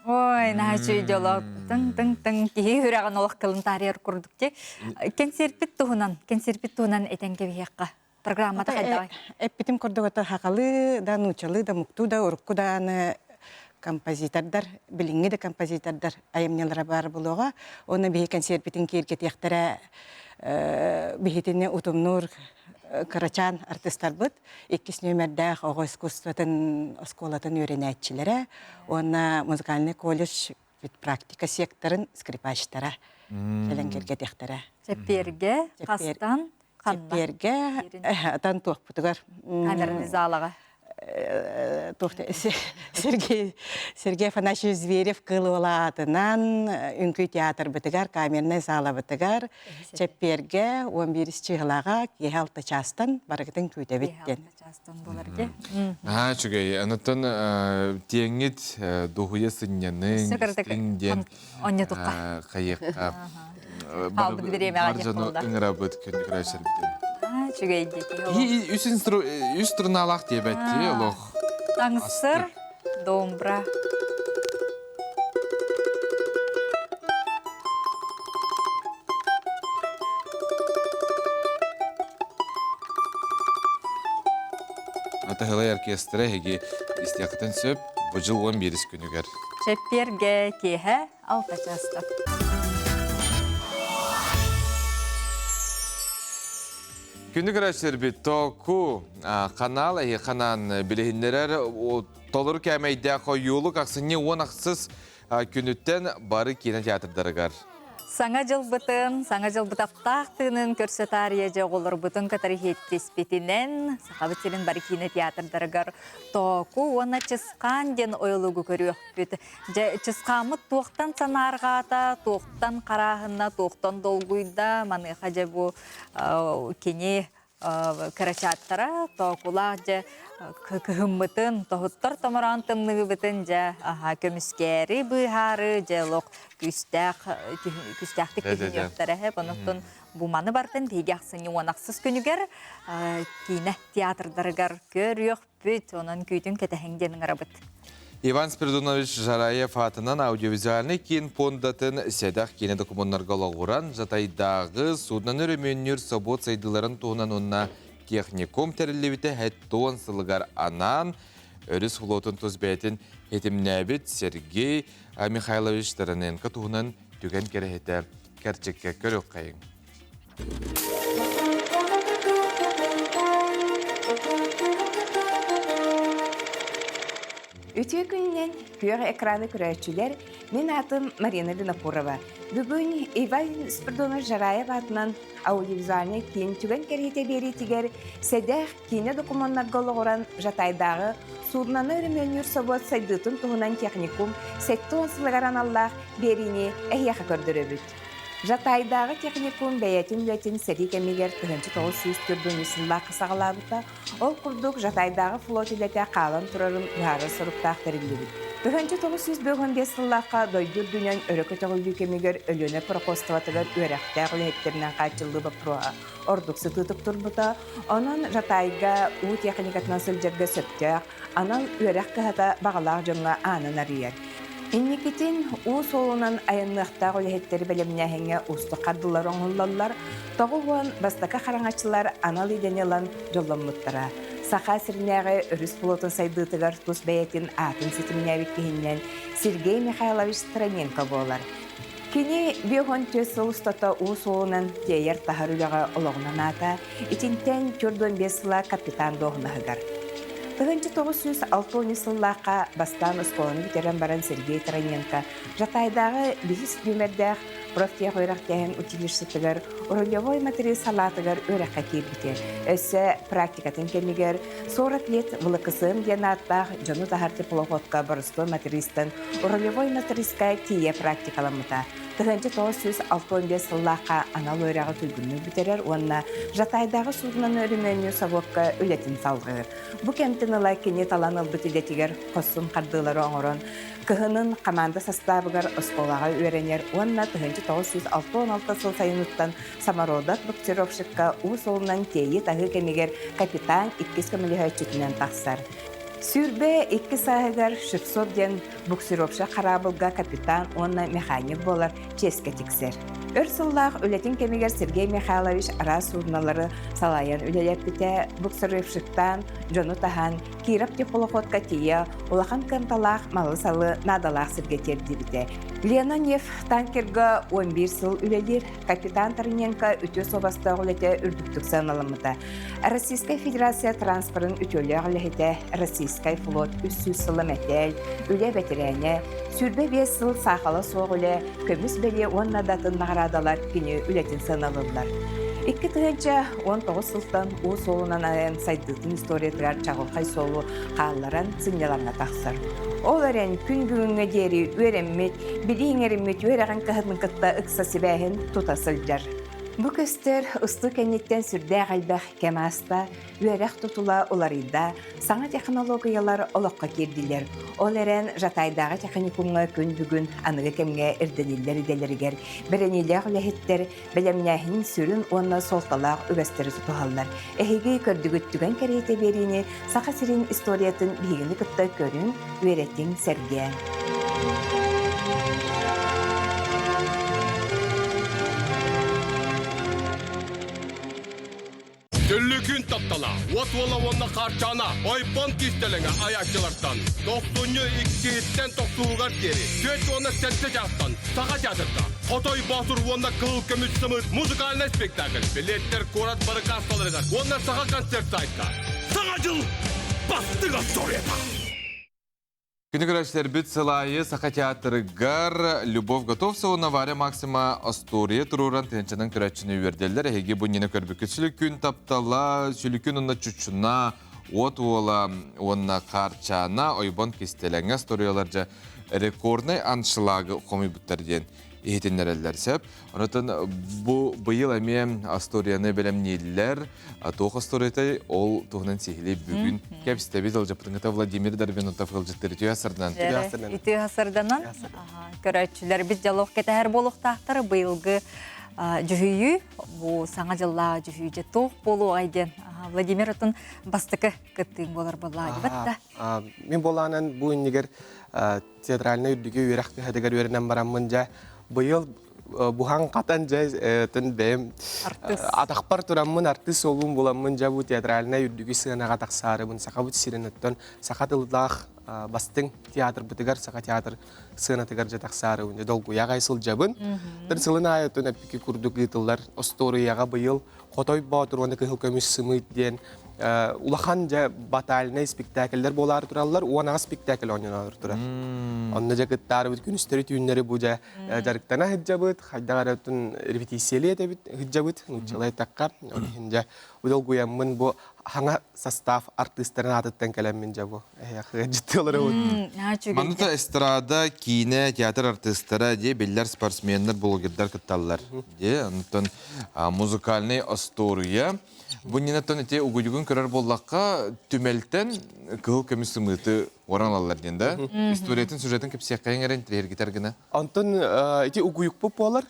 Ой, наһаа үчүгэй дьоло. Тыҥ-тыҥ-тыҥ киһи үрэҕин олох кылын таарыйар курдук ти. Кэнсиэрпит туһунан, кэнсиэрпит туһунан этэн кэбиһиэххэ. Программата хайдаҕай? Эппитим курдук ото хахалы да, нуучалыы да, муктуу да, урукку дааны композитордар, билиҥҥи да композитордар айымньылара баар буолуоҕа. Уонна биһи кэнсиэрпитин киэргэтиэхтэрэ биһитини утумнуур кырачаан артыыстарбыт иккис нүөмэрдээх оҕо искусствотын оскуолатын үөрэнээччилэрэ уонна музыкальный колледж практика секторын скрипачтара кэлэн кэргэтиэхтэрэ. Чэппиэргэ хастан ханна? Чэппиэргэ атан туохпутугар камерный залаҕа Сергей Сергей Афанасьевич Зверев кыыл уола аатынан үҥкүү театрбытыгар камернай залабытыгар чэппиэргэ 11 чыһылаҕа киэһэ алта чаастан барыгытын күүтэбит диэн. чаастан буолар ди. Наһаа үчүгэй. Онтон тиэҥҥит дуһуйа сынньаныҥ, истиҥ диэн онньотукка. хайыахха Хаалбыт бириэмэҕэ бар дьону ыҥырабыт күндү көрөөччүлэрбитин. Үчүгэй дии. Үс үс струналаах диэбэттии олох. Таҥсыр, домбра. Атаһылай оркестра эһиги истиэххитин сөп бу жыл 11 күнүгэр. Чэппиэргэ киэһэ 6 часта. Күнү көрөөччүлэрбит Току канал эһи ханаан билиһиннэрэр толору кээмэйдээх ойуулук ахсынньы 10 ахсыс күнүттэн бары киинэ театрдарыгар. Саҥа дьылбытын, саҥа дьылбыт аптаах тыынын көрсө таарыйа дьэ оҕолорбутун кытары иһиттиспитинэн Сахабыт сирин бары киинэ театрдарыгар Тооку уонна Чысхаан диэн ойолугу көрүөхпүт. Дьэ, Чысхааммыт туохтан санаарҕаата, туохтан харааһынна, туохтан долгуйда, маныаха дьэ бу кини кырачааттара тоокулаах дьэ кыһыммытын, тоһуттар томороон тымныыбытын дьэ аха көмүскээри, быыһаары дьэ олох күүстээх күүстээхтик түһүнүөхтэрэ һэп. Онуттан бу маны бартын биһиги ахсынньы уон ахсыс күнүгэр киинэ театрдарыгар көрүөхпүт. Онон күүтүн кэтэһиҥ диэн ыҥырабыт. Иван Спиридонович Жараев аатынан аудиовизуальнай киин пуондатын сэдэх киинэ докумуоннарга олоҕуран Жатайдааҕы суднаны өрөмүөннүүр собуот сайдыыларын туһунан уонна техникум тэриллибитэ хэттуон сылыгар анаан өрүс флотун тус бэйэтин хитимнээбит Сергей Михайлович Тараненко туһунан түгэн кэрэһитэ кэрчиккэ көрүөххэйиҥ. Үтүө күнүнэн күөх экраны көрөөччүлэр, мин аатым Марина Винокурова. Бүгүн Иван Спиридонович Жараев аатынан аудиовизуальнай киин түгэн кэриэтэ биэриитигэр сэдэх киинэ докумуоннарга олоҕуран Жатайдааҕы суудунаны өрөмүөннүүр собуот сайдыытын туһунан техникум 70 сылыгар аналлаах биэриини эһиэхэ көрдөрөбүт. Жатайдааҕы техникум бэйэтин үлэтин сэрии кэмигэр 1904 сыллаахха саҕалаабыта. Ол курдук Жатайдааҕы флот үлэтэ хаалан турарын быһаарар соруктаах тэриллибит. 1955 сыллаахха дойду үрдүнэн өрө көтөҕүллүү кэмигэр Өлүөнэ пароходствотыгар үөрэхтээх үлэһиттэринэн хааччыллыы боппуруоһа ордук сытыытык турбута. Онон Жатайга уу техникатынан сылдьарга сөптөөх анал үөрэх кыһата баҕалаах дьоҥҥо аанын арыйар. Инникитин уу суолунан айанныахтаах үлэһиттэри бэлэмнээһиҥҥэ уустук хардыылар оҥоһуллаллар. 90 бастакы хараҥаччылар анал идэни ылан дьолломмуттара. Саха сиринээҕи өрүс флотун сайдыытыгар тус бэйэтин аатын ситимнээбит киһиннэн Сергей Михайлович Троненко буолар. Кини 54 сыл устата уу суолунан тиэйэр-таһар үлэҕэ олоҕунан аата, итинтэн 45 сыла капитан дуоһунаһыгар. 1960 сыллаахха бастаан оскуоланы бүтэрэн баран Сергей Тараненко Жатайдааҕы биһис нүөмэрдээх профтех үөрэхтээһин училищетыгар рулевой материал салаатыгар үөрэххэ киирбитэ. Өссө практикатын кэмигэр 40 лет ВЛКСМ диэн ааттаах дьону таһар теплоходка боростуой мотористан рулевой мотористка тиийэ практикаламмыта. 1965 сыллаахха анал үөрэҕи туйгуннук бүтэрэр уонна Жатайдааҕы суудунан өрөмүөннүүр собуокка үлэтин салҕыыр. Бу кэмтэн ыла кини талан ылбыт идэтигэр хорсун хардыылары оҥорон, кыһынын хамаанда састаабыгар оскуолаҕа үөрэнэр уонна 1966 сыл сайыныттан самородок буксировщикка уу суолунан тиэйии-таһыы кэмигэр капитан иккис көмөлөһөөччүтүнэн тахсар. 22 сааһыгар Шевцов диэн буксировщик хараабылга капитан уонна механик буолар чиэскэ тиксэр. Өр сыллаах үлэтин кэмигэр Сергей Михайлович араас суудуналары салайан үлэлэппитэ, буксировщиктаан, дьону таһан, Киров теплоходка тиийэ улахан кыамталаах малы-салы наадалаах сиргэ тиэрдибитэ. Лена Нев танкерга 11 сыл үлэлиир, капитан Тараненко үтүө суобастаах үлэтэ үрдүктүк сыаналаммыта. Российскай Федерация транспорын үтүөлээх үлэһитэ, Российскай флот 300 сыла мэтээл, үлэ бэтэрээнэ, 25 сыл саахала суох үлэ, көмүс бэлиэ уонна да атын наҕараадалар кини үлэтин сыаналыыллар. 2019 сылтан уу суолунан айан сайдыытын историятыгар чаҕылхай суолу хаалларан сынньалаҥҥа тахсар. Ол эрэн күн бүгүҥҥэ диэри үөрэммит, билии иҥэриммит үөрэҕин кыһатын кытта ыкса сибээһин тута сылдьар. Бу көстөр устуу кэнниттэн сүрдээх элбэх кэм ааста, үөрэх тутула уларыйда, саҥа технологиялар олоххо киирдилэр. Ол эрэн Жатайдааҕы техникумҥа күн бүгүн аныгы кэмҥэ ирдэниллэр идэлэригэр бэриниилээх үлэһиттэр бэлэмнээһин сүрүн уонна суолталаах үгэстэри тутуһаллар. Эһиги көрдүгүт түгэн кэриэтэ биэриини Саха сирин историятын биһигини кытта көрүҥ, үөрэтиҥ, сэргээҥ. Түллүк. Сүлүкүн таптала, Уот уола уонна Хаарчаана, Ойбон кистэлэҥэ айааччылартан тохсунньу иккиһиттэн тохсуһугар диэри 47 чаастан Саха театрга Хотой Боотур уонна Кыһыл көмүс сымыыт музыкальнай спектакль билиэттэр куорат бары кассаларыгар уонна Саха концерт сайтка Саҥа дьыл бастыҥ историята! Күнү көрөөччүлэрбит сыл аайы Саха театрыгар Любовь Готовцева Варя Максима остуоруйа туруоран тыһыынчанан көрөөччүнү үөрдэллэр. Эһиги бу иннинэ көрбүккүт Сүлүкүн таптала, Сүлүкүн уонна Чучуна, Уот уола уонна Хаарчаана, Ойбон кистэлэҥэ остуоруйалар дьэ рекорднай аншлагы хомуйбуттар диэн иһитиннэрэллэр сөп. Онотон бу быйыл эмиэ остуоруйаны бэлэмнииллэр. Туох остуоруйатай ол туһунан сиһилии бүгүн кэпсэтэбит ылдьаппытыҥыта Владимир Дарвинутов ыалдьыттар үтүө сарданан. Үтүө сарданан. Көрөөччүлэрбит дьолуох кэтэһэр буолуохтаахтар быйылгы дьүһүйүү бу саҥа дьыллаах дьүһүйүү туох буолуоҕай диэн Владимир отун бастакы кыттыын буолар буоллаа дибат да. Мин буолаанан бу иннигэр театральнай үрдүкү үөрэх кыһатыгар үөрэнэн бараммын дьэ быйыл буһан-хатан дьэ тын бэйэм атахпар тураммын артыыс суолун буламмын дьэ бу театральнай үрдүкү сыанаҕа тахсаарыбын сахабыт сирин оттон саха тыллаах бастыҥ театрбытыгар саха театр сыанатыгар дьэ тахсаарыбын дьэ долгуйа аҕай сылдьабын тын сылын аайы оттон эппики курдук ыытыллар остуоруйаҕа быйыл Хотой Боотур уонна Кыһыл көмүс сымыыт диэн улахан дьэ батальнай спектакльлэр буолаары тураллар, 18 спектакль оонньоноору турар. Онно дьэ кыттаарыбыт күнүстэри түүннэри бу дьэ дьарыктана сылдьабыт, хайдах эрэ отун репетициялыы этэбит сылдьабыт, нууччалыы эттэххэ. Ол иһин дьэ удолгуйаммын бу хаҥа состав артыыстарын аатыттан кэлэммин дьэ бу Манныта эстрада, киинэ, театр артыыстара дии биллэр спортсменнар, блогердар кытталлар. Дии, онтон музыкальный остуоруйа. Бу иннинэ ити угуйугун көрөр буоллахха, түмэлтэн кыһыл көмүс сымыыты уоран ылаллар диэн да. Историятын, сюжетын кэпсиэххэйин эрэ интириэһиргитэр гына. Онтон ити угуйукпут буолар.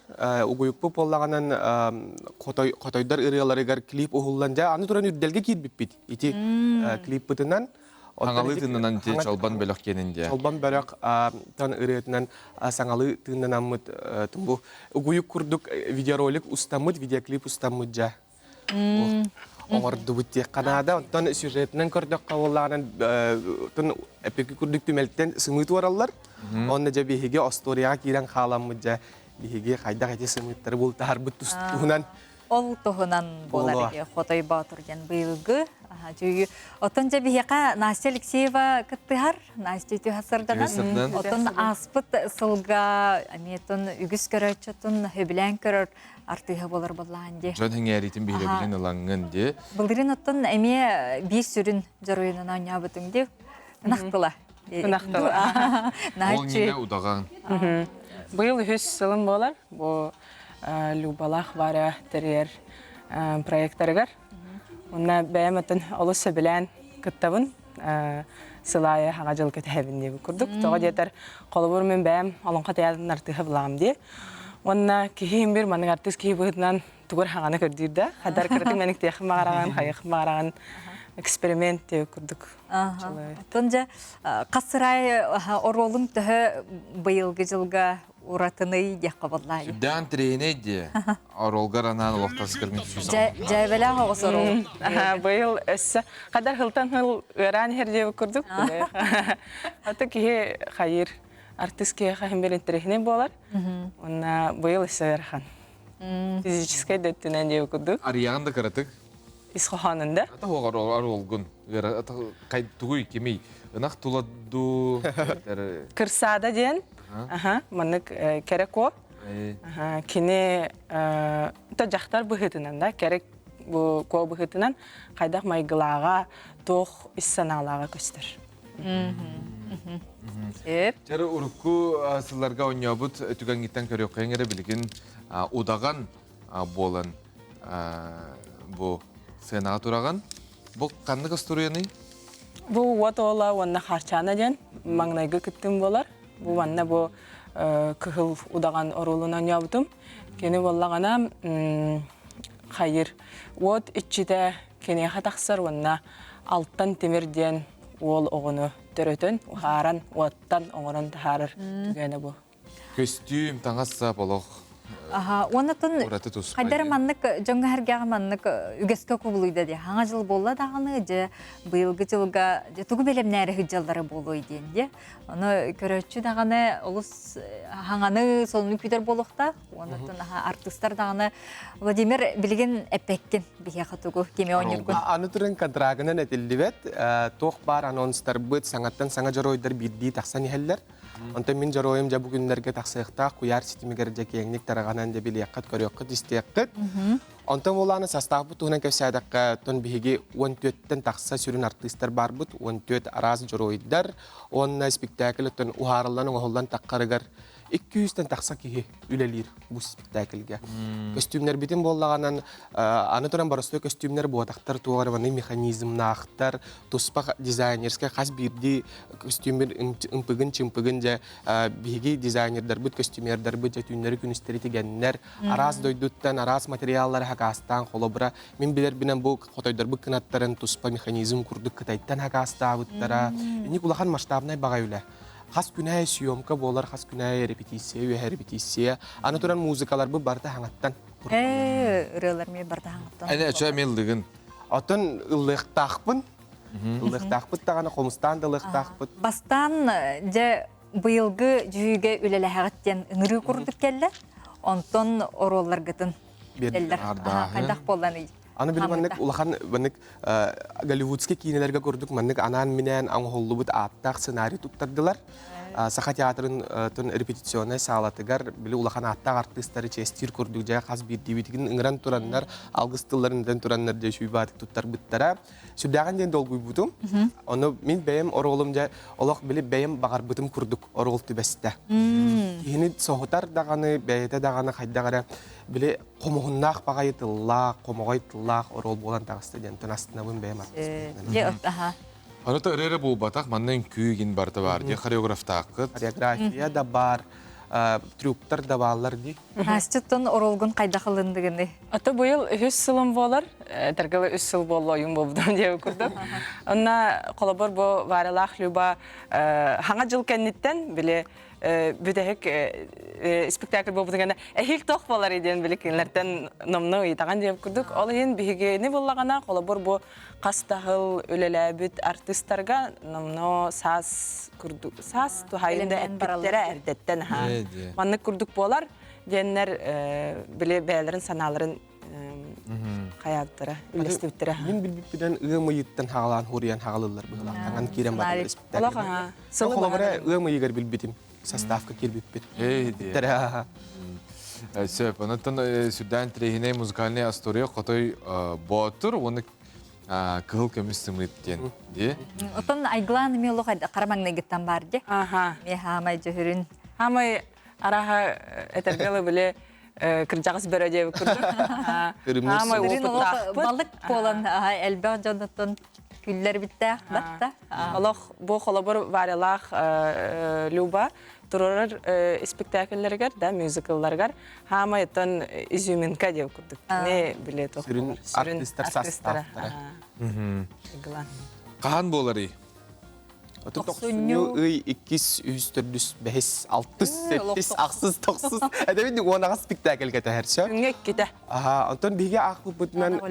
Угуйукпут буоллаҕынан хотой хотойдор ырыаларыгар клип уһуллан дьэ аны туран үрдэлгэ киирбиппит. Ити клиппытынан Саҥалыы тыыннанан ити Чолбон бөлөх киэнин дьэ. Чолбон бөлөх тон ырыатынан саҥалыы тыыннанаммыт бу угуйук курдук видеоролик устаммыт, видеоклип устаммыт дьэ. Оҥордубут диэххэ наада. Оттон сюжетынан көрдөххө буоллаҕынан тон эпики курдук түмэлтэн сымыыт уораллар. Онно дьэ биһиги остуоруйаҕа киирэн хааламмыт дьэ биһиги хайдах ити сымыыттары бултаһарбыт туһунан Ол туһунан буолар Хотой Боотур диэн быйылгы дьүйү. Оттон дьэ биһиэхэ Настя Алексеева кыттыһар. Настя үтүө сырданан. Оттон ааспыт сылга эмиэ үгүс көрөөччүтүн сөбүлээн көрөр артыыһа буолар буоллаан дии. Дьон сэҥээриитин биһирэбилин ылаҥҥын дии. Былырыын оттон эмиэ биир сүрүн дьоруойунан оонньообутуҥ дии. Ынах тыла. Ынах тыла. Ол ньине удаҕан. Быйыл үһүс сылым буолар. Бу Любалаах Варя тэрийэр проектарыгар. Онно бэйэм атын олус сөбүлээн кыттабын. Сыл аайы хаҥа дьыл кэтэһэбин диэбит курдук. Тоҕо диэтэр, холобур мин бэйэм Олоҥхо театрын артыыһа булаҕым дии. Уонна киһи бир маннык артыыс киһи быһыытынан тугур хаҥаны көрдүүр да. Хадар кыратык мэниктиэххин баҕараҕын, хайыаххын баҕараҕын эксперимент диэбит курдук. Оттон дьэ хас сырай оруолун төһө быйылгы дьылга уратыный диэххэ буоллаа. Сүрдээн тирэһинэй диэ. Оруолгар анаан олохтос кыргын сүүс. Дьээбэлээх оҕус оруол. Быйыл өссө хадар хылтан хыл ыараан иһэр диэбит курдук. Аты киһи хайыр артыыс киһиэхэ иһин бир интэриэһинэй буолар. Уонна быйыл өссө ыарахан. Физическэй да өттүнэн диэбит курдук. Арыйаҕын да кыратык. Ис хоһоонун да. Ата хуоҕар оруолгун. Тугуй кимий? Ынах тула дуу? Кырсаада диэн. Аха, маннык кэрэ куо. Кини то дьахтар быһыытынан да, кэрэ бу куо быһыытынан хайдах майгылааҕа, туох ис санаалааҕа көстөр. Чары урукку сылларга оонньообут түгэҥҥиттэн көрүөххэ эрэ билигин удаҕан буолан бу сыанаҕа тураҕын. Бу ханнык остуруйаный? Бу уот ола уонна Харчаана диэн маҥнайгы кыттыым буолар. Бу манна бу кыһыл удаҕан оруолун оонньообутум. Кини буоллаҕына хайыр уот иччитэ киниэхэ тахсар уонна алтан тимир диэн уол оҕону төрөтөн, уһааран, уоттан оҥорон таһаарар түгэнэ бу. Көстүүм, таҥас-сап олох. Аха, оннотон Ураты туспа. хайдара маннык дьоҥҥо хэргэҕэ маннык үгэскэ кубулуйда дии. Хаҥа жыл буолла даҕаны, дьэ быйылгы дьылга дьэ тугу бэлэмнээри сылдьаллара буолуой диэн дьэ. Ону көрөөччү даҕаны олус хаҥаны сонуну күүтэр буолуохтаах. Оннотон аха артыыстар даҕаны Владимир билигин эппэккин биһиэхэ тугу кими оонньуургун. Аны туран контрагынан этиллибэт, туох баар анонстарбыт саҥаттан саҥа дьоруойдар биирдии тахсан иһэллэр. Онтон мин дьоруойум дьэ бу күннэргэ тахсыахтаах куйаар ситимигэр дьэ киэҥник тараҕанан дьэ билиэххит, көрүөххүт, истиэххит. Онтон буолааны састааппыт туһунан кэпсээтэххэ, оттон биһиги 14-тэн тахса сүрүн артыыстар баарбыт, 14 араас дьоруойдар уонна спектакль оттон уһаарыллан оҥоһуллан таххарыгар 200-тэн тахса киһи үлэлиир бу спектакльгэ. Көстүүмнэрбитин буоллаҕынан аны туран боростуой көстүүмнэр буотахтар туох эрэ маны механизмнаахтар, туспа дизайнерскай хас биирдии көстүүмүр ымпыгын-чымпыгын дьэ биһиги дизайнердарбыт, көстүүмердарбыт дьэ түүннэри күнүстэри тигэннэр араас дойдуттан араас материаллары хакаастаан холобура мин билэрбинэн бу хотойдорбут кынаттарын туспа механизм курдук Кытайтан хакаастаабыттара. Инник улахан масштабнай баҕай үлэ. Хас күнэ съемка буолар, хас күнэ репетиция, үөһэ репетиция. Аны туран музыкаларбыт барыта хаҥаттан. Ээ, ырыалар ми барыта хаҥаттан. Эне өчө меллыгын. Оттон ыллыахтаахпын. Ыллыахтаахпыт даҕаны, хомустаан да ылыахтаахпыт. Бастаан дьэ быйылгы дьүһүйгэ үлэлэһэҕит диэн ыҥырыы курдук кэллэ. Онтон оруолларгытын эллэр. Хайдах буолланый? Аны били маннык улахан маннык голливудский киинэлэргэ курдук маннык анаан-минээн оҥоһуллубут ааттаах сценарий туттардылар. Саха театрын репетиционнай саалатыгар били улахан ааттаах артыыстары чиэстиир курдук дьэ хас биирдиибитигин ыҥыран тураннар алгыс тылларын этэн тураннар дьэ үчүгэй туттарбыттара. Сүрдээҕин диэн долгуйбутум. Ону мин бэйэм оруолум дьэ олох били бэйэм баҕарбытым курдук оруол түбэстэ. Киһини соһутар даҕаны, бэйэтэ даҕаны хайдах эрэ били хомуһуннаах баҕайы тыллаах, хомоҕой тыллаах оруол буолан таҕыста диэн астынабын бэйэм артыспын. Аны ырыа эрэ буолбатах, манна үҥкүү гин барыта баар дии, хореографтааххыт. Хореография да баар, трюктар да бааллар дии. Настя, оруолгун хайдах ылындыгыный? Ата быйыл үһүс сылым буолар, этэргэ үс сыл буолла ойум буолбутум диэбит курдук. Онно холобур бу Варялаах Люба хаҥа дьыл кэнниттэн били бүтэһик спектакль буолбутун кэннэ эһиил тох буолар диэн били кинилэртэн номно ыйытаҕан диэбит курдук. Ол иһин биһигини буллаҕына холобур бу хас да сыл үлэлээбит артыыстарга номно саас курдук саас туһайын да эппиттэрэ эрдэттэн аһаа маннык курдук буолар диэннэр били бэйэлэрин санааларын хайааттара үллэстибиттэрэ. Мин билбиппинэн ыам ыйыттан хаалаан хуруйан хаалыллар быһылаах таҥан киирэн бараллар испиттэр. Холобура ыам ыйыгар билбитим составка киирбиппит. Сөп. Онтон сүрдээн тирэһинэй музыкальный история Хотой Боотур уонна Кыһыл көмүс сымыыт диэн дии. Оттон Айгылаан эмиэ олох хара маҥнайгыттан баар дии. Аха. Эмиэ хаамай дьөһүрүн. Хаамай араха этэргэ били кырдьаҕас бөрө диэбит курдук. Хаамай опыттаахпыт. Балык буолан элбэх дьонуттан күллэр биттээх батта. Олох бу холобур Варялаах Люба турарар спектакльлэригэр да мюзиклларыгар хаамай оттон изюминка диэбит курдук. Кини биле сүрүн артыыстар составтара. Хаһан буоларый? Тохсунньу ый иккис, үһүс, төрдүс, бэһис, алтыс, сэттис, ахсыс, тохсус. Этэбин уон аҕыс спектакль кэтэһэр сөп. Күҥҥэ иккитэ. Аха, онтон биһиги аахпыппытынан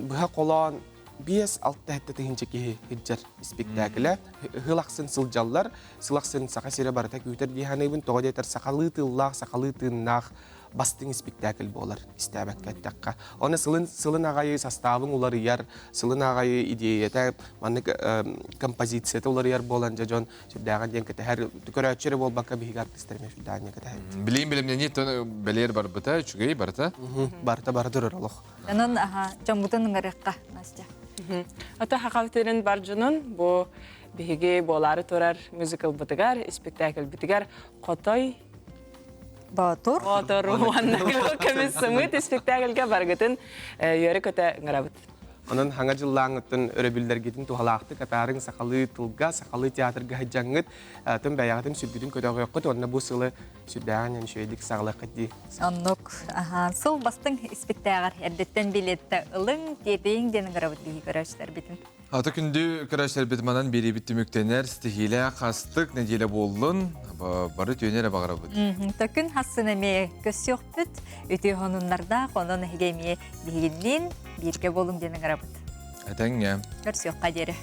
быһа холоон 5-6 сэттэ тыһыынча киһи сылдьар спектаклэ. Ыһыл ахсын сылдьаллар. Сыл ахсын Саха сирэ барыта күүтэр дии саныыбын. Тоҕо диэтэр сахалыы тыллаах, сахалыы тыыннаах бастыҥ испиктээкил буолар истээбэккэ эттэххэ. Оны сылын сылын аҕайы састаабын уларыйар, сылын аҕайы идиэйэтэ маннык композицията уларыйар буолан дьэ дьон сүрдээҕин диэн кэтэһэр. Көрөөччү эрэ буолбакка биһиги артыыстар эмиэ сүрдээҕин диэн кэтэһэбит. Билиим билимнэнии бэлиэр барбыта, үчүгэй барыта. Барыта бара турар олох. Онон аха дьоммутун ыҥырыахха, Настя. Ата хахабытырын бар дьонун бу биһиги буолаары турар мюзиклбытыгар, испиктээкилбитигэр Хотой Боотур. Боотур уонна көмүс сымыыт испиктээкилгэ баргытын үөрэ-көтө ыҥырабыт. Онон хаҥа дьыллааҥыттан өрөбүллэргитин туһалаахтык атаарыҥ сахалыы тылга, сахалыы театрга сылдьаҥҥыт, тым бэйэҕитин сүргүтүн көтөҕүөххүт уонна бу сылы сүрдээҕин үчүгэйдик саҕалыаххыт дии. Оннук. Сыл бастыҥ испиктээҕэр эрдэттэн билиэттэ ылыҥ, тиэтэйиҥ диэн ыҥырабыт биһиги көрөөччүлэрбитин. Аты күндү көрөөччүлэрбит манан биэриибит түмүктэнэр стихиилээх хастык нэдиэлэ буоллун бары түөнэ эрэ баҕарабыт. Төкүн хасын эмиэ көссүөхпүт үтүө хонуннардаах онон эһиги эмиэ биһигинниин бииргэ буолуҥ диэн ыҥырабыт. Этэҥҥэ. Көрсүөххэ диэри.